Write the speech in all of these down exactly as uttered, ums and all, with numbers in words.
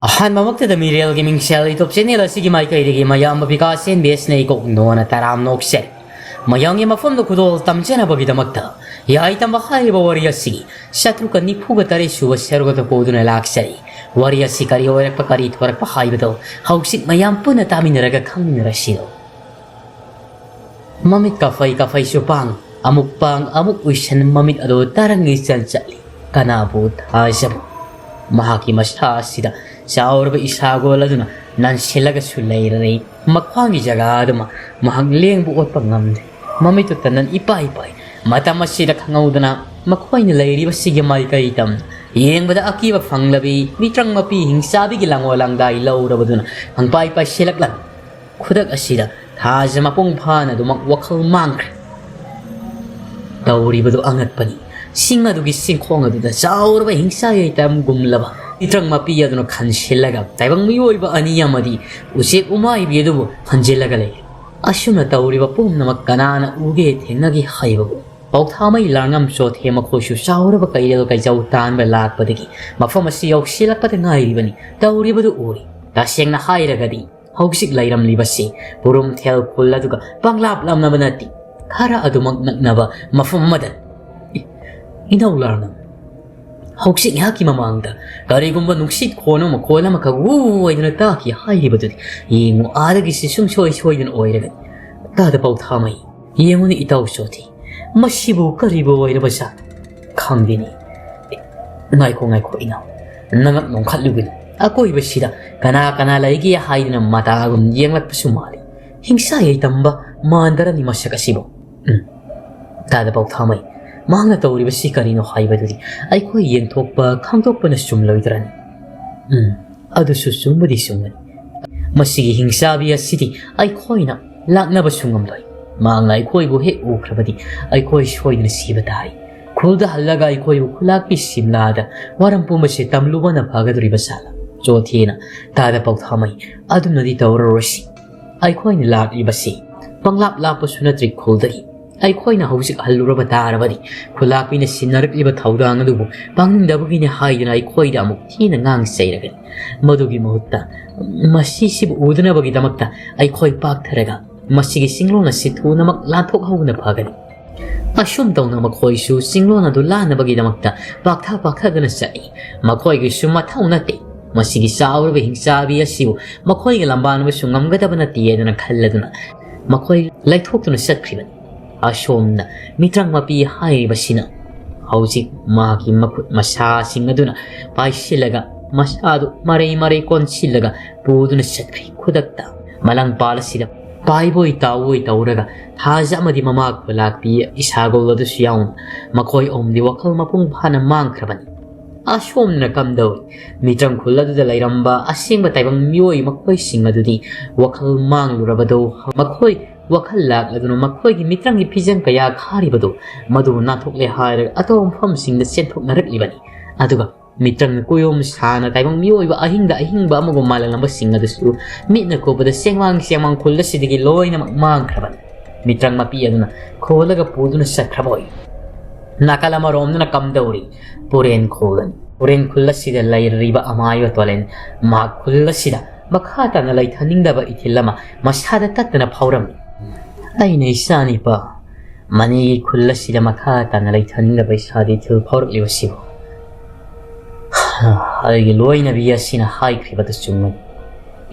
ꯑꯍꯥꯟꯕꯃꯛꯇꯗ ꯃꯤꯔꯦꯜꯒꯤ ꯃꯤꯡꯁꯦꯜ YouTube channel ꯑꯁꯤꯒꯤ ꯃꯥꯏꯀꯩꯗꯒꯤ ꯃꯌꯥꯝꯕ ꯕꯤꯀꯥꯁ ꯑꯦꯟ ꯕꯤ ꯑꯦꯁꯅ ꯏꯀꯣꯛ ꯅꯣꯟꯅ ꯇꯔꯥꯝ ꯅꯣꯛꯆꯔꯤ꯫ ꯃꯌꯥꯝꯒꯤ ꯃꯐꯝꯗ ꯈꯨꯗꯣꯜ ꯇꯝꯖꯅꯕꯒꯤꯗꯃꯛꯇ ꯌꯥꯏ ꯇꯝꯕ ꯍꯥꯏꯔꯤꯕ ꯋꯥꯔꯤ ꯑꯁꯤꯒꯤ ꯆꯥꯇ꯭ꯔꯨꯛꯀ ꯅꯤꯐꯨꯒ ꯇꯔꯦꯠ ꯁꯨꯕ ꯁꯔꯨꯛ ꯑꯗꯨ ꯄꯨꯗꯨꯅ ꯂꯥꯛꯆꯔꯤ꯫ ꯋꯥꯔꯤ ꯑꯁꯤ ꯀꯔꯤ ꯑꯣꯏꯔꯛꯄ, ꯀꯔꯤ ꯊꯣꯔꯛꯄ ꯍꯥꯏꯕꯗꯨ ꯍꯧꯖꯤꯛ ꯃꯌꯥꯝ ꯄꯨꯟꯅ ꯇꯥꯃꯤꯟꯅꯔꯒ ꯈꯪꯃꯤꯟꯅꯔꯁꯤꯔꯣ꯫ ꯃꯃꯤꯠ ꯀꯥꯐꯩ ꯀꯥꯐꯩꯁꯨ ꯄꯥꯡ, ꯑꯃꯨꯛ ꯄꯥꯡ ꯑꯃꯨꯛ ꯎꯏꯁꯟ, ꯃꯃꯤꯠ ꯑꯗꯨ ꯇꯔꯪ ꯏꯆꯟ ꯆꯠꯂꯤ꯫ ꯀꯅꯥꯕꯨ ꯊꯥꯖꯕ? ꯃꯍꯥꯛꯀꯤ ꯃꯁꯥ ꯑꯁꯤꯗ ꯆꯥꯎꯔꯕ ꯏꯁꯥꯒꯣꯜ ꯑꯗꯨꯅ ꯅꯟꯁꯤꯜꯂꯒꯁꯨ ꯂꯩꯔꯔꯦ꯫ ꯃꯈ꯭ꯋꯥꯡꯒꯤ ꯖꯒꯥ ꯑꯗꯨꯃ ꯃꯍꯥꯛ ꯂꯦꯡꯕ ꯑꯣꯠꯄ ꯉꯝꯗꯦ꯫ ꯃꯃꯤꯠꯇꯨ ꯇꯟꯗꯟ ꯏꯄꯥꯏ ꯄꯥꯏ꯫ ꯃꯇꯝ ꯑꯁꯤꯗ ꯈꯪꯍꯧꯗꯅ ꯃꯈꯣꯏꯅ ꯂꯩꯔꯤꯕꯁꯤꯒꯤ ꯃꯥꯏꯀꯩ ꯇꯝꯅ ꯌꯦꯡꯕꯗ ꯑꯀꯤꯕ ꯐꯪꯂꯕꯤ ꯃꯤꯇ꯭ꯔꯪ ꯃꯄꯤ ꯍꯤꯡꯆꯥꯕꯤꯒꯤ ꯂꯥꯡꯑꯣ ꯂꯥꯡꯗꯥꯏ ꯂꯧꯔꯕꯗꯨꯅ ꯈꯪꯄꯥꯏ ꯄꯥꯏꯁꯤꯜꯂꯛꯂꯝꯃꯤ꯫ ꯈꯨꯗꯛ ꯑꯁꯤꯗ ꯊꯥꯖ ꯃꯄꯨꯡ ꯐꯥꯅ ꯑꯗꯨꯃꯛ ꯋꯥꯈꯜ ꯃꯥꯡꯈ꯭ꯔꯦ꯫ ꯇꯧꯔꯤꯕꯗꯨ ꯑꯉꯛꯄꯅꯤ꯫ ꯆꯤꯡ ꯑꯗꯨꯒꯤ ꯆꯤꯡꯈꯣꯡ ꯑꯗꯨꯗ ꯆꯥꯎꯔꯕ ꯍꯤꯡꯆꯥ ꯌꯩꯇꯝꯒꯨꯝꯂꯕ ꯃꯤꯇ꯭ꯔꯪ ꯃꯄꯤ ꯑꯗꯨꯅ ꯈꯟꯁꯤꯜꯂꯒ ꯇꯥꯏꯕꯪ ꯃꯤꯑꯣꯏꯕ ꯑꯅꯤ ꯑꯃꯗꯤ ꯎꯆꯦꯛ ꯎꯃꯥꯏꯕꯤ ꯑꯗꯨꯕꯨ ꯈꯟꯖꯤꯜꯂꯒ ꯂꯩꯔꯦ꯫ ꯑꯁꯨꯝꯅ ꯇꯧꯔꯤꯕ ꯄꯨꯝꯅꯃꯛ ꯀꯅꯥꯅ ꯎꯒꯦ ꯊꯦꯡꯅꯒꯦ ꯍꯥꯏꯕꯕꯨ ꯄꯥꯎꯊꯥꯃꯩ ꯂꯥꯡꯉꯝ ꯆꯣꯊꯦ ꯃꯈꯣꯏꯁꯨ ꯆꯥꯎꯔꯕ ꯀꯩꯔꯦꯜ ꯀꯩꯖꯧ ꯇꯥꯟꯕ ꯂꯥꯛꯄꯗꯒꯤ ꯃꯐꯝ ꯑꯁꯤ ꯌꯧꯁꯤꯜꯂꯛꯄꯗ ꯉꯥꯏꯔꯤꯕꯅꯤ꯫ ꯇꯧꯔꯤꯕꯗꯨ ꯎꯔꯤ꯫ ꯇꯁꯦꯡꯅ ꯍꯥꯏꯔꯒꯗꯤ ꯍꯧꯖꯤꯛ ꯂꯩꯔꯝꯂꯤꯕꯁꯤ ꯄꯨꯔꯨꯝꯊꯦꯜ ꯈꯨꯜ ꯑꯗꯨꯒ ꯄꯪꯂꯥꯞ ꯂꯥꯞꯅꯕ ꯅꯠꯇꯦ꯫ ꯈꯔ ꯑꯗꯨꯃꯛ ꯅꯛꯅꯕ ꯃꯐꯝ ꯑꯃꯗ꯫ ꯏ-, ꯏꯅꯧ ꯂꯥꯡꯉꯝ꯫ ꯍꯧꯖꯤꯛ ꯉꯥꯏꯍꯥꯛꯀꯤ ꯃꯃꯥꯡꯗ ꯀꯔꯤꯒꯨꯝꯕ ꯅꯨꯡꯁꯤꯠ ꯈꯣꯟ ꯑꯃ ꯃꯈꯣꯜ ꯑꯃꯈꯛ ꯎ ꯍꯥꯏꯗꯨꯅ ꯇꯥꯈꯤ ꯍꯥꯏꯔꯤꯕꯗꯨꯗꯤ ꯌꯦꯡꯉꯨ, ꯑꯥꯗꯒꯤꯁꯤ ꯁꯨꯡꯁꯣꯏ ꯁꯣꯏꯗꯅ ꯑꯣꯏꯔꯒꯅꯤ꯫ ꯇꯥꯗ ꯄꯥꯎꯊꯥꯃꯩ, ꯌꯦꯡꯉꯨꯅꯦ ꯏꯇꯥꯎ ꯆꯣꯊꯤ, ꯃꯁꯤꯕꯨ ꯀꯔꯤꯕꯨ ꯑꯣꯏꯔꯕꯖꯥꯠꯅꯣ? ꯈꯪꯗꯦꯅꯦ꯫ ꯉꯥꯏꯈꯣ, ꯉꯥꯏꯈꯣ ꯏꯅꯥꯎ, ꯅꯉꯛ ꯅꯣꯡꯈꯠꯂꯨꯒꯅꯨ꯫ ꯑꯀꯣꯏꯕꯁꯤꯗ ꯀꯅꯥ ꯀꯅꯥ ꯂꯩꯒꯦ ꯍꯥꯏꯗꯨꯅ ꯃꯇꯥꯒꯨꯝ ꯌꯦꯡꯂꯛꯄꯁꯨ ꯃꯥꯜꯂꯤ꯫ ꯍꯤꯡꯁꯥ ꯌꯩꯇꯝꯕ ꯃꯥꯟꯗꯔꯅꯤ ꯃꯁꯛ ꯑꯁꯤꯕꯨ꯫ ꯎꯝ꯫ ꯇꯥꯗ ꯄꯥꯎꯊꯥꯃꯩ, ꯃꯍꯥꯛꯅ ꯇꯧꯔꯤꯕꯁꯤ ꯀꯔꯤꯅꯣ ꯍꯥꯏꯕꯗꯨꯗꯤ ꯑꯩꯈꯣꯏ ꯌꯦꯡꯊꯣꯛꯄ ꯈꯪꯗꯣꯛꯄꯅ ꯆꯨꯝꯂꯣꯏꯗ꯭ꯔꯅꯤ? ꯎꯝ, ꯑꯗꯨꯁꯨ ꯆꯨꯝꯕꯗꯤ ꯆꯨꯝꯒꯅꯤ꯫ ꯃꯁꯤꯒꯤ ꯍꯤꯡꯆꯥꯕꯤ ꯑꯁꯤꯗꯤ ꯑꯩꯈꯣꯏꯅ ꯂꯥꯛꯅꯕꯁꯨ ꯉꯝꯂꯣꯏ꯫ ꯃꯍꯥꯛꯅ ꯑꯩꯈꯣꯏꯕꯨ ꯍꯦꯛ ꯎꯈ꯭ꯔꯕꯗꯤ ꯑꯩꯈꯣꯏ ꯁꯣꯏꯗꯅ ꯁꯤꯕ ꯇꯥꯔꯤ꯫ ꯈꯨꯜꯗ ꯍꯜꯂꯒ ꯑꯩꯈꯣꯏꯕꯨ ꯈꯨꯂꯥꯛꯄꯤ ꯁꯤꯝꯂꯥꯗ ꯋꯥꯔꯝ ꯄꯨꯝꯕꯁꯦ ꯇꯝꯂꯨꯕꯅ ꯐꯒꯗꯧꯔꯤꯕ ꯖꯥꯠꯂ? ꯆꯣꯊꯦꯅ ꯇꯥꯗ ꯄꯥꯎꯊꯥꯃꯩ, ꯑꯗꯨꯝꯅꯗꯤ ꯇꯧꯔꯔꯣꯏꯁꯤ꯫ ꯑꯩꯈꯣꯏꯅ ꯂꯥꯛꯂꯤꯕꯁꯤ ꯄꯪꯂꯥꯞ ꯂꯥꯞꯄꯁꯨ ꯅꯠꯇ꯭ꯔꯤ ꯈꯨꯜꯗꯒꯤ꯫ ꯑꯩꯈꯣꯏꯅ ꯍꯧꯖꯤꯛ ꯍꯜꯂꯨꯔꯕ ꯇꯥꯔꯕꯗꯤ ꯈꯨꯂꯥꯛꯄꯤꯅ ꯁꯤꯟꯅꯔꯛꯂꯤꯕ ꯊꯧꯗꯥꯡ ꯑꯗꯨꯕꯨ ꯄꯥꯡꯅꯤꯡꯗꯕꯒꯤꯅꯤ ꯍꯥꯏꯗꯨꯅ ꯑꯩꯈꯣꯏꯗ ꯑꯃꯨꯛ ꯊꯤꯅ ꯉꯥꯡ ꯆꯩꯔꯒꯅꯤ꯫ ꯃꯗꯨꯒꯤ ꯃꯍꯨꯠꯇ ꯃꯁꯤꯁꯤꯕꯨ ꯎꯗꯅꯕꯒꯤꯗꯃꯛꯇ ꯑꯩꯈꯣꯏ ꯄꯥꯛꯊꯔꯒ ꯃꯁꯤꯒꯤ ꯆꯤꯡꯂꯣꯟ ꯑꯁꯤ ꯊꯨꯅꯃꯛ ꯂꯥꯟꯊꯣꯛꯍꯧꯕꯅ ꯐꯒꯅꯤ꯫ ꯑꯁꯨꯝ ꯇꯧꯅ ꯃꯈꯣꯏꯁꯨ ꯆꯤꯡꯂꯣꯟ ꯑꯗꯨ ꯂꯥꯟꯅꯕꯒꯤꯗꯃꯛꯇ ꯄꯥꯛꯊ ꯄꯥꯛꯊꯗꯨꯅ ꯆꯠꯂꯤ꯫ ꯃꯈꯣꯏꯒꯤꯁꯨ ꯃꯊꯧ ꯅꯠꯇꯦ꯫ ꯃꯁꯤꯒꯤ ꯆꯥꯎꯔꯕ ꯍꯤꯡꯆꯥꯕꯤ ꯑꯁꯤꯕꯨ ꯃꯈꯣꯏꯒ ꯂꯝꯕꯥꯟꯕꯁꯨ ꯉꯝꯒꯗꯕ ꯅꯠꯇꯦ ꯍꯥꯏꯗꯨꯅ ꯈꯜꯂꯗꯨꯅ ꯃꯈꯣꯏ ꯂꯩꯊꯣꯛꯇꯨꯅ ꯆꯠꯈ꯭ꯔꯤꯕꯅꯤ꯫ ꯑꯁꯣꯝꯅ ꯃꯤꯇ꯭ꯔꯪ ꯃꯄꯤ ꯍꯥꯏꯔꯤꯕꯁꯤꯅ ꯍꯧꯖꯤꯛ ꯃꯥꯒꯤ ꯃꯈꯨꯠ ꯃꯁꯥꯁꯤꯡ ꯑꯗꯨꯅ ꯄꯥꯏꯁꯤꯜꯂꯒ ꯃꯁꯥꯗꯨ ꯃꯔꯩ ꯃꯔꯩ ꯀꯣꯟꯁꯤꯜꯂꯒ ꯄꯨꯗꯨꯅ ꯆꯠꯈ꯭ꯔꯤ꯫ ꯈꯨꯗꯛꯇ ꯃꯂꯪꯄꯥꯜ ꯑꯁꯤꯗ ꯄꯥꯏꯕꯣꯏ ꯇꯥꯎꯕꯣꯏ ꯇꯧꯔꯒ ꯊꯥꯖ ꯑꯃꯗꯤ ꯃꯃꯥ ꯈꯨꯂꯥꯛꯄꯤ ꯏꯁꯥꯒꯣꯜ ꯑꯗꯨꯁꯨ ꯌꯥꯎꯅ ꯃꯈꯣꯏ ꯑꯍꯨꯝꯗꯤ ꯋꯥꯈꯜ ꯃꯄꯨꯡ ꯐꯥꯅ ꯃꯥꯡꯈ꯭ꯔꯕꯅꯤ꯫ ꯑꯁꯣꯝꯅ ꯀꯝꯗꯧꯏ? ꯃꯤꯇ꯭ꯔꯪ ꯈꯨꯜ ꯑꯗꯨꯗ ꯂꯩꯔꯝꯕ ꯑꯁꯦꯡꯕ ꯇꯥꯏꯕꯪ ꯃꯤꯑꯣꯏ ꯃꯈꯣꯏꯁꯤꯡ ꯑꯗꯨꯗꯤ ꯋꯥꯈꯜ ꯃꯥꯡꯂꯨꯔꯕꯗꯣ ꯃꯈꯣꯏ ꯋꯥꯈꯜ ꯂꯥꯛꯂꯗꯨꯅ ꯃꯈꯣꯏꯒꯤ ꯃꯤꯇ꯭ꯔꯪꯒꯤ ꯐꯤꯖꯪ ꯀꯌꯥ ꯈꯥꯔꯤꯕꯗꯨ ꯃꯗꯨꯕꯨ ꯅꯥꯟꯊꯣꯛꯂꯦ ꯍꯥꯏꯔꯒ ꯑꯇꯣꯞꯄ ꯃꯐꯝꯁꯤꯡꯗ ꯆꯦꯟꯊꯣꯛꯅꯔꯛꯂꯤꯕꯅꯤ꯫ ꯑꯗꯨꯒ ꯃꯤꯇ꯭ꯔꯪ ꯀꯣꯏꯌꯣꯝ ꯁꯥꯅ ꯇꯥꯏꯕꯪ ꯃꯤꯑꯣꯏꯕ ꯑꯍꯤꯡꯗ ꯑꯍꯤꯡꯕ ꯑꯃꯒꯨꯝ ꯃꯥꯂꯪꯂꯝꯕꯁꯤꯡ ꯑꯗꯨꯁꯨ ꯃꯤꯠꯅ ꯀꯨꯞꯄꯗ ꯆꯦꯡꯃꯥꯡ ꯆꯦꯡꯃꯥꯡ ꯈꯨꯜ ꯑꯁꯤꯗꯒꯤ ꯂꯣꯏꯅꯃꯛ ꯃꯥꯡꯈ꯭ꯔꯕꯅꯤ꯫ ꯃꯤꯇ꯭ꯔꯪ ꯃꯄꯤ ꯑꯗꯨꯅ ꯈꯣꯜꯂꯒ ꯄꯨꯗꯨꯅ ꯆꯠꯈ꯭ꯔꯕ ꯑꯣꯏ꯫ ꯅꯥꯀꯜ ꯑꯃꯔꯣꯝꯗꯅ ꯀꯝꯗꯧꯔꯤ? ꯄꯨꯔꯦꯟ ꯈꯨꯜ ꯑꯅꯤ꯫ ꯄꯨꯔꯦꯟ ꯈꯨꯜ ꯑꯁꯤꯗ ꯂꯩꯔꯤꯕ ꯑꯃꯥꯏꯕ ꯇꯣꯂꯦꯟ ꯃꯍꯥꯛ ꯈꯨꯜ ꯑꯁꯤꯗ ꯃꯈꯥ ꯇꯥꯅ ꯂꯩꯊꯅꯤꯡꯗꯕ ꯏꯊꯤꯜ ꯑꯃ ꯃꯁꯥꯗ ꯇꯠꯇꯅ ꯐꯥꯎꯔꯝꯃꯤ꯫ ꯑꯩꯅ ꯏꯆꯥꯅꯤꯄꯥ ꯃꯅꯤꯒꯤ ꯈꯨꯜ ꯑꯁꯤꯗ ꯃꯈꯥ ꯇꯥꯅ ꯂꯩꯊꯅꯤꯡꯗꯕ ꯏꯁꯥꯗ ꯏꯊꯤꯜ ꯐꯥꯎꯔꯛꯂꯤꯕꯁꯤꯕꯨ ꯑꯩꯒꯤ ꯂꯣꯏꯅꯕꯤ ꯑꯁꯤꯅ ꯍꯥꯏꯈ꯭ꯔꯤꯕꯗꯨ ꯆꯨꯝꯃꯤ꯫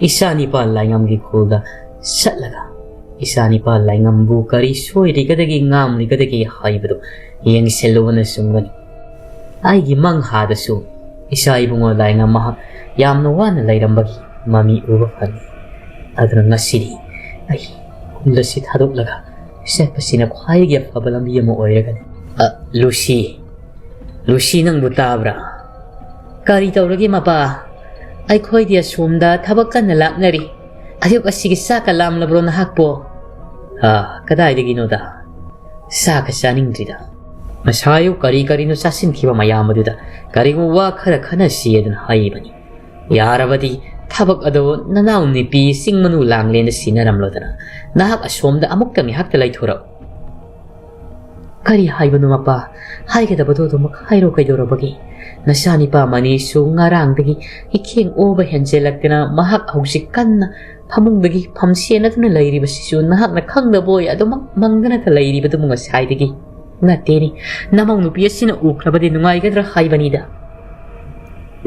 ꯏꯆꯥꯅꯤꯄꯥ ꯂꯥꯏꯉꯝꯒꯤ ꯈꯨꯜꯗ ꯆꯠꯂꯒ ꯏꯆꯥꯅꯤꯄꯥ ꯂꯥꯏꯉꯝꯕꯨ ꯀꯔꯤ ꯁꯣꯏꯔꯤꯒꯗꯒꯦ ꯉꯥꯝꯂꯤꯒꯗꯒꯦ ꯍꯥꯏꯕꯗꯨ ꯌꯦꯡꯁꯤꯜꯂꯨꯕꯅ ꯆꯨꯝꯒꯅꯤ꯫ ꯑꯩꯒꯤ ꯃꯪꯍꯥꯗꯁꯨ ꯏꯆꯥ ꯏꯕꯨꯡꯉꯣ ꯂꯥꯏꯉꯝ ꯃꯍꯥꯛ ꯌꯥꯝꯅ ꯋꯥꯅ ꯂꯩꯔꯝꯕꯒꯤ ꯃꯃꯤ ꯎꯕ ꯐꯪꯉꯤ꯫ ꯑꯗꯨꯅ ꯉꯁꯤꯗꯤ ꯑꯩ ꯈꯨꯜ ꯑꯁꯤ ꯊꯥꯗꯣꯛꯂꯒ ꯆꯠꯄꯁꯤꯅ ꯈ꯭ꯋꯥꯏꯗꯒꯤ ꯑꯐꯕ ꯂꯝꯕꯤ ꯑꯃ ꯑꯣꯏꯔꯒꯅꯤ꯫ ꯑ, ꯂꯨꯁꯤ, ꯂꯨꯁꯤ, ꯅꯪꯕꯨ ꯇꯥꯕ꯭ꯔꯥ? ꯀꯔꯤ ꯇꯧꯔꯒꯦ ꯃꯄꯥ? ꯑꯩꯈꯣꯏꯗꯤ ꯑꯁꯣꯝꯗ ꯊꯕꯛ ꯀꯟꯅ ꯂꯥꯛꯅꯔꯤ꯫ ꯑꯌꯨꯛ ꯑꯁꯤꯒꯤ ꯆꯥꯛꯀ ꯂꯥꯝꯂꯕ꯭ꯔꯣ ꯅꯍꯥꯛꯄꯣ? ꯑ, ꯀꯗꯥꯏꯗꯒꯤꯅꯣꯗ꯫ ꯆꯥꯛꯀ ꯆꯥꯅꯤꯡꯗ꯭ꯔꯤꯗ꯫ ꯉꯁꯥꯏ ꯑꯌꯨꯛ ꯀꯔꯤ ꯀꯔꯤꯅꯣ ꯆꯥꯁꯤꯟꯈꯤꯕ ꯃꯌꯥꯝ ꯑꯗꯨꯗ ꯀꯔꯤꯒꯨꯝꯕ ꯋꯥ ꯈꯔ ꯈꯟꯅꯁꯤ ꯑꯗꯨꯅ ꯍꯥꯏꯕꯅꯤ꯫ ꯌꯥꯔꯕꯗꯤ ꯊꯕꯛ ꯑꯗꯨ ꯅꯅꯥꯎ ꯅꯨꯄꯤ ꯆꯤꯡ ꯃꯅꯨ ꯂꯥꯡꯂꯦꯟꯗ ꯁꯤꯟꯅꯔꯝꯂꯣꯗꯅ ꯅꯍꯥꯛ ꯑꯁꯣꯝꯗ ꯑꯃꯨꯛꯇ ꯉꯥꯏꯍꯥꯛꯇ ꯂꯩꯊꯣꯔꯛꯎ꯫ "ꯀꯔꯤ ꯍꯥꯏꯕꯅꯣ ꯃꯄꯥ? ꯍꯥꯏꯒꯗꯕꯗꯣ ꯑꯗꯨꯃꯛ ꯍꯥꯏꯔꯣ, ꯀꯩꯗꯧꯔꯕꯒꯦ?" ꯅꯆꯥꯅꯤꯄꯥ ꯃꯅꯤꯁꯨ ꯉꯔꯥꯡꯗꯒꯤ ꯏꯈꯦꯡ ꯑꯣꯕ ꯍꯦꯟꯖꯦꯜꯂꯛꯇꯅ ꯃꯍꯥꯛ ꯍꯧꯖꯤꯛ ꯀꯟꯅ ꯐꯃꯨꯡꯗꯒꯤ ꯐꯝ ꯁꯦꯟꯅꯗꯨꯅ ꯂꯩꯔꯤꯕꯁꯤꯁꯨ ꯅꯍꯥꯛꯅ ꯈꯪꯗꯕ ꯑꯣꯏ ꯑꯗꯨꯃꯛ ꯃꯪꯗꯅꯇ ꯂꯩꯔꯤꯕꯗꯨꯕꯨ ꯉꯁꯥꯏꯗꯒꯤ꯫ ꯅꯠꯇꯦꯅꯦ, ꯅꯃꯧ ꯅꯨꯄꯤ ꯑꯁꯤꯅ ꯎꯈ꯭ꯔꯕꯗꯤ ꯅꯨꯡꯉꯥꯏꯒꯗ꯭ꯔꯥ ꯍꯥꯏꯕꯅꯤꯗ꯫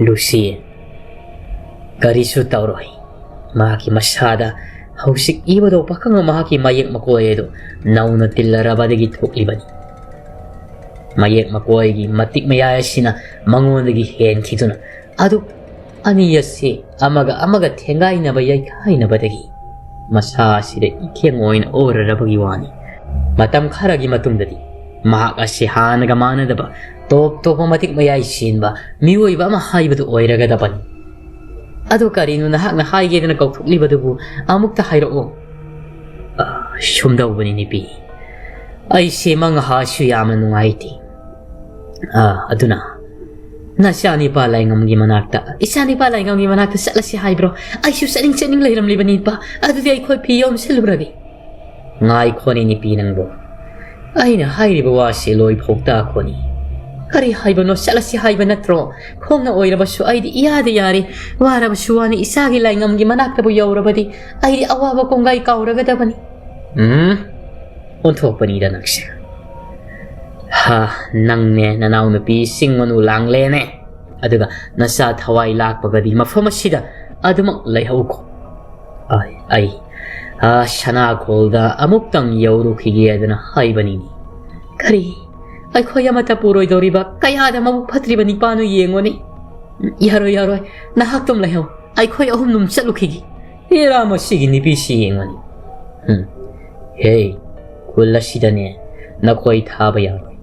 ꯂꯨꯁꯤ, ꯀꯔꯤꯁꯨ ꯇꯧꯔꯣꯏ꯫ ꯃꯍꯥꯛꯀꯤ ꯃꯁꯥꯗ ꯍꯧꯖꯤꯛ ꯏꯕꯗꯣ ꯄꯥꯈꯪ ꯃꯍꯥꯛꯀꯤ ꯃꯌꯦꯛ ꯃꯀꯣꯏ ꯑꯗꯨ ꯅꯧꯅ ꯇꯤꯜꯂꯔꯕꯗꯒꯤ ꯊꯣꯛꯂꯤꯕꯅꯤ꯫ ꯃꯌꯦꯛ ꯃꯀꯣꯏꯒꯤ ꯃꯇꯤꯛ ꯃꯌꯥꯏ ꯑꯁꯤꯅ ꯃꯉꯣꯟꯗꯒꯤ ꯍꯦꯟꯈꯤꯗꯨꯅ ꯑꯗꯨ ꯑꯅꯤ ꯑꯁꯤ ꯑꯃꯒ ꯑꯃꯒ ꯊꯦꯡꯒꯥꯏꯅꯕ ꯌꯩꯈꯥꯏꯅꯕꯗꯒꯤ ꯃꯁꯥ ꯑꯁꯤꯗ ꯏꯈꯦꯡ ꯑꯣꯏꯅ ꯑꯣꯔꯔꯕꯒꯤ ꯋꯥꯅꯤ꯫ ꯃꯇꯝ ꯈꯔꯒꯤ ꯃꯇꯨꯡꯗꯗꯤ ꯃꯍꯥꯛ ꯑꯁꯤ ꯍꯥꯟꯅꯒ ꯃꯥꯟꯅꯗꯕ ꯇꯣꯞ ꯇꯣꯞꯄ ꯃꯇꯤꯛ ꯃꯌꯥꯏ ꯆꯦꯟꯕ ꯃꯤꯑꯣꯏꯕ ꯑꯃ ꯍꯥꯏꯕꯗꯨ ꯑꯣꯏꯔꯒꯗꯕꯅꯤ꯫ ꯑꯗꯨ ꯀꯔꯤꯅꯣ ꯅꯍꯥꯛꯅ ꯍꯥꯏꯒꯦꯗꯅ ꯀꯧꯊꯣꯛꯂꯤꯕꯗꯨꯕꯨ? ꯑꯃꯨꯛꯇ ꯍꯥꯏꯔꯛꯑꯣ꯫ "ꯑ, ꯁꯨꯝꯗꯧꯕꯅꯤ ꯅꯨꯄꯤ, ꯑꯩꯁꯦ ꯃꯪꯍꯥꯁꯨ ꯌꯥꯝꯅ ꯅꯨꯡꯉꯥꯏꯇꯦ꯫ ꯑ, ꯑꯗꯨꯅ ꯅꯆꯥꯅꯤꯄꯥ ꯂꯥꯏꯉꯝꯒꯤ ꯃꯅꯥꯛꯇ, ꯏꯆꯥꯅꯤꯄꯥ ꯂꯥꯏꯉꯝꯒꯤ ꯃꯅꯥꯛꯇ ꯆꯠꯂꯁꯤ ꯍꯥꯏꯕ꯭ꯔꯣ? ꯑꯩꯁꯨ ꯆꯠꯅꯤꯡ ꯆꯠꯅꯤꯡ ꯂꯩꯔꯝꯂꯤꯕꯅꯤꯄꯥ꯫ ꯑꯗꯨꯗꯤ ꯑꯩꯈꯣꯏ ꯐꯤ ꯌꯣꯝꯁꯤꯜꯂꯨꯔꯒꯦ꯫" "ꯉꯥꯏꯈꯣꯅꯦ ꯅꯨꯄꯤ ꯅꯪꯕꯨ, ꯑꯩꯅ ꯍꯥꯏꯔꯤꯕ ꯋꯥꯁꯤ ꯂꯣꯏꯐꯥꯎ ꯇꯥꯈꯣꯅꯦ꯫" "ꯀꯔꯤ ꯍꯥꯏꯕꯅꯣ? ꯆꯠꯂꯁꯤ ꯍꯥꯏꯕ ꯅꯠꯇ꯭ꯔꯣ? ꯈꯣꯡꯅ ꯑꯣꯏꯔꯕꯁꯨ ꯑꯩꯗꯤ ꯏꯌꯥꯗ ꯌꯥꯔꯦ꯫ ꯋꯥꯔꯕꯁꯨ ꯋꯥꯅ ꯏꯆꯥꯒꯤ ꯂꯥꯏꯉꯝꯒꯤ ꯃꯅꯥꯛꯇꯕꯨ ꯌꯧꯔꯕꯗꯤ ꯑꯩꯗꯤ ꯑꯋꯥꯕ ꯀꯣꯡꯒꯥꯏ ꯀꯥꯎꯔꯒꯗꯕꯅꯤ꯫" "ꯎꯝ, ꯑꯣꯟꯊꯣꯛꯄꯅꯤꯗ ꯅꯪꯁꯦ꯫ ꯍꯥ, ꯅꯪꯅꯦ ꯅꯅꯥꯎꯅꯨꯄꯤ ꯁꯤꯡ ꯃꯅꯨ ꯂꯥꯡꯂꯦꯅꯦ꯫ ꯑꯗꯨꯒ ꯅꯆꯥ ꯊꯋꯥꯏ ꯂꯥꯛꯄꯒꯗꯤ ꯃꯐꯝ ꯑꯁꯤꯗ ꯑꯗꯨꯃꯛ ꯂꯩꯍꯧꯀꯣ꯫ ꯑꯩ, ꯑꯩ, ꯑꯥ, ꯁꯅꯥꯈꯣꯜꯗ ꯑꯃꯨꯛꯇꯪ ꯌꯧꯔꯨꯈꯤꯒꯦ ꯍꯥꯏꯗꯅ ꯍꯥꯏꯕꯅꯤꯅꯦ꯫" "ꯀꯔꯤ? ꯑꯩꯈꯣꯏ ꯑꯃꯠꯇ ꯄꯨꯔꯣꯏꯗꯧꯔꯤꯕ ꯀꯌꯥꯗ ꯃꯕꯨꯛ ꯐꯠꯇ꯭ꯔꯤꯕ ꯅꯤꯄꯥꯅꯣ ꯌꯦꯡꯉꯨꯅꯦ꯫" "ꯌꯥꯔꯣꯏ, ꯌꯥꯔꯣꯏ, ꯅꯍꯥꯛꯇꯨꯝ ꯂꯩꯍꯧ, ꯑꯩꯈꯣꯏ ꯑꯍꯨꯝꯗꯨꯝ ꯆꯠꯂꯨꯈꯤꯒꯦ꯫" "ꯍꯦꯔꯥ, ꯃꯁꯤꯒꯤ ꯅꯨꯄꯤꯁꯤ ꯌꯦꯡꯉꯨꯅꯦ꯫ ꯍꯨꯝ꯫ ꯍꯦ, ꯈꯨꯜ ꯑꯁꯤꯗꯅꯦ ꯅꯈꯣꯏ ꯊꯥꯕ ꯌꯥꯔꯣꯏ꯫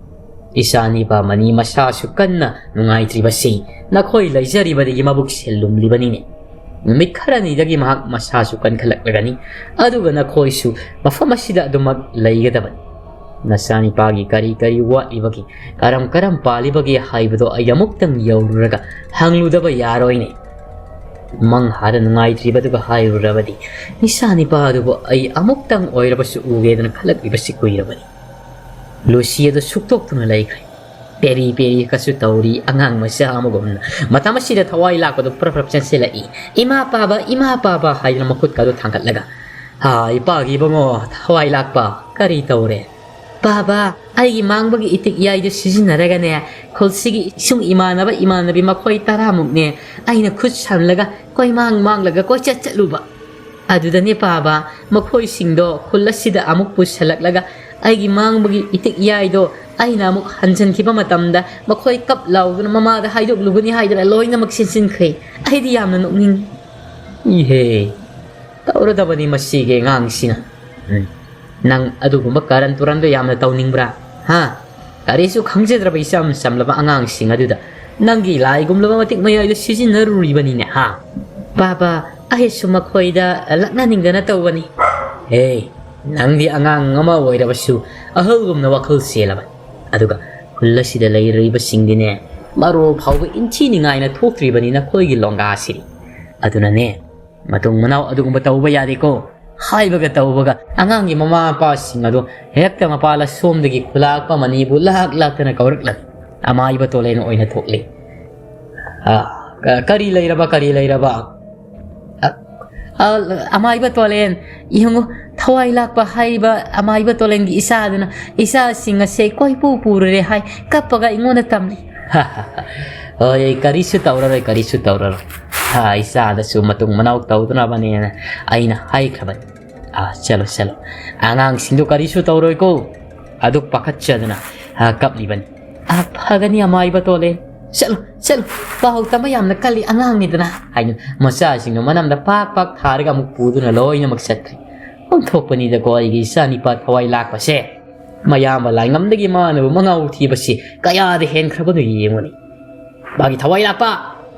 ꯏꯆꯥ ꯅꯤꯄꯥ ꯃꯅꯤ ꯃꯁꯥꯁꯨ ꯀꯟꯅ ꯅꯨꯡꯉꯥꯏꯇ꯭ꯔꯤꯕꯁꯤ ꯅꯈꯣꯏ ꯂꯩꯖꯔꯤꯕꯗꯒꯤ ꯃꯕꯨꯛꯁꯦ ꯂꯨꯝꯂꯤꯕꯅꯤꯅꯦ꯫ ꯅꯨꯃꯤꯠ ꯈꯔꯅꯤꯗꯒꯤ ꯃꯍꯥꯛ ꯃꯁꯥꯁꯨ ꯀꯟꯈꯠꯂꯛꯂꯒꯅꯤ, ꯑꯗꯨꯒ ꯅꯈꯣꯏꯁꯨ ꯃꯐꯝ ꯑꯁꯤꯗ ꯑꯗꯨꯃꯛ ꯂꯩꯒꯗꯕꯅꯤ꯫ ꯅꯆꯥꯅꯤꯄꯥꯒꯤ ꯀꯔꯤ ꯀꯔꯤ ꯋꯥꯠꯂꯤꯕꯒꯦ, ꯀꯔꯝ ꯀꯔꯝ ꯄꯥꯜꯂꯤꯕꯒꯦ ꯍꯥꯏꯕꯗꯣ ꯑꯩ ꯑꯃꯨꯛꯇꯪ ꯌꯧꯔꯨꯔꯒ ꯍꯪꯂꯨꯗꯕ ꯌꯥꯔꯣꯏꯅꯦ꯫ ꯃꯪꯍꯥꯗ ꯅꯨꯡꯉꯥꯏꯇ꯭ꯔꯤꯕꯗꯨꯒ ꯍꯥꯏꯔꯨꯔꯕꯗꯤ ꯏꯆꯥ ꯅꯤꯄꯥ ꯑꯗꯨꯕꯨ ꯑꯩ ꯑꯃꯨꯛꯇꯪ ꯑꯣꯏꯔꯕꯁꯨ ꯎꯒꯦꯗꯅ ꯈꯜꯂꯛꯂꯤꯕꯁꯤ ꯀꯨꯏꯔꯕꯅꯤ꯫" ꯂꯨꯁꯤ ꯑꯗꯨ ꯁꯨꯛꯇꯣꯛꯇꯨꯅ ꯂꯩꯈ꯭ꯔꯦ꯫ ꯄꯦꯔꯤ ꯄꯦꯔꯤ ꯀꯁꯨ ꯇꯧꯔꯤ ꯑꯉꯥꯡ ꯃꯆꯥ ꯑꯃꯒꯨꯝꯅ꯫ ꯃꯇꯝ ꯑꯁꯤꯗ ꯊꯋꯥꯏ ꯂꯥꯛꯄꯗꯨ ꯄ꯭ꯔꯞ ꯄ꯭ꯔꯞ ꯆꯦꯟꯁꯤꯜꯂꯛꯏ꯫ "ꯏꯃꯥ ꯄꯥꯕ, ꯏꯃꯥ ꯄꯥꯕ" ꯍꯥꯏꯗꯨꯅ ꯃꯈꯨꯠꯀꯗꯨ ꯊꯥꯡꯒꯠꯂꯒ꯫ "ꯍꯥ, ꯏꯄꯥꯒꯤ ꯏꯕꯨꯡꯉꯣ, ꯊꯋꯥꯏ ꯂꯥꯛꯄ, ꯀꯔꯤ ꯇꯧꯔꯦ?" "ꯄꯥꯕ, ꯑꯩꯒꯤ ꯃꯥꯡꯕꯒꯤ ꯏꯇꯤꯛ ꯏꯌꯥꯏꯗꯨ ꯁꯤꯖꯤꯟꯅꯔꯒꯅꯦ, ꯈꯨꯜꯁꯤꯒꯤ ꯏꯁꯨꯡ ꯏꯃꯥꯟꯅꯕ ꯏꯃꯥꯟꯅꯕꯤ ꯃꯈꯣꯏ ꯇꯔꯥꯃꯨꯛꯅꯦ, ꯑꯩꯅ ꯈꯨꯠ ꯁꯝꯂꯒ ꯀꯣꯏꯃꯥꯡ ꯃꯥꯡꯂꯒ ꯀꯣꯏꯆꯠ ꯆꯠꯂꯨꯕ꯫ ꯑꯗꯨꯗꯅꯦ ꯄꯥꯕ, ꯃꯈꯣꯏꯁꯤꯡꯗꯣ ꯈꯨꯜ ꯑꯁꯤꯗ ꯑꯃꯨꯛ ꯄꯨꯁꯜꯂꯛꯂꯒ ꯑꯩꯒꯤ ꯃꯥꯡꯕꯒꯤ ꯏꯇꯤꯛ ꯏꯌꯥꯏꯗꯣ ꯑꯩꯅ ꯑꯃꯨꯛ ꯍꯟꯖꯤꯟꯈꯤꯕ ꯃꯇꯝꯗ ꯃꯈꯣꯏ ꯀꯞ ꯂꯥꯎꯗꯨꯅ ꯃꯃꯥꯗ ꯍꯥꯏꯗꯣꯛꯂꯨꯒꯅꯤ ꯍꯥꯏꯗꯨꯅ ꯂꯣꯏꯅꯃꯛ ꯆꯦꯟꯁꯤꯟꯈ꯭ꯔꯦ꯫ ꯑꯩꯗꯤ ꯌꯥꯝꯅ ꯅꯣꯛꯅꯤꯡꯉꯤ꯫" "ꯏꯍꯦ, ꯇꯧꯔꯗꯕꯅꯤ ꯃꯁꯤꯒꯤ ꯑꯉꯥꯡꯁꯤꯅ꯫ ꯎꯝ, ꯅꯪ ꯑꯗꯨꯒꯨꯝꯕ ꯀꯔꯟ ꯇꯨꯔꯟꯗꯣ ꯌꯥꯝꯅ ꯇꯧꯅꯤꯡꯕ꯭ꯔꯥ? ꯍꯥ? ꯀꯔꯤꯁꯨ ꯈꯪꯖꯗ꯭ꯔꯕ ꯏꯆꯝ ꯆꯝꯂꯕ ꯑꯉꯥꯡꯁꯤꯡ ꯑꯗꯨꯗ ꯅꯪꯒꯤ ꯂꯥꯏꯒꯨꯝꯂꯕ ꯃꯇꯤꯛ ꯃꯌꯥꯏꯗꯣ ꯁꯤꯖꯤꯟꯅꯔꯨꯔꯤꯕꯅꯤꯅꯦ, ꯍꯥ?" "ꯄꯥꯕ, ꯑꯩꯁꯨ ꯃꯈꯣꯏꯗ ꯂꯛꯅꯅꯤꯡꯗꯅ ꯇꯧꯕꯅꯤ꯫" "ꯍꯦ, ꯅꯪꯗꯤ ꯑꯉꯥꯡ ꯑꯃ ꯑꯣꯏꯔꯕꯁꯨ ꯑꯍꯜꯒꯨꯝꯅ ꯋꯥꯈꯜ ꯆꯦꯜꯂꯕ꯫ ꯑꯗꯨꯒ ꯈꯨꯜ ꯑꯁꯤꯗ ꯂꯩꯔꯤꯕꯁꯤꯡꯗꯤꯅꯦ, ꯃꯔꯣꯜ ꯐꯥꯎꯕ ꯏꯟꯊꯤ ꯅꯤꯡꯉꯥꯏꯅ ꯊꯣꯛꯇ꯭ꯔꯤꯕꯅꯤ ꯅꯈꯣꯏꯒꯤ ꯂꯣꯡꯒꯥꯁꯤꯗꯤ꯫ ꯑꯗꯨꯅꯅꯦ, ꯃꯇꯨꯡ ꯃꯅꯥꯎ ꯑꯗꯨꯒꯨꯝꯕ ꯇꯧꯕ ꯌꯥꯗꯦꯀꯣ꯫" ꯍꯥꯏꯕꯒ ꯇꯧꯕꯒ ꯑꯉꯥꯡꯒꯤ ꯃꯃꯥ ꯃꯄꯥꯁꯤꯡ ꯑꯗꯨ ꯍꯦꯛꯇ ꯃꯄꯥꯜ ꯑꯁꯣꯝꯗꯒꯤ ꯈꯨꯂꯥꯛꯄ ꯑꯃꯅꯤꯕꯨ ꯂꯥꯛ ꯂꯥꯛꯇꯅ ꯀꯧꯔꯛꯂꯝꯃꯤ꯫ ꯑꯃꯥꯏꯕ ꯇꯣꯂꯦꯟ ꯑꯣꯏꯅ ꯊꯣꯛꯂꯤ꯫ "ꯑ, ꯀ-, ꯀꯔꯤ ꯂꯩꯔꯕ, ꯀꯔꯤ ꯂꯩꯔꯕ?" "ꯑ, ꯑ, ꯑꯃꯥꯏꯕ ꯇꯣꯂꯦꯟ, ꯌꯦꯡꯉꯨ, ꯊꯋꯥꯏ ꯂꯥꯛꯄ ꯍꯥꯏꯔꯤꯕ ꯑꯃꯥꯏꯕ ꯇꯣꯂꯦꯟꯒꯤ ꯏꯆꯥꯗꯨꯅ ꯏꯆꯥꯁꯤꯡ ꯑꯁꯦ ꯀꯣꯏꯄꯨ ꯄꯨꯔꯨꯔꯦ ꯍꯥꯏ, ꯀꯞꯄꯒ ꯑꯩꯉꯣꯟꯗ ꯇꯝꯂꯤ꯫" "ꯍꯣꯏ, ꯀꯔꯤꯁꯨ ꯇꯧꯔꯔꯣꯏ, ꯀꯔꯤꯁꯨ ꯇꯧꯔꯔꯣꯏ꯫ ꯍꯥ, ꯏꯆꯥꯗꯁꯨ ꯃꯇꯨꯡ ꯃꯅꯥꯎ ꯇꯧꯗꯅꯕꯅꯦꯅ ꯑꯩꯅ ꯍꯥꯏꯈ꯭ꯔꯕꯅꯤ꯫ ꯑꯥ, ꯆꯠꯂꯣ, ꯆꯠꯂꯣ꯫ ꯑꯉꯥꯡꯁꯤꯡꯗꯨ ꯀꯔꯤꯁꯨ ꯇꯧꯔꯣꯏꯀꯣ꯫" ꯑꯗꯨ ꯄꯥꯈꯠꯆꯗꯅ, ꯑꯥ, ꯀꯞꯂꯤꯕꯅꯤ꯫ "ꯑꯥ, ꯐꯒꯅꯤ ꯑꯃꯥꯏꯕ ꯇꯣꯂꯦꯟ꯫ ꯆꯠꯂꯨ, ꯆꯠꯂꯨ꯫ ꯄꯥꯎ ꯇꯝꯕ ꯌꯥꯝꯅ ꯀꯜꯂꯤ ꯑꯉꯥꯡꯅꯤꯗꯅ" ꯍꯥꯏꯅ ꯃꯆꯥꯁꯤꯡꯗꯨ ꯃꯅꯝꯗ ꯄꯥꯛ ꯄꯥꯛ ꯊꯥꯔꯒ ꯑꯃꯨꯛ ꯄꯨꯗꯨꯅ ꯂꯣꯏꯅꯃꯛ ꯆꯠꯈ꯭ꯔꯦ꯫ ꯑꯣꯟꯊꯣꯛꯄꯅꯤꯗꯀꯣ ꯑꯩꯒꯤ ꯏꯆꯥ ꯅꯤꯄꯥ ꯊꯋꯥꯏ ꯂꯥꯛꯄꯁꯦ꯫ ꯃꯌꯥꯝꯕ ꯂꯥꯏꯉꯝꯗꯒꯤ ꯃꯥꯅꯕꯨ ꯃꯉꯥꯎ ꯊꯤꯕꯁꯤ ꯀꯌꯥꯗ ꯍꯦꯟꯈ꯭ꯔꯕꯅꯣ ꯌꯦꯡꯉꯨꯅꯦ꯫ "ꯏꯄꯥꯒꯤ ꯊꯋꯥꯏ ꯂꯥꯛꯄ!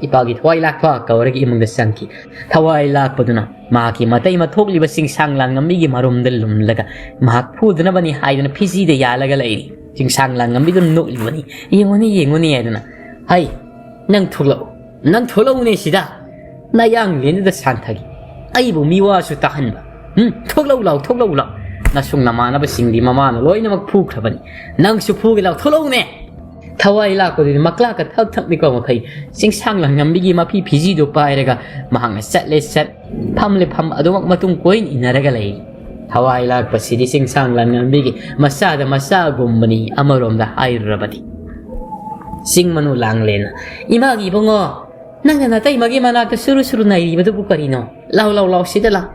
ꯏꯄꯥꯒꯤ ꯊꯋꯥꯏ ꯂꯥꯛꯄ!" ꯀꯧꯔꯒ ꯏꯃꯨꯡꯗ ꯆꯪꯈꯤ꯫ ꯊꯋꯥꯏ ꯂꯥꯛꯄꯗꯨꯅ ꯃꯍꯥꯛꯀꯤ ꯃꯇꯩ ꯃꯊꯣꯛꯂꯤꯕ ꯆꯤꯡꯁꯥꯡ ꯂꯥꯟꯉꯝꯕꯤꯒꯤ ꯃꯔꯨꯝꯗ ꯂꯨꯝꯂꯒ ꯃꯍꯥꯛ ꯐꯨꯗꯅꯕꯅꯤ ꯍꯥꯏꯗꯨꯅ ꯐꯤꯖꯤꯗ ꯌꯥꯜꯂꯒ ꯂꯩꯔꯤ꯫ ꯆꯤꯡꯁꯥꯡ ꯂꯥꯟꯉꯝꯕꯤꯗꯨꯅ ꯅꯣꯛꯂꯤꯕꯅꯤ꯫ "ꯌꯦꯡꯉꯨꯅꯤ, ꯌꯦꯡꯉꯨꯅꯤ" ꯍꯥꯏꯗꯨꯅ꯫ "ꯍꯩ, ꯅꯪ ꯊꯣꯛꯂꯛꯎ, ꯅꯪ ꯊꯣꯛꯂꯛꯎꯅꯦ ꯁꯤꯗ꯫ ꯅꯌꯥꯡꯂꯦꯟꯗꯨꯗ ꯁꯥꯟꯊꯒꯦ꯫ ꯑꯩꯕꯨ ꯃꯤꯋꯥꯁꯨ ꯇꯥꯍꯟꯕ꯫ ꯎꯝ, ꯊꯣꯛꯂꯛꯎ ꯂꯥꯎ, ꯊꯣꯛꯂꯛꯎ ꯂꯥꯎ꯫ ꯅꯁꯨꯡ ꯅꯃꯥꯟꯅꯕꯁꯤꯡꯗꯤ ꯃꯃꯥꯅ ꯂꯣꯏꯅꯃꯛ ꯐꯨꯈ꯭ꯔꯕꯅꯤ꯫ ꯅꯪꯁꯨ ꯐꯨꯒꯦ ꯂꯥꯎ, ꯊꯣꯛꯂꯛꯎꯅꯦ!" ꯊꯋꯥꯏ ꯂꯥꯛꯄꯗꯨꯗꯤ ꯃꯀ꯭ꯂꯥꯛꯀ ꯊꯛ ꯊꯛ ꯅꯤꯛꯄ ꯃꯈꯩ ꯆꯤꯡꯁꯥꯡ ꯂꯥꯡꯉꯝꯕꯤꯒꯤ ꯃꯐꯤ ꯐꯤꯖꯤꯗꯨ ꯄꯥꯏꯔꯒ ꯃꯍꯥꯛꯅ ꯆꯠꯂꯦ ꯆꯠ, ꯐꯝꯂꯦ ꯐꯝ, ꯑꯗꯨꯃꯛ ꯃꯇꯨꯡ ꯀꯣꯏꯅ ꯏꯟꯅꯔꯒ ꯂꯩ꯫ ꯊꯋꯥꯏ ꯂꯥꯛꯄꯁꯤꯗꯤ ꯆꯤꯡꯁꯥꯡ ꯂꯥꯡꯉꯝꯕꯤꯒꯤ ꯃꯆꯥꯗ ꯃꯆꯥꯒꯨꯝꯕꯅꯤ ꯑꯃꯔꯣꯝꯗ ꯍꯥꯏꯔꯨꯔꯕꯗꯤ꯫ ꯆꯤꯡ ꯃꯅꯨ ꯂꯥꯡꯂꯦꯅ, "ꯏꯃꯥꯒꯤ ꯏꯕꯨꯡꯉꯣ, ꯅꯪꯅ ꯅꯇꯩꯃꯒꯤ ꯃꯅꯥꯛꯇ ꯁꯨꯔꯨ ꯁꯨꯔꯨ ꯅꯩꯔꯤꯕꯗꯨꯕꯨ ꯀꯔꯤꯅꯣ? ꯂꯥꯎ, ꯂꯥꯎ, ꯂꯥꯎ, ꯁꯤꯗ ꯂꯥꯎ꯫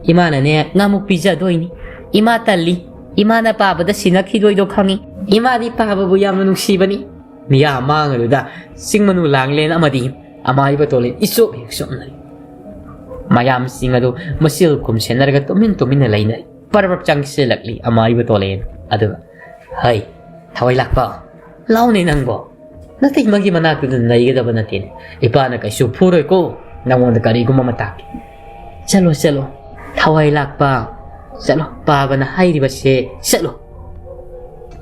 ꯏꯃꯥꯅꯅꯦ ꯉꯥꯃꯨꯛ ꯄꯤꯖꯗꯣꯏꯅꯤ꯫ ꯏꯃꯥ ꯇꯜꯂꯤ꯫ ꯏꯃꯥꯅ ꯄꯥꯕꯗ ꯁꯤꯟꯅꯈꯤꯗꯣꯏꯗꯣ ꯈꯪꯉꯤ꯫ ꯏꯃꯥꯗꯤ ꯄꯥꯕꯕꯨ ꯌꯥꯝꯅ ꯅꯨꯡꯁꯤꯕꯅꯤ꯫" ꯃꯤꯌꯥ ꯃꯥꯡ ꯑꯗꯨꯗ ꯆꯤꯡ ꯃꯅꯨ ꯂꯥꯡꯂꯦꯟ ꯑꯃꯗꯤ ꯑꯃꯥꯏꯕ ꯇꯣꯂꯦꯟ ꯏꯆꯣꯞ ꯍꯦꯛ ꯆꯣꯞꯅꯔꯤ꯫ ꯃꯌꯥꯝꯁꯤꯡ ꯑꯗꯨ ꯃꯆꯤꯜ ꯈꯨꯝꯁꯦꯟꯅꯔꯒ ꯇꯨꯃꯤꯟ ꯇꯨꯃꯤꯟꯅ ꯂꯩꯅꯔꯤ꯫ ꯄꯔꯞ ꯄꯔꯞ ꯆꯪꯁꯤꯜꯂꯛꯂꯤ ꯑꯃꯥꯏꯕ ꯇꯣꯂꯦꯟ ꯑꯗꯨꯒ, "ꯍꯩ, ꯊꯋꯥꯏ ꯂꯥꯛꯄ, ꯂꯥꯎꯅꯦ ꯅꯪꯕꯣ꯫ ꯅꯇꯩꯃꯒꯤ ꯃꯅꯥꯛꯇꯨꯗ ꯅꯩꯒꯗꯕ ꯅꯠꯇꯦꯅꯦ꯫ ꯏꯄꯥꯅ ꯀꯩꯁꯨ ꯐꯨꯔꯣꯏꯀꯣ, ꯅꯪꯉꯣꯟꯗ ꯀꯔꯤꯒꯨꯝꯕ ꯑꯃ ꯇꯥꯛꯀꯦ꯫ ꯆꯠꯂꯣ, ꯆꯠꯂꯣ, ꯊꯋꯥꯏ ꯂꯥꯛꯄ, ꯆꯠꯂꯣ, ꯄꯥꯕꯅ ꯍꯥꯏꯔꯤꯕꯁꯦ ꯆꯠꯂꯣ꯫"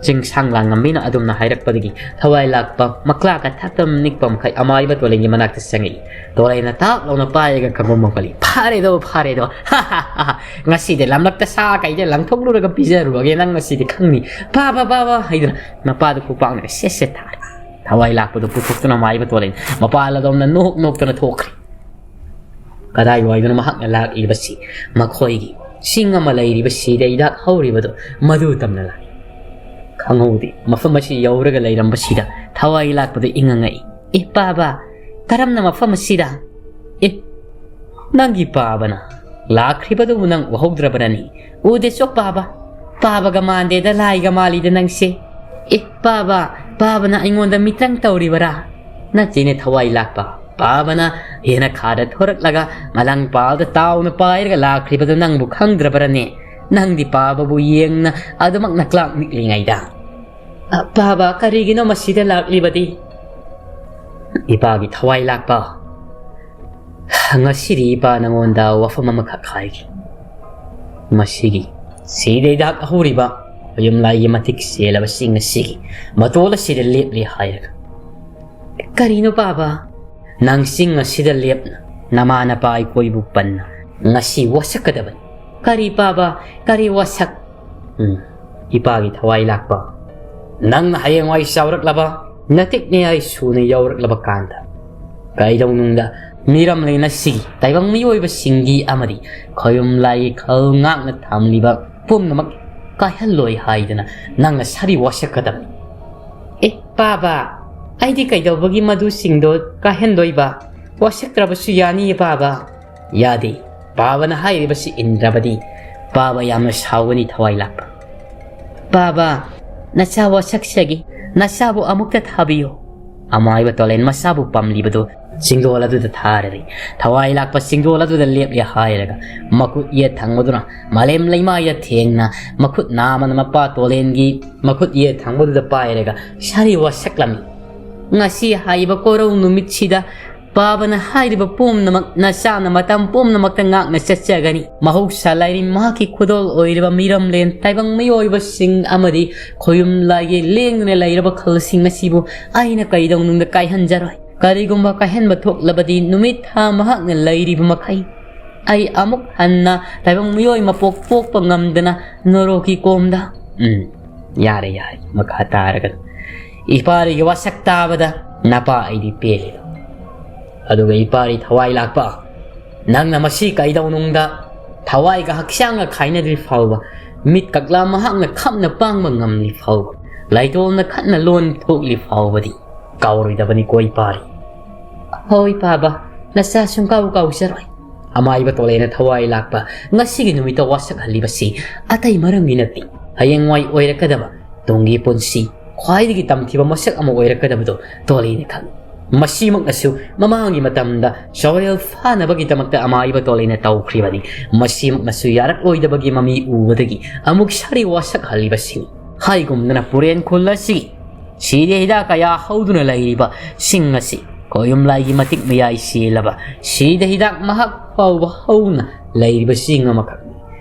ꯆꯤꯡꯁꯥꯡ ꯂꯥꯡꯉꯝꯃꯤꯅ ꯑꯗꯨꯝꯅ ꯍꯥꯏꯔꯛꯄꯗꯒꯤ ꯊꯋꯥꯏ ꯂꯥꯛꯄ ꯃꯀ꯭ꯂꯥꯛꯀ ꯊꯛꯇꯝ ꯅꯤꯛꯄ ꯃꯈꯩ ꯑꯃꯥꯏꯕ ꯇꯣꯂꯦꯟꯒꯤ ꯃꯅꯥꯛꯇ ꯆꯪꯉꯛꯏ꯫ ꯇꯣꯂꯦꯟꯅ ꯇꯥꯛ ꯂꯥꯎꯅ ꯄꯥꯏꯔꯒ ꯈꯪꯕꯣꯝ ꯃꯣꯝꯀꯠꯂꯤ꯫ "ꯐꯔꯦꯗꯣ, ꯐꯔꯦꯗꯣ꯫ ꯍꯥ, ꯍꯥ, ꯍꯥ, ꯍꯥ꯫ ꯉꯁꯤꯗꯤ ꯂꯝꯂꯛꯇ ꯁꯥ ꯀꯩꯗ ꯂꯪꯊꯣꯛꯂꯨꯔꯒ ꯄꯤꯖꯔꯨꯔꯒꯦ ꯅꯪ ꯉꯁꯤꯗꯤ ꯈꯪꯅꯤ꯫ ꯄꯥꯕ, ꯄꯥꯕ" ꯍꯥꯏꯗꯨꯅ ꯃꯄꯥꯗꯨ ꯈꯨꯄꯥꯛꯅ ꯁꯦꯠ ꯁꯦꯠ ꯊꯥꯔꯦ꯫ ꯊꯋꯥꯏ ꯂꯥꯛꯄꯗꯨ ꯄꯨꯊꯣꯛꯇꯨꯅ ꯃꯥꯏꯕ ꯇꯣꯂꯦꯟ ꯃꯄꯥ ꯂꯗꯣꯝꯅ ꯅꯣꯛ ꯅꯣꯛꯇꯅ ꯊꯣꯛꯈ꯭ꯔꯦ꯫ ꯀꯗꯥꯏꯋꯥꯏꯗꯅꯣ ꯃꯍꯥꯛꯅ ꯂꯥꯛꯂꯤꯕꯁꯤ? ꯃꯈꯣꯏꯒꯤ ꯆꯤꯡ ꯑꯃ ꯂꯩꯔꯤꯕ ꯁꯤꯗ ꯍꯤꯗꯥꯛ ꯍꯧꯔꯤꯕꯗꯣ ꯃꯗꯨ ꯇꯝꯅ ꯂꯥꯛꯏ꯫ ꯈꯪꯍꯧꯗꯦ, ꯃꯐꯝ ꯑꯁꯤ ꯌꯧꯔꯒ ꯂꯩꯔꯝꯕꯁꯤꯗ ꯊꯋꯥꯏ ꯂꯥꯛꯄꯗꯨ ꯏꯉꯉꯛꯏ꯫ "ꯑꯦ ꯄꯥꯕ, ꯀꯔꯝꯅ ꯃꯐꯝ ꯑꯁꯤꯗ? ꯑꯦ, ꯅꯪꯒꯤ ꯄꯥꯕꯅ ꯂꯥꯛꯈ꯭ꯔꯤꯕꯗꯨꯕꯨ ꯅꯪ ꯎꯍꯧꯗ꯭ꯔꯕꯔꯅꯤ? ꯎꯗꯦ ꯆꯣ ꯄꯥꯕ, ꯄꯥꯕꯒ ꯃꯥꯟꯗꯦꯗ, ꯂꯥꯏꯒ ꯃꯥꯜꯂꯤꯗ ꯅꯪꯁꯦ꯫ ꯑꯦ ꯄꯥꯕ, ꯄꯥꯕꯅ ꯑꯩꯉꯣꯟꯗ ꯃꯤꯇ꯭ꯔꯪ ꯇꯧꯔꯤꯕꯔꯥ?" "ꯅꯠꯇꯦꯅꯦ ꯊꯋꯥꯏ ꯂꯥꯛꯄ, ꯄꯥꯕꯅ ꯍꯦꯟꯅ ꯈꯥꯗ ꯊꯣꯔꯛꯂꯒ ꯃꯂꯪ ꯄꯥꯜꯗ ꯇꯥꯎꯅ ꯄꯥꯏꯔꯒ ꯂꯥꯛꯈ꯭ꯔꯤꯕꯗꯨ ꯅꯪꯕꯨ ꯈꯪꯗ꯭ꯔꯕꯔꯅꯦ? ꯅꯪꯗꯤ ꯄꯥꯕꯕꯨ ꯌꯦꯡꯅ ꯑꯗꯨꯃꯛ ꯅꯀ꯭ꯂꯥꯛ ꯅꯤꯛꯂꯤꯉꯩꯗ꯫" "ꯑ, ꯄꯥꯕ, ꯀꯔꯤꯒꯤꯅꯣ ꯃꯁꯤꯗ ꯂꯥꯛꯂꯤꯕꯗꯤ?" "ꯏꯄꯥꯒꯤ ꯊꯋꯥꯏ ꯂꯥꯛꯄ, ꯉꯁꯤꯗꯤ ꯏꯄꯥ ꯅꯉꯣꯟꯗ ꯋꯥꯐꯝ ꯑꯃꯈꯛ ꯍꯥꯏꯒꯦ꯫ ꯃꯁꯤꯒꯤ ꯁꯤꯗꯩꯗ ꯍꯧꯔꯤꯕ ꯌꯨꯝꯂꯥꯏꯒꯤ ꯃꯇꯤꯛ ꯆꯦꯜꯂꯕꯁꯤꯡ ꯑꯁꯤꯒꯤ ꯃꯇꯣꯜ ꯑꯁꯤꯗ ꯂꯦꯞꯂꯦ ꯍꯥꯏꯔꯒ꯫" "ꯀꯔꯤꯅꯣ ꯄꯥꯕ?" "ꯅꯪ ꯆꯤꯡ ꯑꯁꯤꯗ ꯂꯦꯞꯅ ꯅꯃꯥ ꯅꯄꯥ ꯑꯩꯈꯣꯏꯕꯨ ꯄꯟꯅ ꯉꯁꯤ ꯋꯥꯁꯛꯀꯗꯕꯅꯤ꯫" "ꯀꯔꯤ ꯄꯥꯕ? ꯀꯔꯤ ꯋꯥꯁꯛ?" ꯎꯝ, ꯏꯄꯥꯒꯤ ꯊꯋꯥꯏ ꯂꯥꯛꯄ, ꯅꯪꯅ ꯍꯌꯦꯡꯋꯥꯏ ꯆꯥꯎꯔꯛꯂꯕ, ꯅꯇꯤꯛ ꯅꯤꯌꯥꯏ ꯁꯨꯅ ꯌꯧꯔꯛꯂꯕ ꯀꯥꯟꯗ, ꯀꯩꯗꯧꯅꯨꯡꯗ ꯃꯤꯔꯝꯂꯦꯟ ꯑꯁꯤꯒꯤ ꯇꯥꯏꯕꯪ ꯃꯤꯑꯣꯏꯕꯁꯤꯡꯒꯤ ꯑꯃꯗꯤ ꯈꯣꯌꯨꯝ ꯂꯥꯏꯒꯤ ꯈꯜ ꯉꯥꯛꯅ ꯊꯝꯂꯤꯕ ꯄꯨꯝꯅꯃꯛ ꯀꯥꯏꯍꯜꯂꯣꯏ ꯍꯥꯏꯗꯅ ꯅꯪꯅ ꯁꯥꯔꯤ ꯋꯥꯁꯛꯀꯗꯕꯅꯤ꯫ ꯑꯦ ꯄꯥꯕ, ꯑꯩꯗꯤ ꯀꯩꯗꯧꯕꯒꯤ ꯃꯗꯨꯁꯤꯡꯗꯣ ꯀꯥꯏꯍꯟꯗꯣꯏꯕ? ꯋꯥꯁꯛꯇ꯭ꯔꯕꯁꯨ ꯌꯥꯅꯤꯌꯦ ꯄꯥꯕ꯫ ꯌꯥꯗꯦ꯫ ꯄꯥꯕꯅ ꯍꯥꯏꯔꯤꯕꯁꯤ ꯏꯟꯗ꯭ꯔꯕꯗꯤ ꯄꯥꯕ ꯌꯥꯝꯅ ꯁꯥꯎꯒꯅꯤ ꯊꯋꯥꯏ ꯂꯥꯛꯄ꯫ ꯄꯥꯕ, ꯅꯆꯥ ꯋꯥꯁꯛꯆꯒꯦ꯫ ꯅꯆꯥꯕꯨ ꯑꯃꯨꯛꯇ ꯊꯥꯕꯤꯌꯨ꯫ ꯑꯃꯥꯏꯕ ꯇꯣꯂꯦꯟ ꯃꯆꯥꯕꯨ ꯄꯝꯂꯤꯕꯗꯨ ꯆꯤꯡꯗꯣꯜ ꯑꯗꯨꯗ ꯊꯥꯔꯔꯤ꯫ ꯊꯋꯥꯏ ꯂꯥꯛꯄ ꯆꯤꯡꯗꯣꯜ ꯑꯗꯨꯗ ꯂꯦꯞꯂꯦ ꯍꯥꯏꯔꯒ ꯃꯈꯨꯠ ꯌꯦꯠ ꯊꯪꯕꯗꯨꯅ ꯃꯥꯂꯦꯝ ꯂꯩꯃꯥꯏꯗ ꯊꯦꯡꯅ ꯃꯈꯨꯠ ꯅꯥꯝꯃꯅ ꯃꯄꯥ ꯇꯣꯂꯦꯟꯒꯤ ꯃꯈꯨꯠ ꯌꯦꯠ ꯊꯪꯕꯗꯨꯗ ꯄꯥꯏꯔꯒ ꯁꯥꯔꯤ ꯋꯥꯁꯛꯂꯝꯃꯤ꯫ ꯉꯁꯤ ꯍꯥꯏꯔꯤꯕ ꯀꯣꯔꯧ ꯅꯨꯃꯤꯠꯁꯤꯗ ꯄꯥꯕꯅ ꯍꯥꯏꯔꯤꯕ ꯄꯨꯝꯅꯃꯛ ꯅꯆꯥꯅ ꯃꯇꯝ ꯄꯨꯝꯅꯃꯛꯇ ꯉꯥꯛꯅ ꯆꯠꯆꯒꯅꯤ꯫ ꯃꯍꯧꯁꯥ ꯂꯥꯏꯔꯤ ꯃꯍꯥꯛꯀꯤ ꯈꯨꯗꯣꯜ ꯑꯣꯏꯔꯤꯕ ꯃꯤꯔꯝꯂꯦꯟ ꯇꯥꯏꯕꯪ ꯃꯤꯑꯣꯏꯕꯁꯤꯡ ꯑꯃꯗꯤ ꯈꯣꯌꯨꯝ ꯂꯥꯏꯒꯤ ꯂꯦꯡꯗꯨꯅ ꯂꯩꯔꯕ ꯈꯜꯁꯤꯡ ꯑꯁꯤꯕꯨ ꯑꯩꯅ ꯀꯩꯗꯧꯅꯨꯡꯗ ꯀꯥꯏꯍꯟꯖꯔꯣꯏ꯫ ꯀꯔꯤꯒꯨꯝꯕ ꯀꯥꯏꯍꯟꯕ ꯊꯣꯛꯂꯕꯗꯤ ꯅꯨꯃꯤꯠ ꯊꯥ ꯃꯍꯥꯛꯅ ꯂꯩꯔꯤꯕ ꯃꯈꯩ ꯑꯩ ꯑꯃꯨꯛ ꯍꯟꯅ ꯇꯥꯏꯕꯪ ꯃꯤꯑꯣꯏ ꯃꯄꯣꯛ ꯄꯣꯛꯄ ꯉꯝꯗꯅ ꯅꯣꯔꯣꯛꯀꯤ ꯀꯣꯝꯗ꯫ ꯎꯝ, ꯌꯥꯔꯦ, ꯌꯥꯔꯦ, ꯃꯈꯥ ꯇꯥꯔꯒꯅꯨ꯫ ꯏꯄꯥꯔꯤꯒꯤ ꯋꯥꯁꯛ ꯇꯥꯕꯗ ꯅꯄꯥ ꯑꯩꯗꯤ ꯄꯦꯜꯂꯤꯗꯣ꯫ ꯑꯗꯨꯒ ꯏꯄꯥꯔꯤ ꯊꯋꯥꯏ ꯂꯥꯛꯄ, ꯅꯪꯅ ꯃꯁꯤ ꯀꯩꯗꯧꯅꯨꯡꯗ ꯊꯋꯥꯏꯒ ꯍꯛꯆꯥꯡꯒ ꯈꯥꯏꯅꯗ꯭ꯔꯤ ꯐꯥꯎꯕ, ꯃꯤꯠ ꯀꯛꯂꯥ ꯃꯍꯥꯛꯅ ꯈꯞꯅ ꯄꯥꯡꯕ ꯉꯝꯂꯤ ꯐꯥꯎꯕ, ꯂꯥꯏꯇꯣꯜꯅ ꯈꯠꯅ ꯂꯣꯟ ꯊꯣꯛꯂꯤ ꯐꯥꯎꯕꯗꯤ ꯀꯥꯎꯔꯣꯏꯗꯕꯅꯤꯀꯣ ꯏꯄꯥꯔꯤ꯫ ꯍꯣꯏ ꯄꯥꯕ, ꯅꯆꯥ ꯁꯨꯡꯀꯥꯎ ꯀꯥꯎꯖꯔꯣꯏ꯫ ꯑꯃꯥꯏꯕ ꯇꯣꯂꯦꯅ ꯊꯋꯥꯏ ꯂꯥꯛꯄ ꯉꯁꯤꯒꯤ ꯅꯨꯃꯤꯠꯇ ꯋꯥꯁꯛꯍꯜꯂꯤꯕꯁꯤ ꯑꯇꯩ ꯃꯔꯝꯒꯤ ꯅꯠꯇꯦ꯫ ꯍꯌꯦꯡꯋꯥꯏ ꯑꯣꯏꯔꯛꯀꯗꯕ ꯇꯨꯡꯒꯤ ꯄꯨꯟꯁꯤ ꯈ꯭ꯋꯥꯏꯗꯒꯤ ꯇꯝꯊꯤꯕ ꯃꯁꯛ ꯑꯃ ꯑꯣꯏꯔꯛꯀꯗꯕꯗꯨ ꯇꯣꯂꯦꯅ ꯈꯪꯏ꯫ ꯃꯁꯤꯃꯛꯅꯁꯨ ꯃꯃꯥꯡꯒꯤ ꯃꯇꯝꯗ ꯆꯥꯎꯔꯦꯜ ꯐꯥꯅꯕꯒꯤꯗꯃꯛꯇ ꯑꯃꯥꯏꯕ ꯇꯣꯂꯦꯅ ꯇꯧꯈ꯭ꯔꯤꯕꯅꯤ꯫ ꯃꯁꯤꯃꯛꯅꯁꯨ ꯌꯥꯔꯛꯂꯣꯏꯗꯕꯒꯤ ꯃꯃꯤ ꯎꯕꯗꯒꯤ ꯑꯃꯨꯛ ꯁꯥꯔꯤ ꯋꯥꯁꯛꯍꯜꯂꯤꯕꯁꯤꯅꯤ꯫ ꯍꯥꯏꯒꯨꯝꯗꯅ ꯄꯨꯔꯦꯟ ꯈꯨꯜ ꯑꯁꯤꯒꯤ ꯁꯤꯗ ꯍꯤꯗꯥꯛ ꯀꯌꯥ ꯍꯧꯗꯨꯅ ꯂꯩꯔꯤꯕ ꯁꯤꯡ ꯑꯁꯤ ꯈꯣꯌꯨꯝ ꯂꯥꯏꯒꯤ ꯃꯇꯤꯛ ꯃꯌꯥꯏ ꯆꯦꯜꯂꯕ ꯁꯤꯗ ꯍꯤꯗꯥꯛ ꯃꯍꯥꯛ ꯐꯥꯎꯕ ꯍꯧꯅ ꯂꯩꯔꯤꯕ ꯆꯤꯡ ꯑꯃꯈꯛꯅꯤ꯫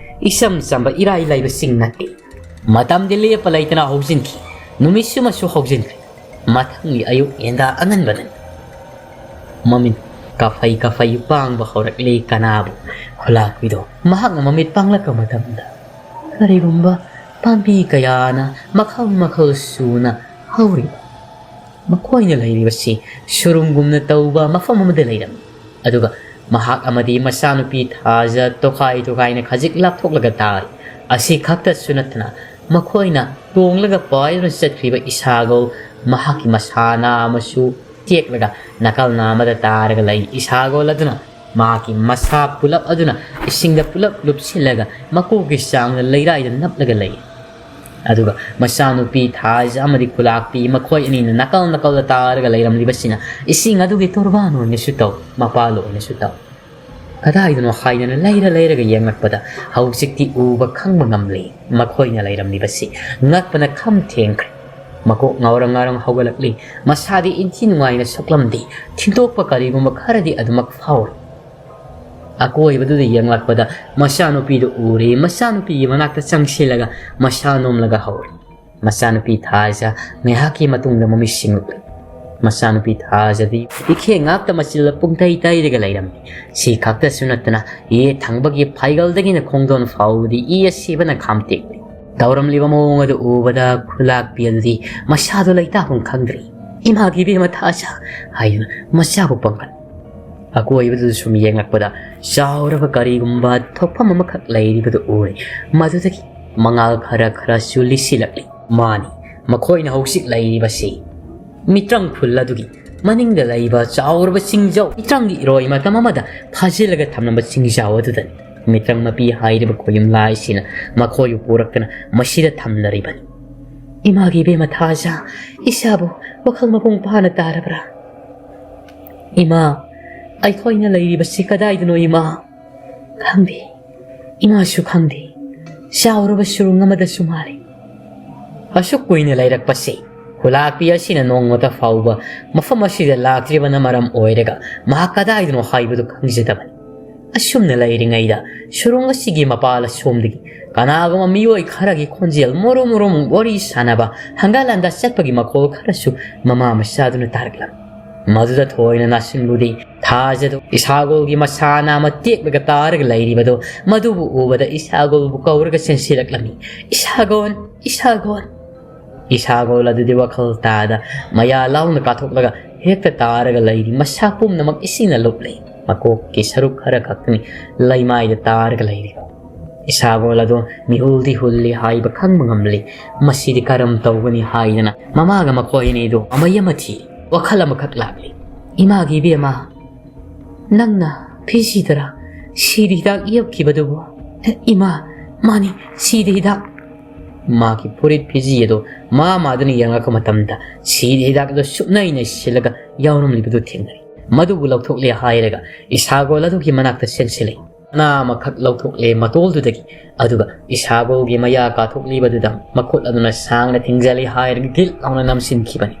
ꯏꯆꯝ ꯆꯝꯕ ꯏꯔꯥꯏ ꯂꯥꯏꯕ ꯆꯤꯡ ꯅꯠꯇꯦ꯫ ꯃꯇꯝꯗꯤ ꯂꯦꯞꯄ ꯂꯩꯇꯅ ꯍꯧꯖꯤꯟꯈꯤ꯫ ꯅꯨꯃꯤꯠꯁꯤꯃꯁꯨ ꯍꯧꯖꯤꯟꯈ꯭ꯔꯦ꯫ ꯃꯊꯪꯒꯤ ꯑꯌꯨꯛ ꯌꯦꯟꯗꯥ ꯑꯉꯟꯕꯗꯅꯤ꯫ ꯃꯃꯤꯠ ꯀꯥꯐꯩ ꯀꯥꯐꯩ ꯄꯥꯡꯕ ꯍꯧꯔꯛꯂꯤ ꯀꯅꯥꯕꯨ ꯈꯨꯂꯥꯛꯄꯤꯗꯣ꯫ ꯃꯍꯥꯛꯅ ꯃꯃꯤꯠ ꯄꯥꯡꯂꯛꯄ ꯃꯇꯝꯗ ꯀꯔꯤꯒꯨꯝꯕ ꯄꯥꯝꯕꯤ ꯀꯌꯥꯅ ꯃꯈꯜ ꯃꯈꯜ ꯁꯨꯅ ꯍꯧꯔꯤꯕ꯫ ꯃꯈꯣꯏꯅ ꯂꯩꯔꯤꯕꯁꯤ ꯁꯨꯔꯨꯡꯒꯨꯝꯅ ꯇꯧꯕ ꯃꯐꯝ ꯑꯃꯗ ꯂꯩꯔꯝꯃꯤ꯫ ꯑꯗꯨꯒ ꯃꯍꯥꯛ ꯑꯃꯗꯤ ꯃꯆꯥꯅꯨꯄꯤ ꯊꯥꯖ ꯇꯣꯈꯥꯏ ꯇꯣꯈꯥꯏꯅ ꯈꯖꯤꯛ ꯂꯥꯞꯊꯣꯛꯂꯒ ꯇꯥꯔꯤ꯫ ꯑꯁꯤ ꯈꯛꯇꯁꯨ ꯅꯠꯇꯅ ꯃꯈꯣꯏꯅ ꯇꯣꯡꯂꯒ ꯄꯥꯏꯗꯨꯅ ꯆꯠꯈ꯭ꯔꯤꯕ ꯏꯁꯥꯒꯧ ꯃꯍꯥꯛꯀꯤ ꯃꯁꯥꯅ ꯑꯃꯁꯨ ꯇꯦꯛꯂꯒ ꯅꯥꯀꯜ ꯅꯥꯝꯃꯗ ꯇꯥꯔꯒ ꯂꯩ꯫ ꯏꯁꯥꯒꯣꯜ ꯑꯗꯨꯅ ꯃꯍꯥꯛꯀꯤ ꯃꯁꯥ ꯄꯨꯂꯞ ꯑꯗꯨꯅ ꯏꯁꯤꯡꯗ ꯄꯨꯂꯞ ꯂꯨꯞꯁꯤꯜꯂꯒ ꯃꯀꯣꯛꯀꯤ ꯆꯥꯡꯗ ꯂꯩꯔꯥꯏꯗ ꯅꯞꯂꯒ ꯂꯩ꯫ ꯑꯗꯨꯒ ꯃꯆꯥꯅꯨꯄꯤ ꯊꯥꯖ ꯑꯃꯗꯤ ꯈꯨꯂꯥꯛꯄꯤ ꯃꯈꯣꯏ ꯑꯅꯤꯅ ꯅꯥꯀꯜ ꯅꯥꯀꯜꯗ ꯇꯥꯔꯒ ꯂꯩꯔꯝꯂꯤꯕꯁꯤꯅ ꯏꯁꯤꯡ ꯑꯗꯨꯒꯤ ꯇꯣꯔꯕꯥꯟ ꯑꯣꯏꯅꯁꯨ ꯇꯧ, ꯃꯄꯥꯜ ꯑꯣꯏꯅꯁꯨ ꯇꯧ꯫ ꯀꯗꯥꯏꯗꯅꯣ ꯍꯥꯏꯗꯅ ꯂꯩꯔ ꯂꯩꯔꯒ ꯌꯦꯡꯂꯛꯄꯗ ꯍꯧꯖꯤꯛꯇꯤ ꯎꯕ ꯈꯪꯕ ꯉꯝꯂꯤ꯫ ꯃꯈꯣꯏꯅ ꯂꯩꯔꯝꯂꯤꯕꯁꯤ ꯉꯛꯄꯅ ꯈꯝ ꯊꯦꯡꯈ꯭ꯔꯦ꯫ ꯃꯀꯣꯛ ꯉꯥꯎꯔ ꯉꯥꯎꯔ ꯍꯧꯒꯠꯂꯛꯂꯤ꯫ ꯃꯁꯥꯗꯤ ꯏꯟꯊꯤ ꯅꯨꯡꯉꯥꯏꯅ ꯁꯣꯛꯂꯝꯗꯦ꯫ ꯊꯤꯟꯗꯣꯛꯄ ꯀꯔꯤꯒꯨꯝꯕ ꯈꯔꯗꯤ ꯑꯗꯨꯃꯛ ꯐꯥꯎꯔꯤ꯫ ꯑꯀꯣꯏꯕꯗꯨꯗ ꯌꯦꯡꯂꯛꯄꯗ ꯃꯆꯥꯅꯨꯄꯤꯗꯨ ꯎꯔꯦ꯫ ꯃꯆꯥꯅꯨꯄꯤꯒꯤ ꯃꯅꯥꯛꯇ ꯆꯪꯁꯤꯜꯂꯒ ꯃꯁꯥ ꯅꯣꯝꯂꯒ ꯍꯧꯔꯦ꯫ ꯃꯆꯥꯅꯨꯄꯤ ꯊꯥꯖ ꯉꯥꯏꯍꯥꯛꯀꯤ ꯃꯇꯨꯡꯗ ꯃꯃꯤꯠ ꯁꯤꯡꯂꯛꯂꯦ꯫ ꯃꯆꯥꯅꯨꯄꯤ ꯊꯥꯖꯗꯤ ꯏꯈꯦ ꯉꯥꯛꯇ ꯃꯆꯤꯜꯗ ꯄꯨꯡꯇꯩ ꯇꯩꯔꯒ ꯂꯩꯔꯝꯃꯤ꯫ ꯁꯤ ꯈꯛꯇꯁꯨ ꯅꯠꯇꯅ ꯌꯦꯠ ꯊꯪꯕꯒꯤ ꯐꯥꯏꯒꯜꯗꯒꯤꯅ ꯈꯣꯡꯗꯣꯟ ꯐꯥꯎꯕꯗꯤ ꯏ ꯑꯁꯤꯕꯅ ꯈꯥꯝꯇꯦꯛꯂꯤ꯫ ꯇꯧꯔꯝꯂꯤꯕ ꯃꯑꯣꯡ ꯑꯗꯨ ꯎꯕꯗ ꯈꯨꯂꯥꯛꯄꯤ ꯑꯗꯨꯗꯤ ꯃꯁꯥꯗꯨ ꯂꯩꯇꯥꯐꯝ ꯈꯪꯗ꯭ꯔꯦ꯫ "ꯏꯃꯥꯒꯤ ꯏꯕꯦꯝꯃ ꯊꯥꯖ" ꯍꯥꯏꯗꯨꯅ ꯃꯆꯥꯕꯨ ꯄꯪꯀꯟ꯫ ꯑꯀꯣꯏꯕꯗꯨꯗ ꯁꯨꯝ ꯌꯦꯡꯂꯛꯄꯗ ꯆꯥꯎꯔꯕ ꯀꯔꯤꯒꯨꯝꯕ ꯊꯣꯛꯐꯝ ꯑꯃꯈꯛ ꯂꯩꯔꯤꯕꯗꯨ ꯎꯔꯦ꯫ ꯃꯗꯨꯗꯒꯤ ꯃꯉꯥꯜ ꯈꯔ ꯈꯔꯁꯨ ꯂꯤꯁꯤꯜꯂꯛꯂꯤ꯫ ꯃꯥꯅꯤ, ꯃꯈꯣꯏꯅ ꯍꯧꯖꯤꯛ ꯂꯩꯔꯤꯕꯁꯤ ꯃꯤꯇ꯭ꯔꯪ ꯈꯨꯜ ꯑꯗꯨꯒꯤ ꯃꯅꯤꯡꯗ ꯂꯩꯕ ꯆꯥꯎꯔꯕ ꯆꯤꯡꯖꯥꯎ, ꯃꯤꯇ꯭ꯔꯪꯒꯤ ꯏꯔꯣꯏ ꯃꯇꯝ ꯑꯃꯗ ꯐꯥꯖꯤꯜꯂꯒ ꯊꯝꯂꯝꯕ ꯆꯤꯡꯖꯥꯎ ꯑꯗꯨꯗꯅꯤ꯫ ꯃꯤꯇ꯭ꯔꯪ ꯃꯄꯤ ꯍꯥꯏꯔꯤꯕ ꯈꯣꯌꯨꯝ ꯂꯥꯏꯁꯤꯅ ꯃꯈꯣꯏꯕꯨ ꯄꯨꯔꯛꯇꯅ ꯃꯁꯤꯗ ꯊꯝꯂꯔꯤꯕꯅꯤ꯫ "ꯏꯃꯥꯒꯤ ꯏꯕꯦꯝꯃ ꯊꯥꯖ, ꯏꯆꯥꯕꯨ ꯋꯥꯈꯜ ꯃꯄꯨꯡ ꯐꯥꯅ ꯇꯥꯔꯕ꯭ꯔꯥ? ꯏꯃꯥ, ꯑꯩꯈꯣꯏꯅ ꯂꯩꯔꯤꯕꯁꯤ ꯀꯗꯥꯏꯗꯅꯣ, ꯏꯃꯥ?" "ꯈꯪꯗꯦ, ꯏꯃꯥꯁꯨ ꯈꯪꯗꯦ꯫ ꯆꯥꯎꯔꯕ ꯁꯨꯔꯨꯡ ꯑꯃꯗꯁꯨ ꯃꯥꯜꯂꯤ꯫" ꯑꯁꯨꯛ ꯀꯨꯏꯅ ꯂꯩꯔꯛꯄꯁꯤ ꯈꯨꯂꯥꯛꯄꯤ ꯑꯁꯤꯅ ꯅꯣꯡꯃꯇ ꯐꯥꯎꯕ ꯃꯐꯝ ꯑꯁꯤꯗ ꯂꯥꯛꯇ꯭ꯔꯤꯕꯅ ꯃꯔꯝ ꯑꯣꯏꯔꯒ ꯃꯍꯥꯛ ꯀꯗꯥꯏꯗꯅꯣ ꯍꯥꯏꯕꯗꯨ ꯈꯪꯖꯗꯕꯅꯤ꯫ ꯑꯁꯨꯝꯅ ꯂꯩꯔꯤꯉꯩꯗ ꯁꯨꯔꯨꯡ ꯑꯁꯤꯒꯤ ꯃꯄꯥꯜ ꯑꯁꯣꯝꯗꯒꯤ ꯀꯅꯥꯒꯨꯝꯕ ꯃꯤꯑꯣꯏ ꯈꯔꯒꯤ ꯈꯣꯟꯖꯦꯜ ꯃꯨꯔꯨꯝ ꯃꯨꯔꯨꯝ ꯋꯥꯔꯤ ꯁꯥꯟꯅꯕ, ꯍꯪꯒꯠ ꯍꯟꯗ ꯆꯠꯄꯒꯤ ꯃꯈꯣꯜ ꯈꯔꯁꯨ ꯃꯃꯥ ꯃꯆꯥꯗꯨꯅ ꯇꯥꯔꯛꯂꯝꯃꯤ꯫ ꯃꯗꯨꯗ ꯊꯣꯏꯅ ꯅꯥꯁꯤꯡꯂꯨꯗꯦ꯫ ꯊꯥꯖꯗꯨ ꯏꯁꯥꯒꯣꯜꯒꯤ ꯃꯁꯥ ꯅꯥꯝꯃ ꯇꯦꯛꯂꯒ ꯇꯥꯔꯒ ꯂꯩꯔꯤꯕꯗꯨ ꯃꯗꯨꯕꯨ ꯎꯕꯗ ꯏꯁꯥꯒꯣꯜꯕꯨ ꯀꯧꯔꯒ ꯆꯦꯟꯁꯤꯜꯂꯛꯂꯝꯃꯤ꯫ "ꯏꯁꯥꯒꯣꯜ, ꯏꯁꯥꯒꯣꯜ!" ꯏꯁꯥꯒꯣꯜ ꯑꯗꯨꯗꯤ ꯋꯥꯈꯜ ꯇꯥꯗ ꯃꯌꯥ ꯂꯥꯎꯅ ꯀꯥꯊꯣꯛꯂꯒ ꯍꯦꯛꯇ ꯇꯥꯔꯒ ꯂꯩꯔꯤ꯫ ꯃꯁꯥ ꯄꯨꯝꯅꯃꯛ ꯏꯁꯤꯡꯅ ꯂꯨꯞꯂꯦ꯫ ꯃꯀꯣꯛꯀꯤ ꯁꯔꯨꯛ ꯈꯔ ꯈꯛꯇꯅꯤ ꯂꯩꯃꯥꯏꯗ ꯇꯥꯔꯒ ꯂꯩꯔꯤ꯫ ꯏꯁꯥꯒꯣꯜ ꯑꯗꯨ ꯃꯤꯍꯨꯜꯗꯤ ꯍꯨꯜꯂꯤ ꯍꯥꯏꯕ ꯈꯪꯕ ꯉꯝꯂꯤ꯫ "ꯃꯁꯤꯗꯤ ꯀꯔꯝ ꯇꯧꯒꯅꯤ?" ꯍꯥꯏꯗꯅ ꯃꯃꯥꯒ ꯃꯈꯣꯏ ꯑꯅꯤꯗꯨ ꯑꯃꯩ ꯑꯃ ꯊꯤ꯫ ꯋꯥꯈꯜ ꯑꯃꯈꯛ ꯂꯥꯛꯂꯤ꯫ "ꯏꯃꯥꯒꯤ ꯏꯕꯦꯝꯃ, ꯅꯪꯅ ꯐꯤꯖꯤꯗꯔꯥ ꯁꯤꯗ ꯍꯤꯗꯥꯛ ꯌꯦꯞꯈꯤꯕꯗꯨꯕꯨ?" "ꯏꯃꯥ, ꯃꯥꯅꯤ, ꯁꯤꯗ ꯍꯤꯗꯥꯛ꯫" ꯃꯥꯒꯤ ꯐꯨꯔꯤꯠ ꯐꯤꯖꯤ ꯑꯗꯨ ꯃꯥ ꯃꯥꯗꯨꯅ ꯌꯦꯡꯂꯛꯄ ꯃꯇꯝꯗ ꯁꯤꯗ ꯍꯤꯗꯥꯛ ꯑꯗꯨ ꯁꯨꯞꯅꯩ ꯅꯩꯁꯤꯜꯂꯒ ꯌꯥꯎꯔꯝꯂꯤꯕꯗꯨ ꯊꯦꯡꯅꯔꯤ꯫ ꯃꯗꯨꯕꯨ ꯂꯧꯊꯣꯛꯂꯦ ꯍꯥꯏꯔꯒ ꯏꯁꯥꯒꯣꯜ ꯑꯗꯨꯒꯤ ꯃꯅꯥꯛꯇ ꯆꯦꯟꯁꯤꯜꯂꯤ꯫ ꯃꯅꯥ ꯑꯃꯈꯛ ꯂꯧꯊꯣꯛꯂꯦ ꯃꯇꯣꯜꯗꯨꯗꯒꯤ꯫ ꯑꯗꯨꯒ ꯏꯁꯥꯒꯣꯜꯒꯤ ꯃꯌꯥ ꯀꯥꯊꯣꯛꯂꯤꯕꯗꯨꯗ ꯃꯈꯨꯠ ꯑꯗꯨꯅ ꯁꯥꯡꯅ ꯊꯤꯡꯖꯤꯜꯂꯤ ꯍꯥꯏꯔꯒ ꯒꯤꯜ ꯂꯥꯎꯅ ꯅꯝꯁꯤꯟꯈꯤꯕꯅꯤ꯫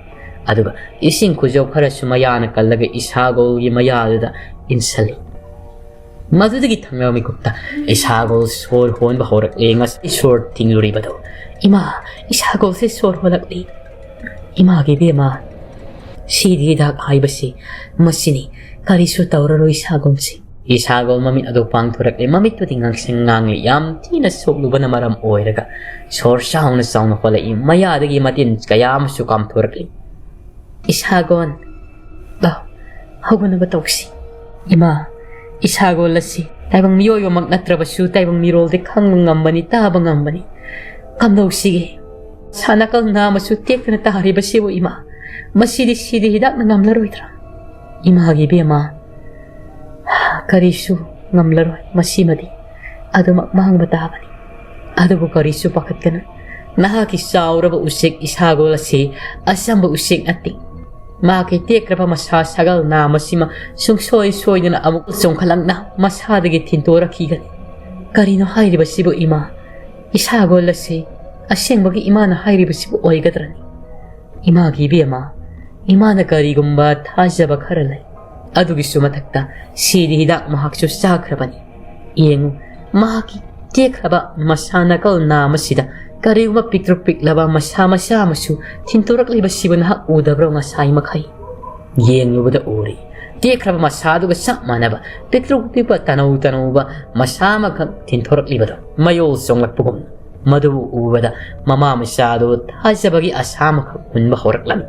ꯑꯗꯨꯒ ꯏꯁꯤꯡ ꯈꯨꯖꯧ ꯈꯔꯁꯨ ꯃꯌꯥꯅ ꯀꯜꯂꯒ ꯏꯁꯥꯒꯣꯜꯒꯤ ꯃꯌꯥꯗꯨꯗ ꯏꯟꯁꯤꯜꯂꯤ꯫ ꯃꯗꯨꯗꯒꯤ ꯊꯪꯅꯕ ꯃꯤꯀꯨꯞꯇ ꯏꯁꯥꯒꯣꯜ ꯁꯣꯔ ꯍꯣꯟꯕ ꯍꯧꯔꯛꯂꯦ꯫ ꯉꯁꯥꯏ ꯁꯣꯔ ꯊꯤꯡꯂꯨꯔꯤꯕꯗꯣ꯫ "ꯏꯃꯥ, ꯏꯁꯥꯒꯣꯜꯁꯦ ꯁꯣꯔ ꯍꯣꯜꯂꯛꯂꯤ꯫ ꯏꯃꯥꯒꯤ ꯏꯕꯦꯝꯃ, ꯁꯤꯗꯤ ꯍꯤꯗꯥꯛ ꯍꯥꯏꯕꯁꯤ ꯃꯁꯤꯅꯤ, ꯀꯔꯤꯁꯨ ꯇꯧꯔꯔꯣꯏ ꯏꯁꯥꯒꯣꯜꯁꯤ꯫" ꯏꯁꯥꯒꯣꯜ ꯃꯃꯤꯠ ꯑꯗꯨ ꯄꯥꯡꯊꯣꯔꯛꯂꯦ꯫ ꯃꯃꯤꯠꯇꯨꯗꯤ ꯉꯥꯡꯁꯪ ꯉꯥꯡꯂꯤ꯫ ꯌꯥꯝ ꯊꯤꯅ ꯁꯣꯛꯂꯨꯕꯅ ꯃꯔꯝ ꯑꯣꯏꯔꯒ ꯁꯣꯔ ꯆꯥꯎꯅ ꯆꯥꯎꯅ ꯍꯣꯜꯂꯛꯏ꯫ ꯃꯌꯥꯗꯒꯤ ꯃꯇꯤꯟ ꯀꯌꯥ ꯑꯃꯁꯨ ꯀꯥꯝꯊꯣꯔꯛꯂꯤ꯫ "ꯏꯁꯥꯒꯣꯜ, ꯂꯥꯎ, ꯍꯧꯒꯠꯅꯕ ꯇꯧꯁꯤ꯫" "ꯏꯃꯥ, ꯏꯁꯥꯒꯣꯜ ꯑꯁꯤ ꯇꯥꯏꯕꯪ ꯃꯤꯑꯣꯏꯕꯃꯛ ꯅꯠꯇ꯭ꯔꯕꯁꯨ ꯇꯥꯏꯕꯪ ꯃꯤꯔꯣꯜꯗꯤ ꯈꯪꯕ ꯉꯝꯕꯅꯤ, ꯇꯥꯕ ꯉꯝꯕꯅꯤ꯫ ꯀꯝꯗꯧꯁꯤꯒꯦ? ꯁꯥ ꯅꯥꯀꯜ ꯅꯥꯝꯃꯁꯨ ꯇꯦꯛꯇꯅ ꯇꯥꯔꯤꯕꯁꯤꯕꯨ ꯏꯃꯥ, ꯃꯁꯤꯗꯤ ꯁꯤꯗ ꯍꯤꯗꯥꯛꯅ ꯉꯝꯂꯔꯣꯏꯗ꯭ꯔꯥ?" "ꯏꯃꯥꯒꯤ ꯏꯕꯦꯝꯃ, ꯀꯔꯤꯁꯨ ꯉꯝꯂꯔꯣꯏ ꯃꯁꯤꯃꯗꯤ꯫ ꯑꯗꯨꯃꯛ ꯃꯥꯡꯕ ꯇꯥꯕꯅꯤ꯫ ꯑꯗꯨꯕꯨ ꯀꯔꯤꯁꯨ ꯄꯥꯈꯠꯀꯅꯨ꯫ ꯅꯍꯥꯛꯀꯤ ꯆꯥꯎꯔꯕ ꯎꯆꯦꯛ ꯏꯁꯥꯒꯣꯜ ꯑꯁꯤ ꯑꯆꯝꯕ ꯎꯆꯦꯛ ꯅꯠꯇꯦ꯫ ꯃꯍꯥꯛꯀꯤ ꯇꯦꯛꯈ꯭ꯔꯕ ꯃꯁꯥ ꯁꯥꯒꯜ ꯅꯥꯝꯃꯁꯤꯃ ꯁꯨꯡꯁꯣꯏ ꯁꯣꯏꯗꯅ ꯑꯃꯨꯛ ꯆꯣꯡꯈꯠꯂꯛꯅ ꯃꯁꯥꯗꯒꯤ ꯊꯤꯟꯇꯣꯔꯛꯈꯤꯒꯅꯤ꯫" "ꯀꯔꯤꯅꯣ ꯍꯥꯏꯔꯤꯕꯁꯤꯕꯨ ꯏꯃꯥ? ꯏꯁꯥꯒꯣꯜ ꯑꯁꯤ ꯑꯁꯦꯡꯕꯒꯤ ꯏꯃꯥꯅ ꯍꯥꯏꯔꯤꯕꯁꯤꯕꯨ ꯑꯣꯏꯒꯗ꯭ꯔꯅꯤ?" "ꯏꯃꯥꯒꯤ ꯏꯕꯦꯝꯃ, ꯏꯃꯥꯅ ꯀꯔꯤꯒꯨꯝꯕ ꯊꯥꯖꯕ ꯈꯔ ꯂꯩ꯫ ꯑꯗꯨꯒꯤꯁꯨ ꯃꯊꯛꯇ ꯁꯤꯗꯤ ꯍꯤꯗꯥꯛ ꯃꯍꯥꯛꯁꯨ ꯆꯥꯈ꯭ꯔꯕꯅꯤ꯫ ꯌꯦꯡꯉꯨ, ꯃꯍꯥꯛꯀꯤ ꯇꯦꯛꯈ꯭ꯔꯕ ꯃꯁꯥ ꯅꯥꯀꯜ ꯅꯥꯝꯃꯁꯤꯗ ꯀꯔꯤꯒꯨꯝꯕ ꯄꯤꯛꯇ꯭ꯔꯨ ꯄꯤꯛꯂꯕ ꯃꯁꯥ ꯃꯆꯥ ꯑꯃꯁꯨ ꯊꯤꯟꯇꯣꯔꯛꯂꯤꯕꯁꯤꯕꯨ ꯅꯍꯥꯛ ꯎꯗꯕ꯭ꯔꯣ ꯉꯁꯥꯏ ꯃꯈꯩ?" ꯌꯦꯡꯂꯨꯕꯗ ꯎꯔꯤ꯫ ꯇꯦꯛꯈ꯭ꯔꯕ ꯃꯁꯥꯗꯨꯒ ꯆꯞ ꯃꯥꯟꯅꯕ ꯄꯤꯛꯇ꯭ꯔꯨ ꯄꯤꯛꯄ ꯇꯅꯧ ꯇꯅꯧꯕ ꯃꯁꯥ ꯑꯃꯈꯛ ꯊꯤꯟꯊꯣꯔꯛꯂꯤꯕꯗꯣ ꯃꯌꯣꯜ ꯆꯣꯡꯂꯛꯄꯒꯨꯝ꯫ ꯃꯗꯨꯕꯨ ꯎꯕꯗ ꯃꯃꯥ ꯃꯆꯥꯗꯨ ꯊꯥꯖꯕꯒꯤ ꯑꯁꯥ ꯑꯃꯈꯛ ꯍꯨꯟꯕ ꯍꯧꯔꯛꯂꯝꯃꯤ꯫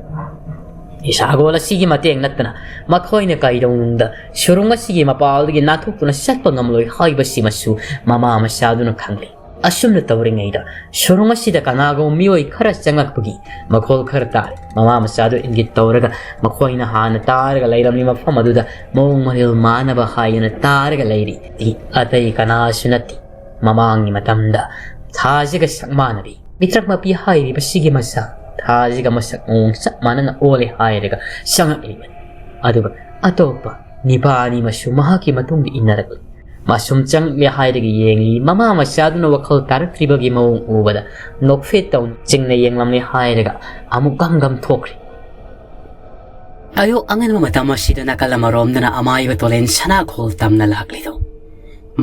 ꯏꯁꯥꯒꯣꯜ ꯑꯁꯤꯒꯤ ꯃꯇꯦꯡ ꯅꯠꯇꯅ ꯃꯈꯣꯏꯅ ꯀꯩꯗꯧꯅꯨꯡꯗ ꯁꯨꯔꯨꯡ ꯑꯁꯤꯒꯤ ꯃꯄꯥꯜꯗꯒꯤ ꯅꯥꯟꯊꯣꯛꯇꯨꯅ ꯆꯠꯄ ꯉꯝꯂꯣꯏ ꯍꯥꯏꯕꯁꯤꯃꯁꯨ ꯃꯃꯥ ꯃꯆꯥꯗꯨꯅ ꯈꯪꯂꯤ꯫ ꯑꯁꯨꯝꯅ ꯇꯧꯔꯤꯉꯩꯗ ꯁꯨꯔꯨꯡ ꯑꯁꯤꯗ ꯀꯅꯥꯒꯨꯝꯕ ꯃꯤꯑꯣꯏ ꯈꯔ ꯆꯪꯂꯛꯄꯒꯤ ꯃꯈꯣꯜ ꯈꯔ ꯇꯥꯔꯦ꯫ ꯃꯃꯥ ꯃꯆꯥꯗꯨ ꯏꯪꯒꯤꯠ ꯇꯧꯔꯒ ꯃꯈꯣꯏꯅ ꯍꯥꯟꯅ ꯇꯥꯔꯒ ꯂꯩꯔꯝꯂꯤꯕ ꯃꯐꯝ ꯑꯗꯨꯗ ꯃꯑꯣꯡ ꯃꯔꯤꯜ ꯃꯥꯟꯅꯕ ꯍꯥꯏꯗꯨꯅ ꯇꯥꯔꯒ ꯂꯩꯔꯤ꯫ ꯑꯇꯩ ꯀꯅꯥꯁꯨ ꯅꯠꯇꯦ꯫ ꯃꯃꯥꯡꯒꯤ ꯃꯇꯝꯗ ꯊꯥꯁꯤꯒ ꯁꯛ ꯃꯥꯟꯅꯕꯤ ꯄꯤꯇ꯭ꯔꯛ ꯃꯄꯤ ꯍꯥꯏꯔꯤꯕꯁꯤꯒꯤ ꯃꯆꯥ ꯊꯥꯁꯤꯒ ꯃꯁꯛ ꯃꯑꯣꯡ ꯆꯞ ꯃꯥꯟꯅꯅ ꯑꯣꯜꯂꯦ ꯍꯥꯏꯔꯒ ꯆꯪꯉꯛꯂꯤꯕꯅꯤ꯫ ꯑꯗꯨꯒ ꯑꯇꯣꯞꯄ ꯅꯤꯄꯥ ꯑꯅꯤ ꯑꯃꯁꯨ ꯃꯍꯥꯛꯀꯤ ꯃꯇꯨꯡꯗ ꯏꯟꯅꯔꯛꯂꯤ꯫ ꯃꯁꯨꯝ ꯆꯪꯂꯦ ꯍꯥꯏꯔꯒ ꯌꯦꯡꯂꯤ꯫ ꯃꯃꯥ ꯃꯆꯥꯗꯨꯅ ꯋꯥꯈꯜ ꯇꯥꯔꯛꯇ꯭ꯔꯤꯕꯒꯤ ꯃꯑꯣꯡ ꯎꯕꯗ ꯅꯣꯛꯐꯦꯠ ꯇꯧꯅ ꯆꯤꯡꯅ ꯌꯦꯡꯂꯝꯂꯦ ꯍꯥꯏꯔꯒ ꯑꯃꯨꯛ ꯒꯝ ꯒꯝ ꯊꯣꯛꯈ꯭ꯔꯤ꯫ ꯑꯌꯨꯛ ꯑꯉꯟꯕ ꯃꯇꯝ ꯑꯁꯤꯗ ꯅꯥꯀꯜ ꯑꯃꯔꯣꯝꯗꯅ ꯑꯃꯥꯏꯕ ꯇꯣꯂꯦꯟ ꯁꯅꯥꯈꯣꯜ ꯇꯝꯅ ꯂꯥꯛꯂꯤꯗꯣ꯫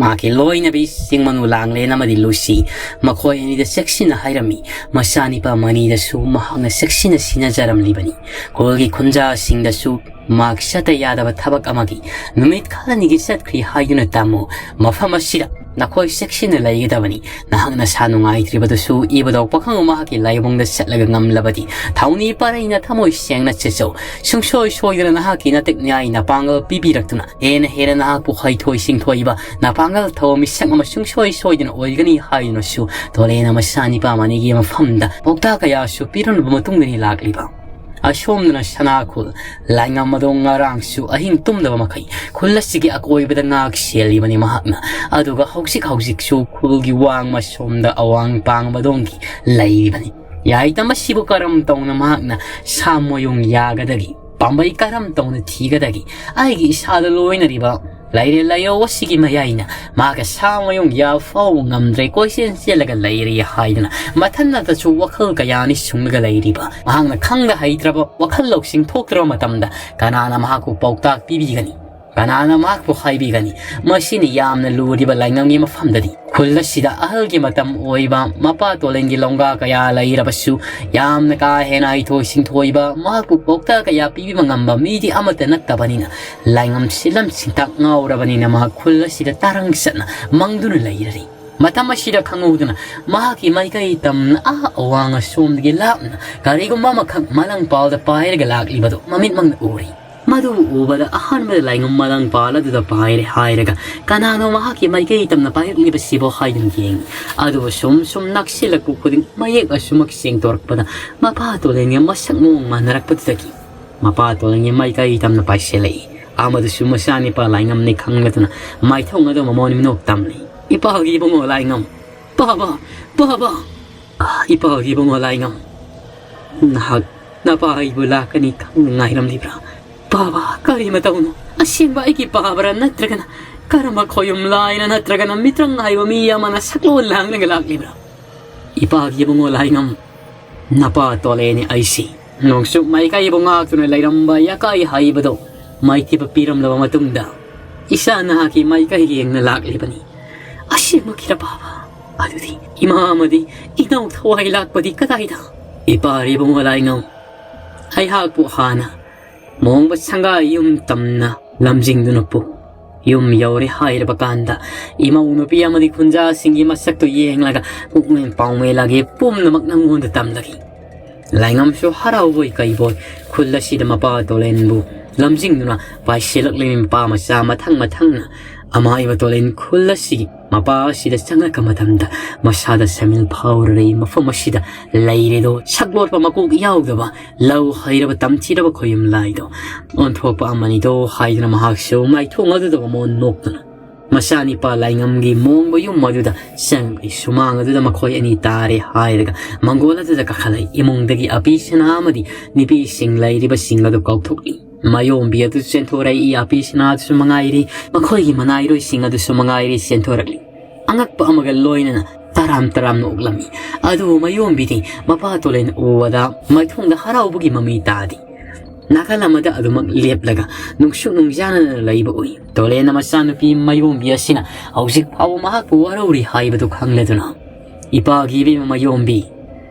ꯃꯍꯥꯛꯀꯤ ꯂꯣꯏꯅꯕꯤ ꯆꯤꯡꯃꯅꯨ ꯂꯥꯡꯂꯦꯟ ꯑꯃꯗꯤ ꯂꯨꯁꯤ ꯃꯈꯣꯏ ꯑꯅꯤꯗ ꯆꯦꯛꯁꯤꯟꯅ ꯍꯥꯏꯔꯝꯃꯤ꯫ ꯃꯆꯥꯅꯤꯄꯥ ꯃꯅꯤꯗꯁꯨ ꯃꯍꯥꯛꯅ ꯆꯦꯛꯁꯤꯟꯅ ꯁꯤꯟꯅꯖꯔꯝꯂꯤꯕꯅꯤ꯫ ꯈꯨꯜꯒꯤ ꯈꯨꯟꯖꯥꯁꯤꯡꯗꯁꯨ ꯃꯍꯥꯛ ꯆꯠꯇ ꯌꯥꯗꯕ ꯊꯕꯛ ꯑꯃꯒꯤ ꯅꯨꯃꯤꯠ ꯈꯔꯅꯤꯒꯤ ꯆꯠꯈ꯭ꯔꯤ ꯍꯥꯏꯗꯨꯅ ꯇꯝꯃꯨ꯫ ꯃꯐꯝ ꯑꯁꯤꯗ ꯅꯈꯣꯏ ꯆꯦꯛꯁꯤꯟꯅ ꯂꯩꯒꯗꯕꯅꯤ꯫ ꯅꯍꯥꯛ ꯅꯁꯥ ꯅꯨꯡꯉꯥꯏꯇ꯭ꯔꯤꯕꯗꯨꯁꯨ ꯏꯕꯨꯙꯧ ꯄꯥꯈꯪꯕ ꯃꯍꯥꯛꯀꯤ ꯂꯥꯏꯕꯨꯡꯗ ꯆꯠꯂꯒ ꯉꯝꯂꯕꯗꯤ ꯊꯧꯅꯤ ꯄꯔꯩꯅ ꯊꯃꯣꯏ ꯁꯦꯡꯅ ꯆꯠꯆꯧ꯫ ꯁꯨꯡꯁꯣꯏ ꯁꯣꯏꯗꯅ ꯅꯍꯥꯛꯀꯤ ꯅꯇꯤꯛ ꯅꯤꯌꯥꯏ ꯅꯄꯥꯡꯒꯜ ꯄꯤꯕꯤꯔꯛꯇꯨꯅ ꯍꯦꯟꯅ ꯍꯦꯟꯅ ꯅꯍꯥꯛꯄꯨ ꯍꯩꯊꯣꯏ ꯁꯤꯡꯊꯣꯏꯕ ꯅꯄꯥꯡꯒꯜ ꯊꯧꯕ ꯃꯤꯁꯛ ꯑꯃ ꯁꯨꯡꯁꯣꯏ ꯁꯣꯏꯗꯅ ꯑꯣꯏꯒꯅꯤ ꯍꯥꯏꯗꯨꯅꯁꯨ ꯇꯣꯂꯦꯅ ꯃꯆꯥ ꯅꯤꯄꯥ ꯃꯅꯤꯒꯤ ꯃꯐꯝꯗ ꯄꯥꯎꯇꯥꯛ ꯀꯌꯥꯁꯨ ꯄꯤꯔꯝꯂꯕ ꯃꯇꯨꯡꯗꯅꯤ ꯂꯥꯛꯂꯤꯕ꯫ ꯑꯁꯣꯝꯗꯅ ꯁꯅꯥꯈꯨꯜ ꯂꯥꯏꯉꯝꯕꯗꯣ ꯉꯔꯥꯡꯁꯨ ꯑꯍꯤꯡ ꯇꯨꯝꯗꯕ ꯃꯈꯩ ꯈꯨꯜ ꯑꯁꯤꯒꯤ ꯑꯀꯣꯏꯕꯗ ꯉꯥꯛ ꯁꯦꯜꯂꯤꯕꯅꯤ ꯃꯍꯥꯛꯅ꯫ ꯑꯗꯨꯒ ꯍꯧꯖꯤꯛ ꯍꯧꯖꯤꯛꯁꯨ ꯈꯨꯜꯒꯤ ꯋꯥꯡꯃ ꯁꯣꯝꯗ ꯑꯋꯥꯡ ꯄꯥꯡꯕꯗꯣꯡꯒꯤ ꯂꯩꯔꯤꯕꯅꯤ꯫ ꯌꯥꯏꯇ ꯃꯁꯤꯕꯨ ꯀꯔꯝ ꯇꯧꯅ ꯃꯍꯥꯛꯅ ꯁꯥ ꯃꯌꯨꯡ ꯌꯥꯒꯗꯒꯦ? ꯄꯥꯝꯕꯩ ꯀꯔꯝ ꯇꯧꯅ ꯊꯤꯒꯗꯒꯦ? ꯑꯩꯒꯤ ꯏꯁꯥꯗ ꯂꯣꯏꯅꯔꯤꯕ ꯂꯩꯔꯦ ꯂꯩꯔꯧ ꯑꯁꯤꯒꯤ ꯃꯌꯥꯏꯅ ꯃꯍꯥꯛꯀ ꯁꯥ ꯃꯌꯨꯡ ꯌꯥ ꯐꯥꯎ ꯉꯝꯗ꯭ꯔꯦ, ꯀꯣꯏꯆꯦꯟ ꯆꯦꯜꯂꯒ ꯂꯩꯔꯦ ꯍꯥꯏꯗꯨꯅ ꯃꯊꯟꯅꯇꯁꯨ ꯋꯥꯈꯜ ꯀꯌꯥꯅꯤ ꯁꯨꯡꯂꯒ ꯂꯩꯔꯤꯕ ꯃꯍꯥꯛꯅ ꯈꯪꯗ ꯍꯩꯇ꯭ꯔꯕ ꯋꯥꯈꯜ ꯂꯧꯁꯤꯡ ꯊꯣꯛꯇ꯭ꯔꯕ ꯃꯇꯝꯗ ꯀꯅꯥꯅ ꯃꯍꯥꯛꯄꯨ ꯄꯥꯎꯇꯥꯛ ꯄꯤꯕꯤꯒꯅꯤ? ꯀꯅꯥꯅ ꯃꯍꯥꯛꯄꯨ ꯍꯥꯏꯕꯤꯒꯅꯤ? ꯃꯁꯤꯅ ꯌꯥꯝꯅ ꯂꯨꯔꯤꯕ ꯂꯥꯏꯉꯝꯒꯤ ꯃꯐꯝꯗꯗꯤ ꯈꯨꯜ ꯑꯁꯤꯗ ꯑꯍꯜꯒꯤ ꯃꯇꯝ ꯑꯣꯏꯕ ꯃꯄꯥ ꯇꯣꯂꯦꯟꯒꯤ ꯂꯣꯡꯒꯥ ꯀꯌꯥ ꯂꯩꯔꯕꯁꯨ, ꯌꯥꯝꯅ ꯀꯥ ꯍꯦꯟꯅ ꯍꯩꯊꯣꯏ ꯁꯤꯡꯊꯣꯏꯕ, ꯃꯍꯥꯛꯄꯨ ꯄꯥꯎꯇꯥꯛ ꯀꯌꯥ ꯄꯤꯕꯤꯕ ꯉꯝꯕ ꯃꯤꯗꯤ ꯑꯃꯠꯇ ꯅꯠꯇꯕꯅꯤꯅ, ꯂꯥꯏꯉꯝ ꯁꯤꯂꯝ ꯁꯤꯡꯇꯥꯛ ꯉꯥꯎꯔꯕꯅꯤꯅ ꯃꯍꯥꯛ ꯈꯨꯜ ꯑꯁꯤꯗ ꯇꯥꯔꯪ ꯆꯠꯅ ꯃꯪꯗꯨꯅ ꯂꯩꯔꯔꯤ꯫ ꯃꯇꯝ ꯑꯁꯤꯗ ꯈꯪꯍꯧꯗꯅ ꯃꯍꯥꯛꯀꯤ ꯃꯥꯏꯀꯩ ꯇꯝꯅ ꯑꯥ ꯑꯋꯥꯡ ꯑꯁꯣꯝꯗꯒꯤ ꯂꯥꯞꯅ ꯀꯔꯤꯒꯨꯝꯕ ꯑꯃꯈꯛ ꯃꯂꯪ ꯄꯥꯜꯗ ꯄꯥꯏꯔꯒ ꯂꯥꯛꯂꯤꯕꯗꯨ ꯃꯃꯤꯠꯃꯛꯅ ꯎꯔꯤ꯫ ꯃꯗꯨ ꯎꯕꯗ ꯑꯍꯥꯟꯕꯗ ꯂꯥꯏꯉꯝ ꯃꯂꯪ ꯄꯥꯜ ꯑꯗꯨꯗ ꯄꯥꯏꯔꯦ ꯍꯥꯏꯔꯒ, "ꯀꯅꯥꯅꯣ ꯃꯍꯥꯛꯀꯤ ꯃꯥꯏꯀꯩ ꯇꯝꯅ ꯄꯥꯏꯔꯛꯂꯤꯕꯁꯤꯕꯣ?" ꯍꯥꯏꯗꯨꯅ ꯌꯦꯡꯉꯤ꯫ ꯑꯗꯨꯕꯨ ꯁꯨꯝ ꯁꯨꯝ ꯅꯛꯁꯤꯜꯂꯛꯄ ꯈꯨꯗꯤꯡ ꯃꯌꯦꯛ ꯑꯁꯨꯃꯛ ꯁꯦꯡꯗꯣꯔꯛꯄꯗ, ꯃꯄꯥ ꯇꯣꯂꯦꯟꯒꯤ ꯃꯁꯛ ꯃꯑꯣꯡ ꯃꯥꯟꯅꯔꯛꯄꯗꯨꯗꯒꯤ ꯃꯄꯥ ꯇꯣꯂꯦꯟꯒꯤ ꯃꯥꯏꯀꯩ ꯇꯝꯅ ꯄꯥꯏꯁꯤꯜꯂꯛꯏ꯫ ꯑꯃꯗꯨꯁꯨ ꯃꯆꯥꯅꯤꯄꯥ ꯂꯥꯏꯉꯝꯅꯤ ꯈꯪꯂꯗꯨꯅ ꯃꯥꯏꯊꯣꯡ ꯑꯗꯨ ꯃꯃꯣꯟ ꯃꯤꯅꯣꯛ ꯇꯝꯂꯤ꯫ "ꯏꯄꯥꯒꯤ ꯏꯕꯨꯡꯉꯣ ꯂꯥꯏꯉꯝ! ꯄꯥꯕ! ꯄꯥꯕ!" "ꯏꯄꯥꯒꯤ ꯏꯕꯨꯡꯉꯣ ꯂꯥꯏꯉꯝ, ꯅꯍꯥꯛ ꯅꯄꯥ ꯑꯩꯕꯨ ꯂꯥꯛꯀꯅꯤ ꯈꯪꯅ ꯉꯥꯏꯔꯝꯂꯤꯕ꯭ꯔꯥ? ꯄꯥꯕ, ꯀꯔꯤ ꯃꯇꯧꯅꯣ? ꯑꯁꯦꯡꯕ ꯑꯩꯒꯤ ꯄꯥꯕꯔꯥ, ꯅꯠꯇ꯭ꯔꯒꯅ ꯀꯔꯝꯕ ꯈꯣꯌꯨꯝ ꯂꯥꯏꯅ, ꯅꯠꯇ꯭ꯔꯒꯅ ꯃꯤꯇ꯭ꯔꯪ ꯍꯥꯏꯕ ꯃꯤ ꯑꯃꯅ ꯁꯛꯂꯣꯟ ꯂꯥꯡꯂꯒ ꯂꯥꯛꯂꯤꯕ꯭ꯔꯥ?" "ꯏꯄꯥꯒꯤ ꯏꯕꯨꯡꯉꯣ ꯂꯥꯏꯉꯝ, ꯅꯄꯥ ꯇꯣꯂꯦꯅꯤ ꯑꯩꯁꯤ꯫ ꯅꯣꯡꯆꯨꯞ ꯃꯥꯏꯀꯩꯕꯨ ꯉꯥꯛꯇꯨꯅ ꯂꯩꯔꯝꯕ ꯌꯥꯀꯥꯏ ꯍꯥꯏꯕꯗꯣ ꯃꯥꯏꯊꯤꯕ ꯄꯤꯔꯝꯂꯕ ꯃꯇꯨꯡꯗ, ꯏꯆꯥ ꯅꯍꯥꯛꯀꯤ ꯃꯥꯏꯀꯩ ꯌꯦꯡꯅ ꯂꯥꯛꯂꯤꯕꯅꯤ꯫" "ꯑꯁꯦꯡꯕꯒꯤꯔ ꯄꯥꯕ? ꯑꯗꯨꯗꯤ ꯏꯃꯥ ꯑꯃꯗꯤ ꯏꯅꯥꯎ ꯊꯋꯥꯏ ꯂꯥꯛꯄꯗꯤ ꯀꯗꯥꯏꯗ?" "ꯏꯄꯥ ꯏꯕꯨꯡꯉꯣ ꯂꯥꯏꯉꯝ, ꯑꯩꯍꯥꯛꯄꯨ ꯍꯥꯟꯅ ꯃꯣꯡꯕ ꯁꯪꯒꯥꯏ ꯌꯨꯝ ꯇꯝꯅ ꯂꯝꯖꯤꯡꯗꯨꯅ ꯄꯨ꯫ ꯌꯨꯝ ꯌꯧꯔꯦ ꯍꯥꯏꯔꯕ ꯀꯥꯟꯗ, ꯏꯃꯧ ꯅꯨꯄꯤ ꯑꯃꯗꯤ ꯈꯨꯟꯖꯥꯁꯤꯡꯒꯤ ꯃꯁꯛꯇꯨ ꯌꯦꯡꯂꯒ ꯄꯨꯛꯃꯦꯟ ꯄꯥꯎꯃꯦꯜꯂꯒꯦ ꯄꯨꯝꯅꯃꯛ ꯅꯪꯉꯣꯟꯗ ꯇꯝꯂꯒꯦ꯫" ꯂꯥꯏꯉꯝꯁꯨ ꯍꯔꯥꯎꯕꯣꯏ ꯀꯩꯕꯣꯏ ꯈꯨꯜ ꯑꯁꯤꯗ ꯃꯄꯥ ꯇꯣꯂꯦꯟꯕꯨ ꯂꯝꯖꯤꯡꯗꯨꯅ ꯄꯥꯏꯁꯤꯜꯂꯛꯂꯤꯕ ꯃꯄꯥ ꯃꯆꯥ ꯃꯊꯪ ꯃꯊꯪꯅ ꯑꯃꯥꯏꯕ ꯇꯣꯂꯦꯟ ꯈꯨꯜ ꯑꯁꯤꯒꯤ ꯃꯄꯥ ꯑꯁꯤꯗ ꯆꯪꯂꯛꯄ ꯃꯇꯝꯗ, ꯃꯁꯥꯗ ꯁꯃꯤꯜ ꯐꯥꯎꯔꯔꯦ꯫ ꯃꯐꯝ ꯑꯁꯤꯗ ꯂꯩꯔꯦꯗꯣ ꯁꯛꯂꯣꯠꯄ ꯃꯀꯣꯛ ꯌꯥꯎꯗꯕ, ꯂꯧ ꯍꯩꯔꯕ ꯇꯝꯊꯤꯔꯕ ꯈꯣꯌꯨꯝ ꯂꯥꯏꯗꯣ ꯑꯣꯟꯊꯣꯛꯄ ꯑꯃꯅꯤꯗꯣ ꯍꯥꯏꯗꯨꯅ ꯃꯍꯥꯛꯁꯨ ꯃꯥꯏꯊꯣꯡ ꯑꯗꯨꯗ ꯃꯃꯣꯟ ꯅꯣꯛꯇꯨꯅ, ꯃꯆꯥꯅꯤꯄꯥ ꯂꯥꯏꯉꯝꯒꯤ ꯃꯣꯡꯕ ꯌꯨꯝ ꯑꯗꯨꯗ ꯆꯪꯂꯛꯏ꯫ ꯁꯨꯃꯥꯡ ꯑꯗꯨꯗ ꯃꯈꯣꯏ ꯑꯅꯤ ꯇꯥꯔꯦ ꯍꯥꯏꯔꯒ ꯃꯪꯒꯣꯜ ꯑꯗꯨꯗ ꯀꯥꯈꯠꯂꯛꯏ꯫ ꯏꯃꯨꯡꯗꯒꯤ ꯑꯄꯤ ꯁꯅꯥ ꯑꯃꯗꯤ ꯅꯨꯄꯤꯁꯤꯡ ꯂꯩꯔꯤꯕꯁꯤꯡ ꯑꯗꯨ ꯀꯧꯊꯣꯛꯂꯤ꯫ ꯃꯌꯣꯝꯕꯤ ꯑꯗꯨ ꯆꯦꯟꯊꯣꯔꯛꯏ꯫ ꯑꯄꯤ ꯁꯅꯥ ꯑꯗꯨꯁꯨ ꯃꯉꯥꯏꯔꯤ, ꯃꯈꯣꯏꯒꯤ ꯃꯅꯥꯏꯔꯣꯏꯁꯤꯡ ꯑꯗꯨꯁꯨ ꯃꯉꯥꯏꯔꯤ, ꯆꯦꯟꯊꯣꯔꯛꯂꯤ꯫ ꯑꯉꯛꯄ ꯑꯃꯒ ꯂꯣꯏꯅꯅ ꯇꯔꯥꯝ ꯇꯔꯥꯝꯅ ꯑꯣꯛꯂꯝꯃꯤ꯫ ꯑꯗꯨꯕꯨ ꯃꯌꯣꯝꯕꯤꯗꯤ ꯃꯄꯥ ꯇꯣꯂꯦꯟ ꯎꯕꯗ ꯃꯥꯏꯊꯣꯡꯗ ꯍꯔꯥꯎꯕꯒꯤ ꯃꯃꯤ ꯇꯥꯗꯦ꯫ ꯅꯥꯀꯜ ꯑꯃꯗ ꯑꯗꯨꯃꯛ ꯂꯦꯞꯂꯒ ꯅꯨꯡꯁꯨꯛ ꯅꯨꯡꯖꯥꯅꯅ ꯂꯩꯕ ꯎꯏ꯫ ꯇꯣꯂꯦꯟꯅ ꯃꯆꯥꯅꯨꯄꯤ ꯃꯌꯣꯝꯕꯤ ꯑꯁꯤꯅ ꯍꯧꯖꯤꯛ ꯐꯥꯎꯕ ꯃꯍꯥꯛꯄꯨ ꯋꯥꯔꯧꯔꯤ ꯍꯥꯏꯕꯗꯨ ꯈꯪꯂꯗꯨꯅ, "ꯏꯄꯥꯒꯤ ꯏꯕꯦꯝꯃ ꯃꯌꯣꯝꯕꯤ,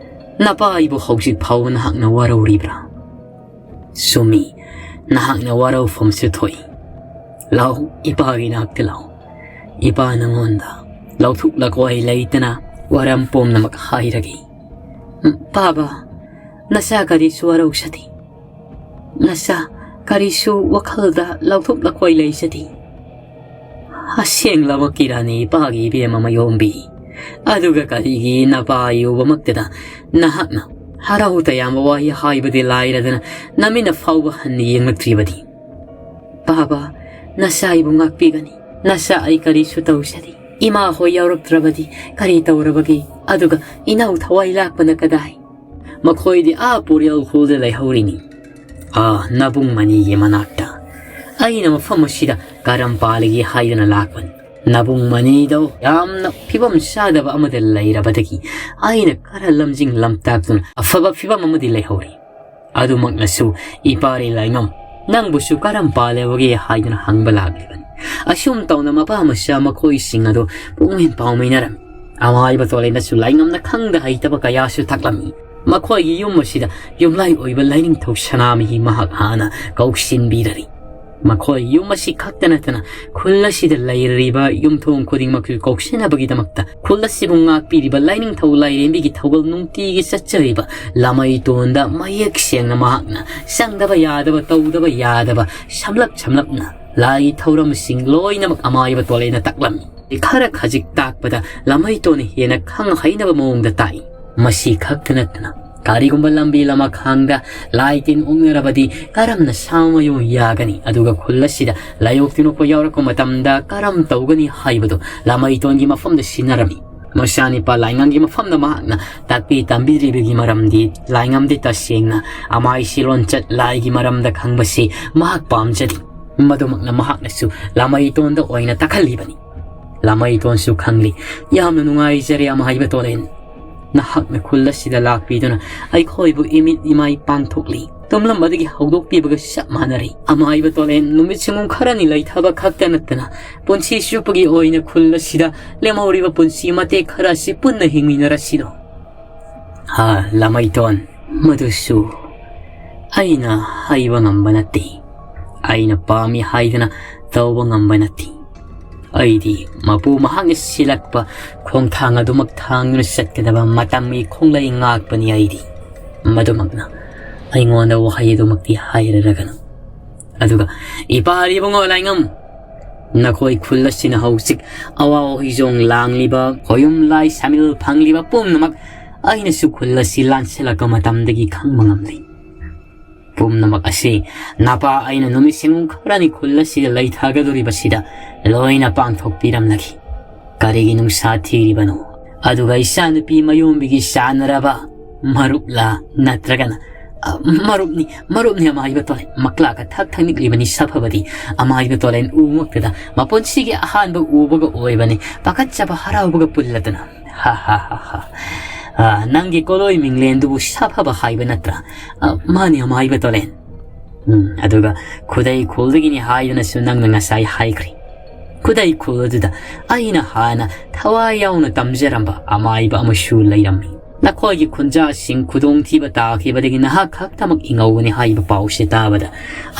ꯅꯄꯥ ꯑꯩꯕꯨ ꯍꯧꯖꯤꯛ ꯐꯥꯎꯕ ꯅꯍꯥꯛꯅ ꯋꯥꯔꯧꯔꯤꯕ꯭ꯔꯥ?" "ꯆꯨꯝꯃꯤ, ꯅꯍꯥꯛꯅ ꯋꯥꯔꯧꯐꯝꯁꯨ ꯊꯣꯛꯏ꯫ ꯂꯥꯛꯎ, ꯏꯄꯥꯒꯤ ꯅꯥꯛꯇ ꯂꯥꯛꯎ꯫ ꯏꯄꯥ ꯅꯉꯣꯟꯗ ꯂꯧꯊꯣꯛ ꯂꯀꯣꯏ ꯂꯩꯇꯅ ꯋꯥꯔꯝ ꯄꯨꯝꯅꯃꯛ ꯍꯥꯏꯔꯒꯦ꯫" "ꯎꯝ, ꯄꯥꯕ, ꯅꯆꯥ ꯀꯔꯤꯁꯨ ꯋꯥꯔꯧꯁꯗꯦ꯫ ꯅꯆꯥ ꯀꯔꯤꯁꯨ ꯋꯥꯈꯜꯗ ꯂꯧꯊꯣꯛ ꯂꯀꯣꯏ ꯂꯩꯖꯗꯦ꯫ ꯑꯁꯦꯡꯂꯕ ꯀꯤꯔꯥꯅꯤ ꯏꯄꯥꯒꯤ ꯏꯕꯦꯝꯃ ꯃꯌꯣꯝꯕꯤ꯫ ꯑꯗꯨꯒ ꯀꯔꯤꯒꯤ ꯅꯄꯥ ꯌꯧꯕꯃꯛꯇꯗ ꯅꯍꯥꯛꯅ ꯍꯔꯥꯎ ꯇꯌꯥꯝꯕ ꯋꯥꯍꯩ ꯍꯥꯏꯕꯗꯤ ꯂꯥꯏꯔꯗꯅ ꯅꯃꯤꯠꯅ ꯐꯥꯎꯕ ꯍꯟꯅ ꯌꯦꯡꯂꯛꯇ꯭ꯔꯤꯕꯗꯤ?" "ꯄꯥꯕ, ꯅꯆꯥ ꯑꯩꯕꯨ ꯉꯥꯛꯄꯤꯒꯅꯤ꯫ ꯅꯆꯥ ꯑꯩ ꯀꯔꯤꯁꯨ ꯇꯧꯖꯗꯦ꯫ ꯏꯃꯥ ꯍꯣꯏ ꯌꯥꯎꯔꯛꯇ꯭ꯔꯕꯗꯤ ꯀꯔꯤ ꯇꯧꯔꯕꯒꯦ? ꯑꯗꯨꯒ ꯏꯅꯥꯎ ꯊꯋꯥꯏ ꯂꯥꯛꯄꯅ ꯀꯗꯥꯏ?" "ꯃꯈꯣꯏꯗꯤ ꯑꯥ ꯄꯨꯔꯦꯜ ꯈꯨꯜꯗ ꯂꯩꯍꯧꯔꯤꯅꯤ꯫ ꯑꯥ, ꯅꯕꯨꯡ ꯃꯅꯤꯒꯤ ꯃꯅꯥꯛꯇ꯫ ꯑꯩꯅ ꯃꯐꯝ ꯑꯁꯤꯗ ꯀꯔꯝ ꯄꯥꯜꯂꯤꯒꯦ ꯍꯥꯏꯗꯅ ꯂꯥꯛꯄꯅꯤ꯫ ꯅꯕꯨꯡ ꯃꯅꯤꯗꯣ ꯌꯥꯝꯅ ꯐꯤꯕꯝ ꯆꯥꯗꯕ ꯑꯃꯗ ꯂꯩꯔꯕꯗꯒꯤ ꯑꯩꯅ ꯈꯔ ꯂꯝꯖꯤꯡ ꯂꯝꯇꯥꯛꯇꯨꯅ ꯑꯐꯕ ꯐꯤꯕꯝ ꯑꯃꯗꯤ ꯂꯩꯍꯧꯔꯤ꯫ ꯑꯗꯨꯃꯛꯅꯁꯨ ꯏꯄꯥꯔꯤ ꯂꯥꯏꯉꯝ ꯅꯪꯕꯨꯁꯨ ꯀꯔꯝ ꯄꯥꯜꯂꯦꯕꯒꯦ ꯍꯥꯏꯗꯨꯅ ꯍꯪꯕ ꯂꯥꯛꯂꯤꯕꯅꯤ꯫" ꯑꯁꯨꯝ ꯇꯧꯅ ꯃꯄꯥ ꯃꯆꯥ ꯃꯈꯣꯏꯁꯤꯡ ꯑꯗꯨ ꯄꯨꯛꯃꯦꯟ ꯄꯥꯎꯃꯤꯟꯅꯔꯝꯃꯤ꯫ ꯑꯃꯥꯏꯕ ꯇꯣꯂꯦꯟꯅꯁꯨ ꯂꯥꯏꯉꯝꯅ ꯈꯪꯗ ꯍꯩꯇꯕ ꯀꯌꯥꯁꯨ ꯇꯥꯛꯂꯝꯃꯤ꯫ ꯃꯈꯣꯏꯒꯤ ꯌꯨꯝ ꯑꯁꯤꯗ ꯌꯨꯝꯂꯥꯏ ꯑꯣꯏꯕ ꯂꯥꯏꯅꯤꯡꯊꯧ ꯁꯅꯥꯃꯍꯤ ꯃꯍꯥꯛ ꯍꯥꯟꯅ ꯀꯧꯁꯤꯟꯕꯤꯔꯔꯤ꯫ ꯃꯈꯣꯏ ꯌꯨꯝ ꯑꯁꯤ ꯈꯛꯇ ꯅꯠꯇꯅ ꯈꯨꯜ ꯑꯁꯤꯗ ꯂꯩꯔꯤꯕ ꯌꯨꯝꯊꯣꯡ ꯈꯨꯗꯤꯡꯃꯛꯁꯨ ꯀꯧꯁꯤꯟꯅꯕꯒꯤꯗꯃꯛꯇ ꯈꯨꯜ ꯑꯁꯤꯕꯨ ꯉꯥꯛꯄꯤꯔꯤꯕ ꯂꯥꯏꯅꯤꯡꯊꯧ ꯂꯥꯏꯔꯦꯝꯕꯤꯒꯤ ꯊꯧꯒꯜ ꯅꯨꯡꯇꯤꯒꯤ ꯆꯠꯆꯔꯤꯕ ꯂꯥꯃꯩꯇꯣꯟꯗ ꯃꯌꯦꯛ ꯁꯦꯡꯅ ꯃꯍꯥꯛꯅ ꯆꯪꯗꯕ ꯌꯥꯗꯕ, ꯇꯧꯗꯕ ꯌꯥꯗꯕ ꯁꯝꯂꯞ ꯁꯝꯂꯞꯅ ꯂꯥꯏꯒꯤ ꯊꯧꯔꯝꯁꯤꯡ ꯂꯣꯏꯅꯃꯛ ꯑꯃꯥꯏꯕ ꯇꯣꯂꯦꯟꯅ ꯇꯥꯛꯂꯝꯃꯤ꯫ ꯈꯔ ꯈꯖꯤꯛ ꯇꯥꯛꯄꯗ ꯂꯥꯃꯩꯇꯣꯟꯅ ꯍꯦꯟꯅ ꯈꯪ ꯍꯩꯅꯕ ꯃꯑꯣꯡꯗ ꯇꯥꯛꯏ꯫ ꯃꯁꯤ ꯈꯛꯇ ꯅꯠꯇꯅ ꯀꯔꯤꯒꯨꯝꯕ ꯂꯝꯕꯤ ꯂꯃꯈꯥꯡꯗ ꯂꯥꯏ ꯇꯤꯟ ꯑꯣꯛꯅꯔꯕꯗꯤ ꯀꯔꯝꯅ ꯁꯥ ꯃꯌꯨꯡ ꯌꯥꯒꯅꯤ, ꯑꯗꯨꯒ ꯈꯨꯜ ꯑꯁꯤꯗ ꯂꯥꯏꯑꯣꯛ ꯇꯤꯟꯑꯣꯛꯄ ꯌꯥꯎꯔꯛꯄ ꯃꯇꯝꯗ ꯀꯔꯝ ꯇꯧꯒꯅꯤ ꯍꯥꯏꯕꯗꯨ ꯂꯥꯃꯩꯇꯣꯟꯒꯤ ꯃꯐꯝꯗ ꯁꯤꯟꯅꯔꯝꯃꯤ꯫ ꯃꯆꯥꯅꯤꯄꯥ ꯂꯥꯏꯉꯝꯒꯤ ꯃꯐꯝꯗ ꯃꯍꯥꯛꯅ ꯇꯥꯛꯄꯤ ꯇꯝꯕꯤꯔꯤꯕꯒꯤ ꯃꯔꯝꯗꯤ ꯂꯥꯏꯉꯝꯗꯤ ꯇꯁꯦꯡꯅ ꯑꯃꯥꯏꯁꯤ ꯂꯣꯟꯆꯠ ꯂꯥꯏꯒꯤ ꯃꯔꯝꯗ ꯈꯪꯕꯁꯤ ꯃꯍꯥꯛ ꯄꯥꯝꯖꯗꯦ꯫ ꯃꯗꯨꯃꯛꯅ ꯃꯍꯥꯛꯅꯁꯨ ꯂꯥꯃꯩꯇꯣꯟꯗ ꯑꯣꯏꯅ ꯇꯥꯛꯍꯜꯂꯤꯕꯅꯤ꯫ ꯂꯥꯃꯩꯇꯣꯟꯁꯨ ꯈꯪꯂꯤ꯫ "ꯌꯥꯝꯅ ꯅꯨꯡꯉꯥꯏꯖꯔꯦ ꯑꯃꯥꯏꯕ ꯇꯣꯂꯦꯟ꯫ ꯅꯍꯥꯛꯅ ꯈꯨꯜ ꯑꯁꯤꯗ ꯂꯥꯛꯄꯤꯗꯨꯅ ꯑꯩꯈꯣꯏꯕꯨ ꯏꯃꯤꯠ ꯏꯃꯥꯏ ꯄꯥꯡꯊꯣꯛꯂꯤ꯫ ꯇꯨꯝꯂꯝꯕꯗꯒꯤ ꯍꯧꯗꯣꯛꯄꯤꯕꯒ ꯆꯞ ꯃꯥꯟꯅꯔꯦ꯫ ꯑꯃꯥꯏꯕ ꯇꯣꯂꯦꯟ ꯅꯨꯃꯤꯠ ꯁꯤꯡꯉꯨ ꯈꯔꯅꯤ ꯂꯩꯊꯕ ꯈꯛꯇ ꯅꯠꯇꯅ ꯄꯨꯟꯁꯤ ꯆꯨꯞꯄꯒꯤ ꯑꯣꯏꯅ ꯈꯨꯜ ꯑꯁꯤꯗ ꯂꯦꯝꯍꯧꯔꯤꯕ ꯄꯨꯟꯁꯤ ꯃꯇꯦꯛ ꯈꯔ ꯑꯁꯤ ꯄꯨꯟꯅ ꯍꯤꯡꯃꯤꯟꯅꯔꯁꯤꯗꯣ꯫ ꯍꯥ, ꯂꯃꯩꯇꯣꯟ, ꯃꯗꯨꯁꯨ ꯑꯩꯅ ꯍꯥꯏꯕ ꯉꯝꯕ ꯅꯠꯇꯦ꯫ ꯑꯩꯅ ꯄꯥꯝꯃꯤ ꯍꯥꯏꯗꯅ ꯇꯧꯕ ꯉꯝꯕ ꯅꯠꯇꯦ꯫ ꯑꯩꯗꯤ ꯃꯄꯨ ꯃꯍꯥꯛꯅ ꯁꯤꯜꯂꯛꯄ ꯈꯣꯡꯊꯥꯡ ꯑꯗꯨꯃꯛ ꯊꯥꯡꯗꯨꯅ ꯆꯠꯀꯗꯕ ꯃꯇꯝꯒꯤ ꯈꯣꯡꯂꯩ ꯉꯥꯛꯄꯅꯤ꯫ ꯑꯩꯗꯤ ꯃꯗꯨꯃꯛꯅ ꯑꯩꯉꯣꯟꯗ ꯋꯥꯍꯩ ꯑꯗꯨꯃꯛꯇꯤ ꯍꯥꯏꯔꯔꯒꯅꯨ꯫ ꯑꯗꯨꯒ ꯏꯄꯥ ꯏꯕꯨꯡꯉꯣ ꯂꯥꯏꯉꯝ, ꯅꯈꯣꯏ ꯈꯨꯜ ꯑꯁꯤꯅ ꯍꯧꯖꯤꯛ ꯑꯋꯥ ꯍꯣꯏꯖꯣꯡ ꯂꯥꯡꯂꯤꯕ, ꯈꯣꯌꯨꯝ ꯂꯥꯏ ꯁꯥꯃꯤꯜ ꯐꯪꯂꯤꯕ ꯄꯨꯝꯅꯃꯛ ꯑꯩꯅꯁꯨ ꯈꯨꯜ ꯑꯁꯤ ꯂꯥꯟꯁꯤꯜꯂꯛꯄ ꯃꯇꯝꯗꯒꯤ ꯈꯪꯕ ꯉꯝꯂꯤ꯫ ꯄꯨꯝꯅꯃꯛ ꯑꯁꯤ ꯅꯄꯥ ꯑꯩꯅ ꯅꯨꯃꯤꯠ ꯁꯤꯡꯉꯨ ꯈꯔꯅꯤ ꯈꯨꯜ ꯑꯁꯤꯗ ꯂꯩꯊꯒꯗꯧꯔꯤꯕꯁꯤꯗ ꯂꯣꯏꯅ ꯄꯥꯡꯊꯣꯛꯄꯤꯔꯝꯂꯒꯦ꯫ ꯀꯔꯤꯒꯤ ꯅꯨꯡꯁꯥ ꯊꯤꯔꯤꯕꯅꯣ? ꯑꯗꯨꯒ ꯏꯆꯥꯅꯨꯄꯤ ꯃꯌꯣꯝꯕꯤꯒꯤ ꯆꯥꯟꯅꯔꯕ ꯃꯔꯨꯞꯂꯥ ꯅꯠꯇ꯭ꯔꯒꯅ, ꯑ, ꯃꯔꯨꯞꯅꯤ, ꯃꯔꯨꯞꯅꯤ ꯑꯃꯥꯏꯕ ꯇꯣꯂꯦꯟ꯫ ꯃꯀ꯭ꯂꯥꯛꯀ ꯊꯛ ꯊꯛ ꯅꯤꯛꯂꯤꯕ ꯅꯤꯁꯥ ꯐꯕꯗꯤ ꯑꯃꯥꯏꯕ ꯇꯣꯂꯦꯟ ꯎꯃꯛꯇꯗ ꯃꯄꯨꯟꯁꯤꯒꯤ ꯑꯍꯥꯟꯕ ꯎꯕꯒ ꯑꯣꯏꯕꯅꯤ꯫ ꯄꯥꯈꯠꯆꯕ ꯍꯔꯥꯎꯕꯒ ꯄꯨꯜꯂꯗꯨꯅ꯫ ꯍꯥ ꯍꯥ ꯍꯥ ꯍꯥ꯫ ꯑ, ꯅꯪꯒꯤ ꯀꯣꯂꯣꯏ ꯃꯤꯡꯂꯦꯟꯗꯨꯕꯨ ꯁꯥꯐꯕ ꯍꯥꯏꯕ ꯅꯠꯇ꯭ꯔꯥ? ꯑ, ꯃꯥꯅꯤ ꯑꯃꯥꯏꯕ ꯇꯣꯂꯦꯟ꯫ ꯎꯝ, ꯑꯗꯨꯒ ꯈꯨꯗꯩ ꯈꯨꯜꯗꯒꯤꯅꯤ ꯍꯥꯏꯗꯨꯅꯁꯨ ꯅꯪꯅ ꯉꯁꯥꯏ ꯍꯥꯏꯈ꯭ꯔꯦ꯫ ꯈꯨꯗꯩ ꯈꯨꯜ ꯑꯗꯨꯗ ꯑꯩꯅ ꯍꯥꯟꯅ ꯊꯋꯥꯏ ꯌꯥꯎꯅ ꯇꯝꯖꯔꯝꯕ ꯑꯃꯥꯏꯕ ꯑꯃꯁꯨ ꯂꯩꯔꯝꯃꯤ꯫ ꯅꯈꯣꯏꯒꯤ ꯈꯨꯟꯖꯥꯁꯤꯡ ꯈꯨꯗꯣꯡꯊꯤꯕ ꯇꯥꯈꯤꯕꯗꯒꯤ ꯅꯍꯥꯛ ꯈꯛꯇꯃꯛ ꯍꯤꯡꯍꯧꯒꯅꯤ ꯍꯥꯏꯕ ꯄꯥꯎꯁꯦ ꯇꯥꯕꯗ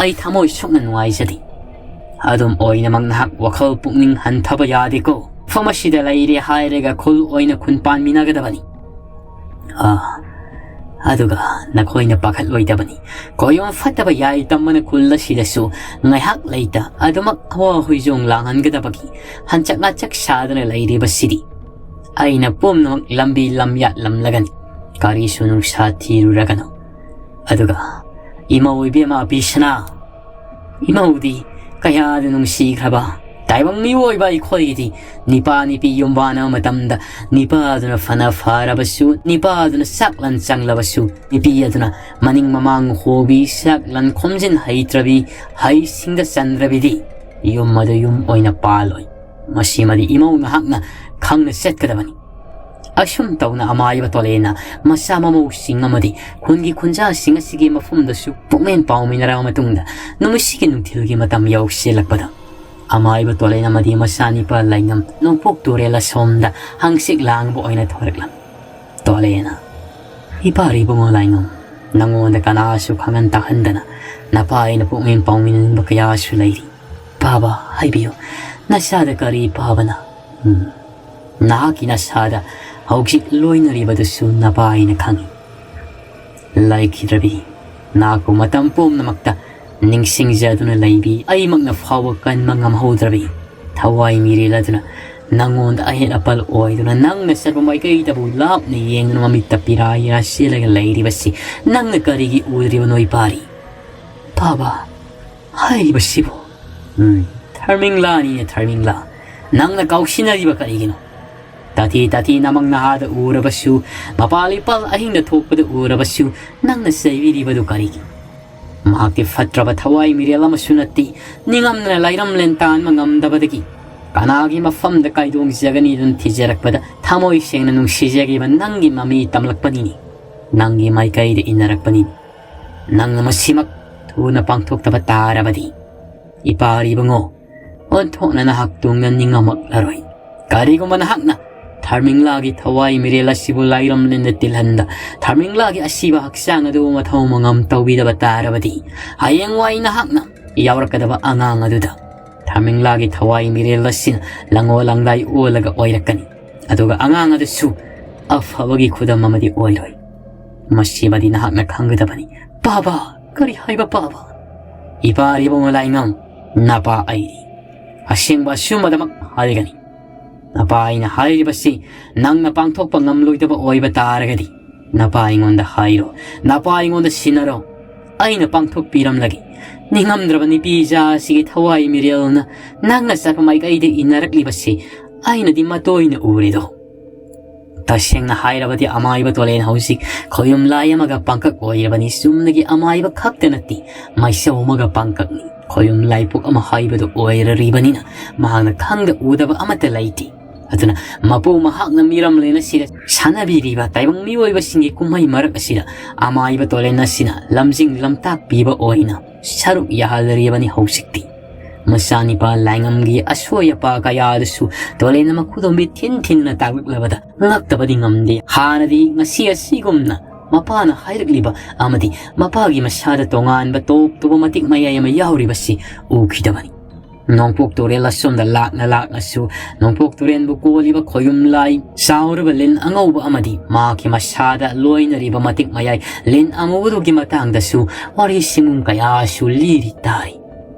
ꯑꯩ ꯊꯃꯣꯏ ꯁꯣꯛꯅ ꯅꯨꯡꯉꯥꯏꯖꯗꯦ꯫ ꯑꯗꯨꯝ ꯑꯣꯏꯅꯃꯛ ꯅꯍꯥꯛ ꯋꯥꯈꯜ ꯄꯨꯛꯅꯤꯡ ꯍꯟꯊꯕ ꯌꯥꯗꯦꯀꯣ꯫ ꯃꯐꯝ ꯑꯁꯤꯗ ꯂꯩꯔꯦ ꯍꯥꯏꯔꯒ ꯈꯨꯜ ꯑꯣꯏꯅ ꯈꯨꯟ ꯄꯥꯟꯃꯤꯟꯅꯒꯗꯕꯅꯤ꯫ ꯑꯥ, ꯑꯗꯨꯒ ꯅꯈꯣꯏꯅ ꯄꯥꯈꯠꯂꯣꯏꯗꯕꯅꯤ꯫ ꯀꯣꯌꯣꯝ ꯐꯠꯇꯕ ꯌꯥꯏ ꯇꯝꯕꯅ ꯈꯨꯜ ꯑꯁꯤꯗꯁꯨ ꯉꯥꯏꯍꯥꯛ ꯂꯩꯇ ꯑꯗꯨꯃꯛ ꯍꯋꯥ ꯍꯨꯏꯖꯣꯡ ꯂꯥꯡꯍꯟꯒꯗꯕꯒꯤ ꯍꯟꯆꯛ ꯂꯥꯆꯛ ꯁꯥꯗꯨꯅ ꯂꯩꯔꯤꯕꯁꯤꯗꯤ꯫ ꯑꯩꯅ ꯄꯨꯝꯅꯃꯛ ꯂꯝꯕꯤ ꯂꯝꯌꯥꯠꯂꯝꯂꯒꯅꯤ꯫ ꯀꯔꯤꯁꯨ ꯅꯨꯡꯁꯥ ꯊꯤꯔꯨꯔꯒꯅꯨ꯫ ꯑꯗꯨꯒ ꯏꯃꯧ ꯏꯕꯦꯝꯃ ꯕꯤꯁꯅꯥ, ꯏꯃꯧꯗꯤ ꯀꯌꯥꯗ ꯅꯨꯡꯁꯤꯈ꯭ꯔꯕ꯫ ꯇꯥꯏꯕꯪ ꯃꯤꯑꯣꯏꯕ ꯑꯩꯈꯣꯏꯒꯤꯗꯤ ꯅꯤꯄꯥ ꯅꯤꯄꯤ ꯌꯨꯝꯕꯥꯟꯅꯕ ꯃꯇꯝꯗ ꯅꯤꯄꯥꯗꯨꯅ ꯐꯅ ꯐꯔꯕꯁꯨ, ꯅꯤꯄꯥꯗꯨꯅ ꯆꯥꯛꯂꯟ ꯆꯪꯂꯕꯁꯨ, ꯅꯨꯄꯤ ꯑꯗꯨꯅ ꯃꯅꯤꯡ ꯃꯃꯥꯡ ꯍꯣꯕꯤ, ꯆꯥꯛꯂꯟ ꯈꯣꯝꯖꯤꯟ ꯍꯩꯇ꯭ꯔꯕꯤ, ꯍꯩꯁꯤꯡꯗ ꯆꯟꯗ꯭ꯔꯕꯤꯗꯤ ꯌꯨꯝ ꯑꯗꯨ ꯌꯨꯝ ꯑꯣꯏꯅ ꯄꯥꯜꯂꯣꯏ꯫ ꯃꯁꯤꯃꯗꯤ ꯏꯃꯧ ꯅꯍꯥꯛꯅ ꯈꯪꯅ ꯆꯠꯀꯗꯕꯅꯤ꯫ ꯑꯁꯨꯝ ꯇꯧꯅ ꯑꯃꯥꯏꯕ ꯇꯣꯂꯦꯅ ꯃꯆꯥ ꯃꯃꯧꯁꯤꯡ ꯑꯃꯗꯤ ꯈꯨꯟꯒꯤ ꯈꯨꯟꯖꯥꯁꯤꯡ ꯑꯁꯤꯒꯤ ꯃꯐꯝꯗꯁꯨ ꯄꯨꯛꯃꯦꯟ ꯄꯥꯎꯃꯤꯟꯅꯔꯕ ꯃꯇꯨꯡꯗ, ꯅꯨꯃꯤꯠꯁꯤꯒꯤ ꯅꯨꯡꯊꯤꯜꯒꯤ ꯃꯇꯝ ꯌꯧꯁꯤꯜꯂꯛꯄꯗ, ꯑꯃꯥꯏꯕ ꯇꯣꯂꯦꯟ ꯑꯃꯗꯤ ꯃꯆꯥꯅꯤꯄꯥ ꯂꯥꯏꯉꯝ ꯅꯣꯡꯄꯣꯛ ꯇꯨꯔꯦꯜ ꯑꯁꯣꯝꯗ ꯍꯪꯆꯤꯠ ꯂꯥꯡꯕ ꯑꯣꯏꯅ ꯊꯣꯔꯛꯂꯝꯃꯤ꯫ ꯇꯣꯂꯦꯅ, "ꯏꯄꯥ ꯏꯕꯨꯡꯉꯣ ꯂꯥꯏꯉꯝ, ꯅꯉꯣꯟꯗ ꯀꯅꯥꯁꯨ ꯈꯪꯍꯟ ꯇꯥꯍꯟꯗꯅ ꯅꯄꯥ ꯑꯩꯅ ꯄꯨꯛꯃꯦꯟ ꯄꯥꯎꯃꯤꯟꯅꯅꯤꯡꯕ ꯀꯌꯥꯁꯨ ꯂꯩꯔꯤ꯫ ꯄꯥꯕ, ꯍꯥꯏꯕꯤꯌꯨ, ꯅꯁꯥꯗ ꯀꯔꯤ ꯄꯥꯕꯅ? ꯎꯝ, ꯅꯍꯥꯛꯀꯤ ꯅꯁꯥꯗ ꯍꯧꯖꯤꯛ ꯂꯣꯏꯅꯔꯤꯕꯗꯨꯁꯨ ꯅꯄꯥ ꯑꯩꯅ ꯈꯪꯏ꯫ ꯂꯩꯈꯤꯗ꯭ꯔꯕꯤ, ꯅꯍꯥꯛꯄꯨ ꯃꯇꯝ ꯄꯨꯝꯅꯃꯛꯇ ꯅꯤꯡꯁꯤꯡꯖꯗꯨꯅ ꯂꯩꯕꯤ ꯑꯩꯃꯛꯅ ꯐꯥꯎꯕ ꯀꯟꯕ ꯉꯝꯍꯧꯗ꯭ꯔꯕꯤ ꯊꯋꯥꯏ ꯃꯤꯔꯦꯜ ꯑꯗꯨꯅ ꯅꯉꯣꯟꯗ ꯑꯍꯦꯟ ꯑꯄꯜ ꯑꯣꯏꯗꯨꯅ ꯅꯪꯅ ꯆꯠꯄ ꯃꯥꯏꯀꯩꯗꯕꯨ ꯂꯥꯞꯅ ꯌꯦꯡꯗꯨꯅ ꯃꯃꯤꯠꯇ ꯄꯤꯔꯥ ꯌꯦꯔꯥ ꯁꯤꯜꯂꯒ ꯂꯩꯔꯤꯕꯁꯤ ꯅꯪꯅ ꯀꯔꯤꯒꯤ ꯎꯗ꯭ꯔꯤꯕꯅꯣ ꯏꯄꯥꯔꯤ?" "ꯄꯥꯕ, ꯍꯥꯏꯔꯤꯕꯁꯤꯕꯨ?" "ꯎꯝ, ꯊꯔꯃꯤꯡꯂꯥꯅꯤꯅꯦ ꯊꯔꯃꯤꯡꯂꯥ, ꯅꯪꯅ ꯀꯥꯎꯁꯤꯟꯅꯔꯤꯕ ꯀꯔꯤꯒꯤꯅꯣ? ꯇꯥꯊꯤ ꯇꯥꯊꯤ ꯅꯃꯪ ꯅꯍꯥꯗ ꯎꯔꯕꯁꯨ, ꯃꯄꯥꯜ ꯏꯄꯥꯜ ꯑꯍꯤꯡꯗ ꯊꯣꯛꯄꯗ ꯎꯔꯕꯁꯨ, ꯅꯪꯅ ꯆꯩꯕꯤꯔꯤꯕꯗꯨ ꯀꯔꯤꯒꯤ? ꯃꯍꯥꯛꯇꯤ ꯐꯠꯇ꯭ꯔꯕ ꯊꯋꯥꯏ ꯃꯤꯔꯦꯜ ꯑꯃꯁꯨ ꯅꯠꯇꯦ, ꯅꯤꯡꯉꯝꯗꯅ ꯂꯩꯔꯝꯂꯦꯟ ꯇꯥꯟꯕ ꯉꯝꯗꯕꯗꯒꯤ ꯀꯅꯥꯒꯤ ꯃꯐꯝꯗ ꯀꯥꯏꯗꯣꯡꯖꯒꯅꯤꯗꯨꯅ ꯊꯤꯖꯔꯛꯄꯗ ꯊꯃꯣꯏ ꯁꯦꯡꯅ ꯅꯨꯡꯁꯤꯖꯈꯤꯕ ꯅꯪꯒꯤ ꯃꯃꯤ ꯇꯝꯂꯛꯄꯅꯤꯅꯦ, ꯅꯪꯒꯤ ꯃꯥꯏꯀꯩꯗ ꯏꯟꯅꯔꯛꯄꯅꯤꯅꯦ꯫ ꯅꯪꯅ ꯃꯁꯤꯃꯛ ꯊꯨꯅ ꯄꯥꯡꯊꯣꯛꯇꯕ ꯇꯥꯔꯕꯗꯤ, ꯏꯄꯥ ꯏꯕꯨꯡꯉꯣ, ꯑꯣꯟꯊꯣꯛꯅ ꯅꯍꯥꯛ ꯇꯨꯡꯗ ꯅꯤꯡꯉꯝꯃꯛꯂꯔꯣꯏ꯫ ꯀꯔꯤꯒꯨꯝꯕ ꯅꯍꯥꯛꯅ ꯊꯔꯃꯤꯡꯂꯥꯒꯤ ꯊꯋꯥꯏ ꯃꯤꯔꯦꯜ ꯑꯁꯤꯕꯨ ꯂꯥꯏꯔꯝꯂꯦꯟꯗ ꯇꯤꯜꯍꯟꯗ ꯊꯔꯃꯤꯡꯂꯥꯒꯤ ꯑꯁꯤꯕ ꯍꯛꯆꯥꯡ ꯑꯗꯨꯕꯨ ꯃꯊꯧ ꯃꯉꯝ ꯇꯧꯕꯤꯗꯕ ꯇꯥꯔꯕꯗꯤ, ꯍꯌꯦꯡꯋꯥꯏ ꯅꯍꯥꯛꯅ ꯌꯥꯎꯔꯛꯀꯗꯕ ꯑꯉꯥꯡ ꯑꯗꯨꯗ ꯊꯔꯃꯤꯡꯂꯥꯒꯤ ꯊꯋꯥꯏ ꯃꯤꯔꯦꯜ ꯑꯁꯤꯅ ꯂꯪꯉꯣ ꯂꯪꯗꯥꯏ ꯑꯣꯜꯂꯒ ꯑꯣꯏꯔꯛꯀꯅꯤ꯫ ꯑꯗꯨꯒ ꯑꯉꯥꯡ ꯑꯗꯨꯁꯨ ꯑꯐꯕꯒꯤ ꯈꯨꯗꯝ ꯑꯃꯗꯤ ꯑꯣꯏꯔꯣꯏ꯫ ꯃꯁꯤꯃꯗꯤ ꯅꯍꯥꯛꯅ ꯈꯪꯒꯗꯕꯅꯤ꯫ ꯄꯥꯕ, ꯀꯔꯤ ꯍꯥꯏꯕ ꯄꯥꯕ? ꯏꯄꯥ ꯏꯕꯨꯡꯉꯣ ꯂꯥꯏꯉꯝ, ꯅꯄꯥ ꯑꯩꯗꯤ ꯑꯁꯦꯡꯕ ꯑꯆꯨꯝꯕꯗꯃꯛ ꯍꯥꯏꯒꯅꯤ꯫ ꯅꯄꯥ ꯑꯩꯅ ꯍꯥꯏꯔꯤꯕꯁꯤ ꯅꯪꯅ ꯄꯥꯡꯊꯣꯛꯄ ꯉꯝꯂꯣꯏꯗꯕ ꯑꯣꯏꯕ ꯇꯥꯔꯒꯗꯤ, ꯅꯄꯥ ꯑꯩꯉꯣꯟꯗ ꯍꯥꯏꯔꯣ, ꯅꯄꯥ ꯑꯩꯉꯣꯟꯗ ꯁꯤꯟꯅꯔꯣ, ꯑꯩꯅ ꯄꯥꯡꯊꯣꯛꯄꯤꯔꯝꯂꯒꯦ꯫ ꯅꯤꯡꯉꯝꯗ꯭ꯔꯕ ꯅꯨꯄꯤ ꯏꯆꯥ ꯑꯁꯤꯒꯤ ꯊꯋꯥꯏ ꯃꯤꯔꯦꯜꯅ ꯅꯪꯅ ꯆꯠꯄ ꯃꯥꯏꯀꯩꯗ ꯏꯟꯅꯔꯛꯂꯤꯕꯁꯤ ꯑꯩꯅꯗꯤ ꯃꯇꯣꯏꯅ ꯎꯔꯦꯗꯣ꯫ ꯇꯁꯦꯡꯅ ꯍꯥꯏꯔꯕꯗꯤ ꯑꯃꯥꯏꯕ ꯇꯣꯂꯦꯟ ꯍꯧꯖꯤꯛ ꯈꯣꯌꯨꯝ ꯂꯥꯏ ꯑꯃꯒ ꯄꯥꯡꯀꯛ ꯑꯣꯏꯔꯕꯅꯤ꯫ ꯆꯨꯝꯅꯒꯤ ꯑꯃꯥꯏꯕ ꯈꯛꯇ ꯅꯠꯇꯦ, ꯃꯥꯏꯁꯧ ꯑꯃꯒ ꯄꯥꯡꯀꯛꯅꯤ꯫ ꯈꯣꯌꯨꯝ ꯂꯥꯏꯄꯣꯛ ꯑꯃ ꯍꯥꯏꯕꯗꯨ ꯑꯣꯏꯔꯔꯤꯕꯅꯤꯅ ꯃꯍꯥꯛꯅ ꯈꯪꯗ ꯎꯗꯕ ꯑꯃꯠꯇ ꯂꯩꯇꯦ꯫ ꯑꯗꯨꯅ ꯃꯄꯨ ꯃꯍꯥꯛꯅ ꯃꯤꯔꯝꯂꯦꯟ ꯑꯁꯤꯗ ꯁꯥꯟꯅꯕꯤꯔꯤꯕ ꯇꯥꯏꯕꯪ ꯃꯤꯑꯣꯏꯕꯁꯤꯡꯒꯤ ꯀꯨꯝꯍꯩ ꯃꯔꯛ ꯑꯁꯤꯗ ꯑꯃꯥꯏꯕ ꯇꯣꯂꯦꯟ ꯑꯁꯤꯅ ꯂꯝꯖꯤꯡ ꯂꯝꯇꯥꯛꯄꯤꯕ ꯑꯣꯏꯅ ꯁꯔꯨꯛ ꯌꯥꯍꯜꯂꯔꯤꯕꯅꯤ ꯍꯧꯖꯤꯛꯇꯤ꯫ ꯃꯆꯥꯅꯤꯄꯥ ꯂꯥꯏꯉꯝꯒꯤ ꯑꯁꯣꯏ ꯑꯄꯥ ꯀꯌꯥꯗꯨꯁꯨ ꯇꯣꯂꯦꯟꯅ ꯃꯈꯨꯗꯣꯝꯕꯤ ꯊꯤꯟ ꯊꯤꯟꯗꯨꯅ ꯇꯥꯛꯂꯛꯂꯕꯗ ꯉꯛꯇꯕꯗꯤ ꯉꯝꯗꯦ꯫ ꯍꯥꯟꯅꯗꯤ ꯉꯁꯤ ꯑꯁꯤꯒꯨꯝꯅ ꯃꯄꯥꯅ ꯍꯥꯏꯔꯛꯂꯤꯕ ꯑꯃꯗꯤ ꯃꯄꯥꯒꯤ ꯃꯁꯥꯗ ꯇꯣꯉꯥꯟꯕ ꯇꯣꯞ ꯇꯣꯞꯄ ꯃꯇꯤꯛ ꯃꯌꯥꯏ ꯑꯃ ꯌꯥꯎꯔꯤꯕꯁꯤ ꯎꯈꯤꯗꯕꯅꯤ꯫ ꯅꯣꯡꯄꯣꯛ ꯇꯨꯔꯦꯜ ꯑꯁꯣꯝꯗ ꯂꯥꯛꯅ ꯂꯥꯛꯅꯁꯨ ꯅꯣꯡꯄꯣꯛ ꯇꯨꯔꯦꯜꯕꯨ ꯀꯣꯜꯂꯤꯕ ꯈꯣꯌꯨꯝ ꯂꯥꯏ ꯆꯥꯎꯔꯕ ꯂꯤꯟ ꯑꯉꯧꯕ ꯑꯃꯗꯤ ꯃꯍꯥꯛꯀꯤ ꯃꯁꯥꯗ ꯂꯣꯏꯅꯔꯤꯕ ꯃꯇꯤꯛ ꯃꯌꯥꯏ ꯂꯤꯟ ꯑꯃꯨꯕꯗꯨꯒꯤ ꯃꯇꯥꯡꯗꯁꯨ ꯋꯥꯔꯤ ꯁꯤꯡꯒꯨꯝ ꯀꯌꯥꯁꯨ ꯂꯤꯔꯤ ꯇꯥꯔꯤ꯫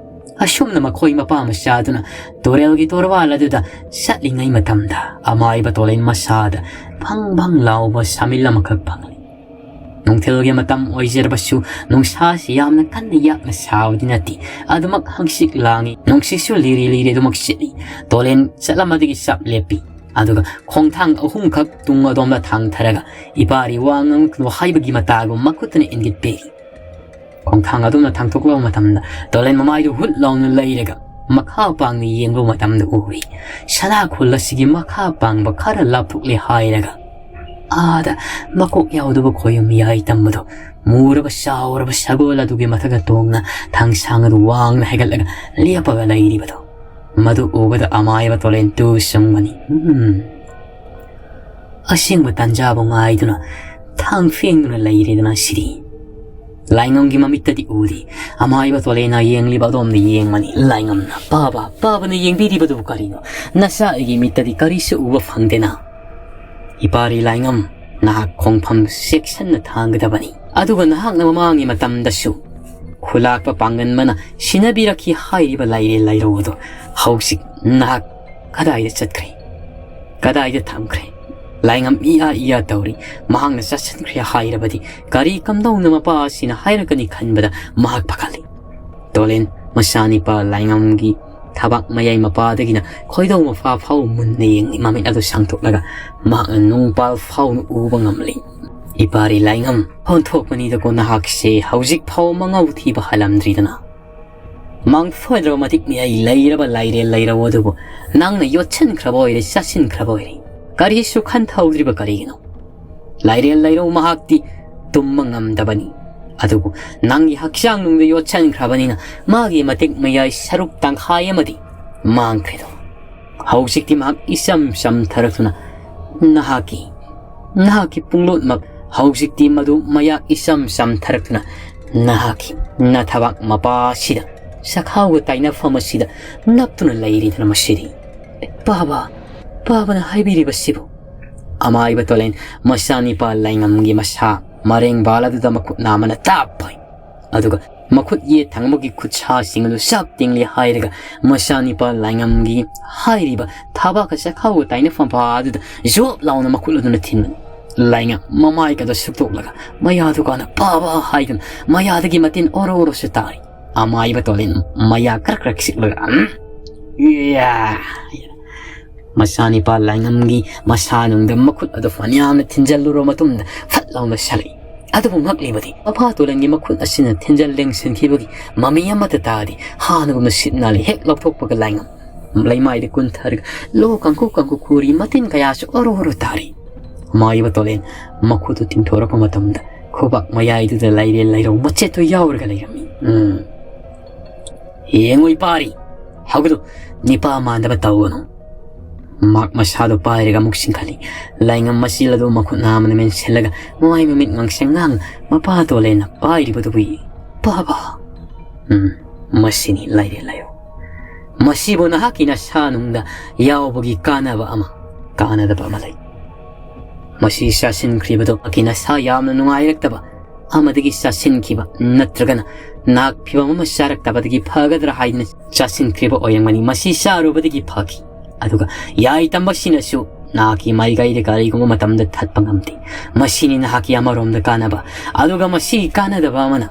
ꯑꯁꯨꯝꯅ ꯃꯈꯣꯏ ꯃꯄꯥ ꯃꯆꯥꯗꯨꯅ ꯇꯨꯔꯦꯜꯒꯤ ꯇꯣꯔꯕꯥꯟ ꯑꯗꯨꯗ ꯆꯠꯂꯤꯉꯩ ꯃꯇꯝꯗ ꯑꯃꯥꯏꯕ ꯇꯣꯂꯦꯟ ꯃꯁꯥꯗ ꯐꯪ ꯐꯪ ꯂꯥꯎꯕ ꯁꯥꯃꯤꯜ ꯑꯃꯈꯛ ꯐꯪꯂꯤ꯫ ꯅꯨꯡꯊꯤꯜꯒꯤ ꯃꯇꯝ ꯑꯣꯏꯖꯔꯕꯁꯨ ꯅꯨꯡꯁꯥꯁꯤ ꯌꯥꯝꯅ ꯀꯟꯅ ꯌꯥꯛꯅ ꯁꯥꯕꯗꯤ ꯅꯠꯇꯦ꯫ ꯑꯗꯨꯃꯛ ꯍꯪꯆꯤꯠ ꯂꯥꯡꯏ, ꯅꯨꯡꯁꯤꯠꯁꯨ ꯂꯤꯔꯤ ꯂꯤꯔꯤ ꯑꯗꯨꯃꯛ ꯁꯤꯠꯂꯤ꯫ ꯇꯣꯂꯦꯟ ꯆꯠꯂꯝꯕꯗꯒꯤ ꯆꯞ ꯂꯦꯞꯄꯤ꯫ ꯑꯗꯨꯒ ꯈꯣꯡꯊꯥꯡ ꯑꯍꯨꯝꯈꯛ ꯇꯨꯡ ꯑꯗꯣꯝꯗ ꯊꯥꯡꯊꯔꯒ ꯏꯄꯥꯔꯤ ꯋꯥ ꯉꯥꯡꯂꯛꯀꯅꯨ ꯍꯥꯏꯕꯒꯤ ꯃꯇꯥꯒꯨꯝ ꯃꯈꯨꯠꯇꯨꯅ ꯏꯪꯒꯤꯠ ꯄꯤꯔꯤ꯫ ꯈꯣꯡꯊꯥꯡ ꯑꯗꯨꯝꯅ ꯊꯥꯡꯗꯣꯛꯂꯕ ꯃꯇꯝꯗ ꯇꯣꯂꯦꯟ ꯃꯃꯥꯏꯗꯨ ꯍꯨꯠ ꯂꯥꯎꯅ ꯂꯩꯔꯒ ꯃꯈꯥ ꯄꯥꯡꯅ ꯌꯦꯡꯕ ꯃꯇꯝꯗ ꯎꯔꯤ꯫ ꯁꯅꯥ ꯈꯨꯜ ꯑꯁꯤꯒꯤ ꯃꯈꯥ ꯄꯥꯡꯕ ꯈꯔ ꯂꯥꯞꯊꯣꯛꯂꯦ ꯍꯥꯏꯔꯒ ꯑꯥꯗ ꯃꯀꯣꯛ ꯌꯥꯎꯗꯕ ꯈꯣꯌꯨꯝ ꯌꯥꯏ ꯇꯝꯕꯗꯣ ꯃꯨꯔꯕ ꯆꯥꯎꯔꯕ ꯁꯒꯣꯜ ꯑꯗꯨꯒꯤ ꯃꯊꯛꯇ ꯇꯣꯡꯅ ꯊꯥꯡꯁꯥꯡ ꯑꯗꯨ ꯋꯥꯡꯅ ꯍꯥꯏꯒꯠꯂꯒ ꯂꯦꯞꯄꯒ ꯂꯩꯔꯤꯕꯗꯣ ꯃꯗꯨ ꯎꯕꯗ ꯑꯃꯥꯏꯕ ꯇꯣꯂꯦꯟ ꯇꯨ ꯆꯨꯡꯕꯅꯤ꯫ ꯎꯝ꯫ ꯑꯁꯦꯡꯕ ꯇꯥꯟꯖꯥꯕꯨ ꯉꯥꯏꯗꯨꯅ ꯊꯥꯡ ꯐꯦꯡꯗꯨꯅ ꯂꯩꯔꯦꯗꯅ ꯁꯤꯗꯤ꯫ ꯂꯥꯏꯉꯝꯒꯤ ꯃꯃꯤꯠꯇꯗꯤ ꯎꯗꯦ꯫ ꯑꯃꯥꯏꯕ ꯇꯣꯂꯦꯟꯅ ꯌꯦꯡꯂꯤꯕ ꯑꯗꯣꯝꯗ ꯌꯦꯡꯕꯅꯤ꯫ ꯂꯥꯏꯉꯝꯅ, "ꯄꯥꯕ, ꯄꯥꯕꯅ ꯌꯦꯡꯕꯤꯔꯤꯕꯗꯨꯕꯨ ꯀꯔꯤꯅꯣ? ꯅꯆꯥ ꯑꯩꯒꯤ ꯃꯤꯠꯇꯗꯤ ꯀꯔꯤꯁꯨ ꯎꯕ ꯐꯪꯗꯦꯅ?" ꯏꯄꯥꯔꯤ ꯂꯥꯏꯉꯝ, ꯅꯍꯥꯛ ꯈꯣꯡꯐꯝ ꯆꯦꯛꯁꯤꯟꯅ ꯊꯥꯡꯒꯗꯕꯅꯤ꯫ ꯑꯗꯨꯒ ꯅꯍꯥꯛꯅ ꯃꯃꯥꯡꯒꯤ ꯃꯇꯝꯗꯁꯨ ꯈꯨꯂꯥꯛꯄ ꯄꯥꯡꯒꯟꯕꯅ ꯁꯤꯟꯅꯕꯤꯔꯛꯈꯤ ꯍꯥꯏꯔꯤꯕ ꯂꯥꯏꯔꯦꯜ ꯂꯥꯏꯔꯧ ꯑꯗꯨ ꯍꯧꯖꯤꯛ ꯅꯍꯥꯛ ꯀꯗꯥꯏꯗ ꯆꯠꯈ꯭ꯔꯦ? ꯀꯗꯥꯏꯗ ꯊꯝꯈ꯭ꯔꯦ? ꯂꯥꯏꯉꯝ ꯏꯌꯥ ꯏꯌꯥ ꯇꯧꯔꯤ꯫ ꯃꯍꯥꯛꯅ ꯆꯠꯁꯤꯟꯈ꯭ꯔꯦ ꯍꯥꯏꯔꯕꯗꯤ ꯀꯔꯤ ꯀꯝꯗꯧꯅ ꯃꯄꯥ ꯑꯁꯤꯅ ꯍꯥꯏꯔꯛꯀꯅꯤ ꯈꯟꯕꯗ ꯃꯍꯥꯛ ꯄꯥꯈꯠꯂꯤ꯫ ꯇꯣꯂꯦꯟ ꯃꯆꯥꯅꯤꯄꯥ ꯂꯥꯏꯉꯝꯒꯤ ꯊꯕꯥꯛ ꯃꯌꯥꯏ ꯃꯄꯥꯗꯒꯤꯅ ꯈꯣꯏꯗꯧ ꯃꯄꯥ ꯐꯥꯎ ꯃꯨꯟꯅ ꯌꯦꯡꯂꯤ꯫ ꯃꯃꯤꯠ ꯑꯗꯨ ꯁꯥꯡꯊꯣꯛꯂꯒ ꯃꯍꯥꯛꯅ ꯅꯣꯡꯄꯥꯜ ꯐꯥꯎꯅ ꯎꯕ ꯉꯝꯂꯤ꯫ ꯏꯄꯥꯔꯤ ꯂꯥꯏꯉꯝ, ꯑꯣꯟꯊꯣꯛꯄꯅꯤꯗꯀꯣ ꯅꯍꯥꯛꯁꯦ, ꯍꯧꯖꯤꯛ ꯐꯥꯎ ꯃꯉꯥꯎ ꯊꯤꯕ ꯍꯜꯂꯝꯗ꯭ꯔꯤꯗꯅ꯫ ꯃꯥꯡꯐꯗ꯭ꯔꯕ ꯃꯇꯤꯛ ꯃꯌꯥꯏ ꯂꯩꯔꯕ ꯂꯥꯏꯔꯦꯜ ꯂꯩꯔꯧ ꯑꯗꯨꯕꯨ ꯅꯪꯅ ꯌꯣꯠꯁꯤꯟꯈ꯭ꯔꯕ ꯑꯣꯏꯔꯦ, ꯆꯥꯁꯤꯟꯈ꯭ꯔꯕ ꯑꯣꯏꯔꯦ꯫ ꯀꯔꯤꯁꯨ ꯈꯟꯊꯍꯧꯗ꯭ꯔꯤꯕ ꯀꯔꯤꯒꯤꯅꯣ? ꯂꯥꯏꯔꯦꯜ ꯂꯩꯔꯧ ꯃꯍꯥꯛꯇꯤ ꯇꯨꯝꯕ ꯉꯝꯗꯕꯅꯤ꯫ ꯑꯗꯨꯕꯨ ꯅꯪꯒꯤ ꯍꯛꯆꯥꯡ ꯅꯨꯡꯗ ꯌꯣꯠꯁꯤꯟꯈ꯭ꯔꯕꯅꯤꯅ ꯃꯥꯒꯤ ꯃꯇꯤꯛ ꯃꯌꯥꯏ ꯁꯔꯨꯛ ꯇꯪꯈꯥꯏ ꯑꯃꯗꯤ ꯃꯥꯡꯈ꯭ꯔꯦꯗꯣ꯫ ꯍꯧꯖꯤꯛꯇꯤ ꯃꯍꯥꯛ ꯏꯆꯝ ꯆꯝꯊꯔꯛꯇꯨꯅ ꯅꯍꯥꯛꯀꯤ, ꯅꯍꯥꯛꯀꯤ ꯄꯨꯡꯂꯣꯠꯃꯛ ꯍꯧꯖꯤꯛꯇꯤ ꯃꯗꯨ ꯃꯌꯥꯛ ꯏꯆꯝ ꯆꯝꯊꯔꯛꯇꯨꯅ ꯅꯍꯥꯛꯀꯤ ꯅꯊꯕꯥꯛ ꯃꯄꯥꯁꯤꯗ ꯆꯈꯥꯎꯒ ꯇꯥꯏꯅꯐꯝ ꯑꯁꯤꯗ ꯅꯞꯇꯨꯅ ꯂꯩꯔꯤꯗꯅ ꯃꯁꯤꯗꯤ꯫ ꯄꯥꯕ, ꯄꯥꯕꯅ ꯍꯥꯏꯕꯤꯔꯤꯕꯁꯤꯕꯨ? ꯑꯃꯥꯏꯕ ꯇꯣꯂꯦꯟ ꯃꯆꯥꯅꯤꯄꯥ ꯂꯥꯏꯉꯝꯒꯤ ꯃꯁꯥ ꯃꯔꯦꯡꯕꯥꯜ ꯑꯗꯨꯗ ꯃꯈꯨꯠ ꯅꯥꯝꯃꯅ ꯇꯥꯞ ꯐꯥꯏ꯫ ꯑꯗꯨꯒ ꯃꯈꯨꯠ ꯌꯦꯠ ꯊꯪꯕꯒꯤ ꯈꯨꯠꯁꯥꯁꯤꯡ ꯑꯗꯨ ꯆꯞ ꯇꯤꯡꯂꯤ ꯍꯥꯏꯔꯒ ꯃꯆꯥꯅꯤꯄꯥ ꯂꯥꯏꯉꯝꯒꯤ ꯍꯥꯏꯔꯤꯕ ꯊꯕꯥꯛꯀ ꯆꯈꯥꯎꯒ ꯇꯥꯏꯅꯐꯝ ꯐꯥ ꯑꯗꯨꯗ ꯖꯣꯞ ꯂꯥꯎꯅ ꯃꯈꯨꯠ ꯑꯗꯨꯅ ꯊꯤꯟꯕꯅꯤ꯫ ꯂꯥꯏꯉꯝ ꯃꯃꯥꯏꯒꯗꯣ ꯁꯨꯛꯇꯣꯛꯂꯒ ꯃꯌꯥꯗꯨ ꯀꯥꯟꯅ ꯄꯥꯕ ꯍꯥꯏꯗꯨꯅ ꯃꯌꯥꯗꯒꯤ ꯃꯇꯤꯟ ꯑꯣꯔꯣ ꯑꯣꯔꯣꯁꯨ ꯇꯥꯔꯤ꯫ ꯑꯃꯥꯏꯕ ꯇꯣꯂꯦꯟ ꯃꯌꯥ ꯀ꯭ꯔꯛ ꯀ꯭ꯔꯛ ꯁꯤꯛꯂꯒ, "ꯎꯝ? ꯏꯌꯥ!" ꯃꯆꯥꯅꯤꯄꯥ ꯂꯥꯏꯉꯝꯒꯤ ꯃꯁꯥꯅꯨꯡꯗ ꯃꯈꯨꯠ ꯑꯗꯨ ꯐꯅꯌꯥꯝꯅ ꯊꯤꯟꯖꯜꯂꯨꯔꯕ ꯃꯇꯨꯡꯗ ꯐꯠ ꯂꯥꯎꯅ ꯁꯜꯂꯛꯏ꯫ ꯑꯗꯨꯕꯨ ꯉꯛꯂꯤꯕꯗꯤ ꯃꯄꯥ ꯇꯣꯂꯦꯟꯒꯤ ꯃꯈꯨꯠ ꯑꯁꯤꯅ ꯊꯤꯟꯖꯜ ꯂꯦꯡꯁꯤꯟꯈꯤꯕꯒꯤ ꯃꯃꯤ ꯑꯃꯠꯇ ꯇꯥꯗꯦ꯫ ꯍꯥꯟꯅꯒꯨꯝꯅ ꯁꯤꯠ ꯅꯥꯜꯂꯤ꯫ ꯍꯦꯛ ꯂꯧꯊꯣꯛꯄꯒ ꯂꯥꯏꯉꯝ ꯂꯩꯃꯥꯏꯗ ꯀꯨꯟꯊꯔꯒ ꯂꯣ ꯀꯥꯡꯀꯨ ꯀꯥꯡꯀꯨ ꯈꯨꯔꯤ ꯃꯇꯤꯟ ꯀꯌꯥꯁꯨ ꯑꯣꯔꯣ ꯑꯣꯔꯣ ꯇꯥꯔꯤ꯫ ꯃꯥꯏꯕ ꯇꯣꯂꯦꯟ ꯃꯈꯨꯠꯇꯨ ꯇꯤꯡꯊꯣꯔꯛꯄ ꯃꯇꯝꯗ ꯈꯨꯕꯥꯛ ꯃꯌꯥꯏꯗꯨꯗ ꯂꯥꯏꯔꯦꯜ ꯂꯩꯔꯧ ꯃꯆꯦꯠꯇꯨ ꯌꯥꯎꯔꯒ ꯂꯩꯔꯝꯃꯤ꯫ ꯎꯝ꯫ "ꯌꯦꯡꯉꯨ ꯏꯄꯥꯔꯤ, ꯍꯧꯒꯠꯂꯨ, ꯅꯤꯄꯥ ꯃꯥꯟꯗꯕ ꯇꯧꯒꯅꯨ꯫" ꯃꯍꯥꯛ ꯃꯁꯥꯗꯨ ꯄꯥꯏꯔꯒ ꯑꯃꯨꯛ ꯆꯤꯡꯈꯠꯂꯤ꯫ ꯂꯥꯏꯉꯝ ꯃꯆꯤꯜ ꯑꯗꯨ ꯃꯈꯨꯠ ꯅꯥꯝꯃꯅ ꯃꯦꯟꯁꯤꯜꯂꯒ ꯃꯃꯥꯏ ꯃꯃꯤꯠ ꯉꯥꯡꯁꯪ ꯉꯥꯡ ꯃꯄꯥ ꯇꯣꯂꯦꯟꯅ ꯄꯥꯏꯔꯤꯕꯗꯨꯕꯨ ꯌꯦꯡ-, "ꯄꯥꯕ!" "ꯎꯝ, ꯃꯁꯤꯅꯤ ꯂꯥꯏꯔꯦꯜ ꯂꯩꯔꯧ꯫ ꯃꯁꯤꯕꯨ ꯅꯍꯥꯛꯀꯤ ꯅꯁꯥ ꯅꯨꯡꯗ ꯌꯥꯎꯕꯒꯤ ꯀꯥꯟꯅꯕ ꯑꯃ, ꯀꯥꯟꯅꯗꯕ ꯑꯃ ꯂꯩ꯫ ꯃꯁꯤ ꯆꯥꯁꯤꯟꯈ꯭ꯔꯤꯕꯗꯣ ꯅꯍꯥꯛꯀꯤ ꯅꯁꯥ ꯌꯥꯝꯅ ꯅꯨꯡꯉꯥꯏꯔꯛꯇꯕ ꯑꯃꯗꯒꯤ ꯆꯥꯁꯤꯟꯈꯤꯕ ꯅꯠꯇ꯭ꯔꯒꯅ ꯅꯍꯥꯛ ꯐꯤꯚꯝ ꯑꯃ ꯆꯥꯔꯛꯇꯕꯗꯒꯤ ꯐꯒꯗ꯭ꯔꯥ ꯍꯥꯏꯗꯨꯅ ꯆꯥꯁꯤꯟꯈ꯭ꯔꯤꯕ ꯑꯣꯏꯔꯝꯒꯅꯤ꯫ ꯃꯁꯤ ꯆꯥꯔꯨꯕꯗꯒꯤ ꯐꯈꯤ꯫ ꯑꯗꯨꯒ ꯌꯥꯏ ꯇꯝꯕꯁꯤꯅꯁꯨ ꯅꯍꯥꯛꯀꯤ ꯃꯥꯏꯀꯩꯗ ꯀꯔꯤꯒꯨꯝꯕ ꯃꯇꯝꯗ ꯊꯠꯄ ꯉꯝꯗꯦ꯫ ꯃꯁꯤꯅꯤ ꯅꯍꯥꯛꯀꯤ ꯑꯃꯔꯣꯝꯗ ꯀꯥꯟꯅꯕ꯫ ꯑꯗꯨꯒ ꯃꯁꯤꯒꯤ ꯀꯥꯟꯅꯗꯕ ꯑꯃꯅ,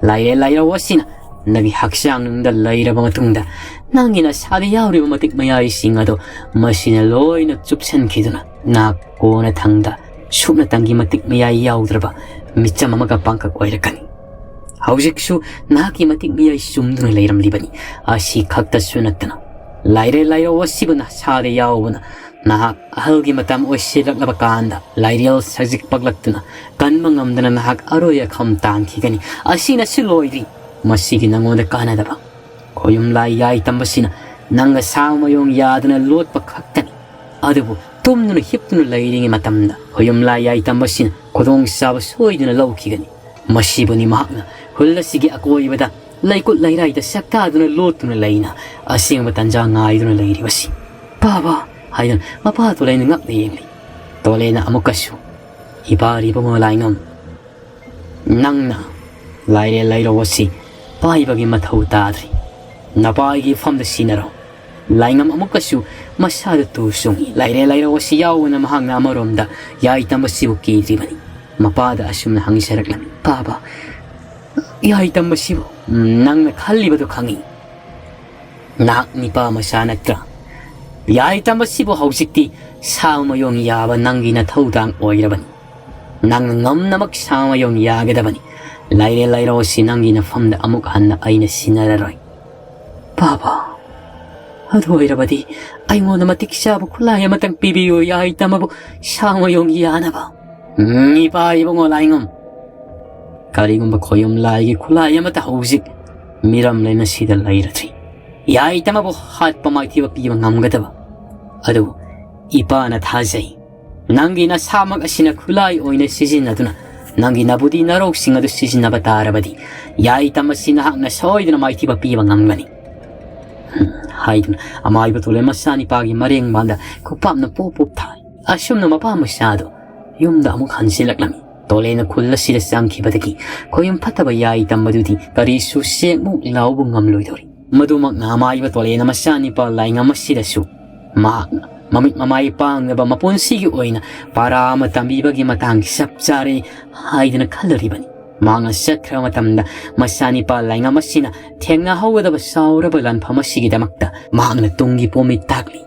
ꯂꯥꯏꯔꯦꯜ ꯂꯩꯔꯧ ꯑꯁꯤꯅ ꯅꯪꯒꯤ ꯍꯛꯆꯥꯡ ꯅꯨꯡꯗ ꯂꯩꯔꯕ ꯃꯇꯨꯡꯗ ꯅꯪꯒꯤ ꯅꯁꯥꯗ ꯌꯥꯎꯔꯤꯕ ꯃꯇꯤꯛ ꯃꯌꯥꯏꯁꯤꯡ ꯑꯗꯣ ꯃꯁꯤꯅ ꯂꯣꯏꯅ ꯆꯨꯞꯁꯤꯟꯈꯤꯗꯨꯅ ꯅꯍꯥꯛ ꯀꯣꯟꯅ ꯊꯪꯗ ꯁꯨꯞꯅꯇꯪꯒꯤ ꯃꯇꯤꯛ ꯃꯌꯥꯏ ꯌꯥꯎꯗ꯭ꯔꯕ ꯃꯤꯆꯝ ꯑꯃꯒ ꯄꯥꯡꯀꯛ ꯑꯣꯏꯔꯛꯀꯅꯤ꯫ ꯍꯧꯖꯤꯛꯁꯨ ꯅꯍꯥꯛꯀꯤ ꯃꯇꯤꯛ ꯃꯌꯥꯏ ꯆꯨꯝꯗꯨꯅ ꯂꯩꯔꯝꯂꯤꯕꯅꯤ꯫ ꯑꯁꯤ ꯈꯛꯇꯁꯨ ꯅꯠꯇꯅ, ꯂꯥꯏꯔꯦ ꯂꯥꯏꯔꯧ ꯑꯁꯤꯕꯨ ꯅꯁꯥꯗ ꯌꯥꯎꯕꯅ, ꯅꯍꯥꯛ ꯑꯍꯜꯒꯤ ꯃꯇꯝ ꯑꯣꯏꯁꯤꯜꯂꯛꯂꯕ ꯀꯥꯟꯗ ꯂꯥꯏꯔꯦꯜ ꯁꯖꯤꯛ ꯄꯛꯂꯛꯇꯨꯅ ꯀꯟꯕ ꯉꯝꯗꯅ ꯅꯍꯥꯛ ꯑꯔꯣꯏ ꯑꯈꯝ ꯇꯥꯟꯈꯤꯒꯅꯤ꯫ ꯑꯁꯤꯅꯁꯨ ꯂꯣꯏꯗ꯭ꯔꯤ꯫ ꯃꯁꯤꯒꯤ ꯅꯉꯣꯟꯗ ꯀꯥꯟꯅꯗꯕ ꯈꯣꯌꯨꯝ ꯂꯥꯏ ꯌꯥꯏ ꯇꯝꯕꯁꯤꯅ ꯅꯪꯒ ꯁꯥ ꯃꯌꯣꯡ ꯌꯥꯗꯅ ꯂꯣꯠꯄ ꯈꯛꯇꯅꯤ꯫ ꯑꯗꯨꯕꯨ ꯇꯨꯝꯗꯨꯅ ꯍꯤꯞꯇꯨꯅ ꯂꯩꯔꯤꯉꯩ ꯃꯇꯝꯗ ꯈꯣꯌꯨꯝ ꯂꯥꯏ ꯌꯥꯏ ꯇꯝꯕꯁꯤꯅ ꯈꯨꯗꯣꯡꯆꯥꯕ ꯁꯣꯏꯗꯅ ꯂꯧꯈꯤꯒꯅꯤ꯫ ꯃꯁꯤꯕꯨꯅꯤ ꯃꯍꯥꯛꯅ ꯍꯨꯜ ꯑꯁꯤꯒꯤ ꯑꯀꯣꯏꯕꯗ ꯂꯩꯀꯨꯠ ꯂꯩꯔꯥꯏꯗ ꯁꯛꯇꯥꯗꯨꯅ ꯂꯣꯠꯇꯨꯅ ꯂꯩꯅ ꯑꯁꯦꯡꯕ ꯇꯟꯖꯥ ꯉꯥꯏꯗꯨꯅ ꯂꯩꯔꯤꯕꯁꯤ꯫ "ꯄꯥꯕ!" ꯍꯥꯏꯗꯨꯅ ꯃꯄꯥ ꯇꯣꯂꯦꯅ ꯉꯛꯅ ꯌꯦꯡꯂꯤ꯫ ꯇꯣꯂꯦꯅ ꯑꯃꯨꯛꯀꯁꯨ, "ꯏꯄꯥ ꯏꯕꯨꯡꯉꯣ ꯂꯥꯏꯉꯝ, ꯅꯪꯅ ꯂꯥꯏꯔꯦ ꯂꯩꯔꯧ ꯑꯁꯤ ꯄꯥꯏꯕꯒꯤ ꯃꯊꯧ ꯇꯥꯗ꯭ꯔꯤ꯫ ꯅꯄꯥꯒꯤ ꯐꯝꯗ ꯁꯤꯟꯅꯔꯣ꯫ ꯂꯥꯏꯉꯝ ꯑꯃꯨꯛꯀꯁꯨ ꯃꯁꯥꯗ ꯇꯨ ꯆꯨꯡꯏ꯫ ꯂꯥꯏꯔꯦ ꯂꯩꯔꯧ ꯑꯁꯤ ꯌꯥꯎꯕꯅ ꯃꯍꯥꯛꯅ ꯑꯃꯔꯣꯝꯗ ꯌꯥꯏ ꯇꯝꯕꯁꯤꯕꯨ ꯀꯤꯗ꯭ꯔꯤꯕꯅꯤ꯫ ꯃꯄꯥꯗ ꯑꯁꯨꯝꯅ ꯍꯪꯖꯔꯛꯂꯝꯃꯤ, "ꯄꯥꯕ, ꯌꯥꯏ ꯇꯝꯕꯁꯤꯕꯨ ꯅꯪꯅ ꯈꯜꯂꯤꯕꯗꯨ ꯈꯪꯏ꯫ ꯅꯍꯥꯛ ꯅꯤꯄꯥ ꯃꯆꯥ ꯅꯠꯇ꯭ꯔꯥ? ꯌꯥꯏ ꯇꯝꯕꯁꯤꯕꯨ ꯍꯧꯖꯤꯛꯇꯤ ꯁꯥ ꯃꯌꯣꯡ ꯌꯥꯕ ꯅꯪꯒꯤ ꯅꯊꯧꯗꯥꯡ ꯑꯣꯏꯔꯕꯅꯤ꯫ ꯅꯪꯅ ꯉꯝꯅꯃꯛ ꯁꯥ ꯃꯌꯣꯡ ꯌꯥꯒꯗꯕꯅꯤ꯫ ꯂꯥꯏꯔꯦ ꯂꯩꯔꯧ ꯑꯁꯤ ꯅꯪꯒꯤ ꯅꯐꯝꯗ ꯑꯃꯨꯛ ꯍꯟꯅ ꯑꯩꯅ ꯁꯤꯟꯅꯔꯔꯣꯏ꯫" "ꯄꯥꯕ, ꯑꯗꯨ ꯑꯣꯏꯔꯕꯗꯤ ꯑꯩꯉꯣꯟꯗ ꯃꯇꯤꯛ ꯆꯥꯕ ꯈꯨꯠꯂꯥꯏ ꯑꯃꯇꯪ ꯄꯤꯕꯤꯌꯨ, ꯌꯥꯏ ꯇꯝꯕꯕꯨ ꯁꯥ ꯃꯌꯣꯡ ꯌꯥꯅꯕ꯫" "ꯎꯝ, ꯏꯄꯥ ꯏꯕꯨꯡꯉꯣ ꯂꯥꯏꯉꯝ, ꯀꯔꯤꯒꯨꯝꯕ ꯈꯣꯌꯨꯝ ꯂꯥꯏꯒꯤ ꯈꯨꯠꯂꯥꯏ ꯑꯃꯠꯇ ꯍꯧꯖꯤꯛ ꯃꯤꯔꯝ ꯂꯩꯃꯁꯤꯗ ꯂꯩꯔꯗ꯭ꯔꯤ꯫ ꯌꯥꯏ ꯇꯝꯕꯕꯨ ꯍꯥꯠꯄ ꯃꯥꯏꯊꯤꯕ ꯄꯤꯕ ꯉꯝꯒꯗꯕ꯫ ꯑꯗꯨꯕꯨ ꯏꯄꯥꯅ ꯊꯥꯖꯩ, ꯅꯪꯒꯤ ꯅꯁꯥꯃꯛ ꯑꯁꯤꯅ ꯈꯨꯠꯂꯥꯏ ꯑꯣꯏꯅ ꯁꯤꯖꯤꯟꯅꯗꯨꯅ ꯅꯪꯒꯤ ꯅꯕꯨꯗꯤ ꯅꯔꯧꯁꯤꯡ ꯑꯗꯨ ꯁꯤꯖꯤꯟꯅꯕ ꯇꯥꯔꯕꯗꯤ, ꯌꯥꯏ ꯇꯝꯕꯁꯤ ꯅꯍꯥꯛꯅ ꯁꯣꯏꯗꯅ ꯃꯥꯏꯊꯤꯕ ꯄꯤꯕ ꯉꯝꯒꯅꯤ꯫" ꯍꯥꯏꯗꯨꯅ ꯑꯃꯥꯏꯕ ꯇꯣꯂꯦ ꯃꯆꯥꯅꯤꯄꯥꯒꯤ ꯃꯔꯦꯡꯕꯥꯟꯗ ꯈꯨꯄꯥꯞꯅ ꯄꯣꯞ ꯄꯣꯞ ꯊꯥꯏ꯫ ꯑꯁꯨꯝꯅ ꯃꯄꯥ ꯃꯆꯥꯗꯣ ꯌꯨꯝꯗ ꯑꯃꯨꯛ ꯍꯟꯖꯤꯜꯂꯛꯂꯝꯃꯤ꯫ ꯇꯣꯂꯦꯅ ꯈꯨꯜ ꯑꯁꯤꯗ ꯆꯪꯈꯤꯕꯗꯒꯤ ꯈꯣꯌꯨꯝ ꯐꯠꯇꯕ ꯌꯥꯏ ꯇꯝꯕꯗꯨꯗꯤ ꯀꯔꯤꯁꯨ ꯆꯦꯛꯃꯨꯛ ꯂꯥꯎꯕ ꯉꯝꯂꯣꯏꯗꯧꯔꯤ꯫ ꯃꯗꯨꯃꯛꯅ ꯑꯃꯥꯏꯕ ꯇꯣꯂꯦꯅ ꯃꯆꯥꯅꯤꯄꯥ ꯂꯥꯏꯉꯝ ꯑꯁꯤꯗꯁꯨ ꯃꯍꯥꯛꯅ ꯃꯃꯤꯠ ꯃꯃꯥꯏ ꯄꯥꯡꯗꯕ ꯃꯄꯨꯟꯁꯤꯒꯤ ꯑꯣꯏꯅ ꯄꯥꯔꯥ ꯑꯃ ꯇꯝꯕꯤꯕꯒꯤ ꯃꯇꯥꯡ ꯆꯞ ꯆꯥꯔꯦ ꯍꯥꯏꯗꯨꯅ ꯈꯜꯂꯨꯔꯤꯕꯅꯤ꯫ ꯃꯍꯥꯛꯅ ꯆꯠꯈ꯭ꯔꯕ ꯃꯇꯝꯗ ꯃꯆꯥꯅꯤꯄꯥ ꯂꯥꯏꯉꯝ ꯑꯁꯤꯅ ꯊꯦꯡꯅꯍꯧꯒꯗꯕ ꯆꯥꯎꯔꯕ ꯂꯥꯟꯐꯝ ꯑꯁꯤꯒꯤꯗꯃꯛꯇ ꯃꯍꯥꯛꯅ ꯇꯨꯡꯒꯤ ꯄꯣꯝꯃꯤꯠ ꯇꯥꯛꯂꯤ꯫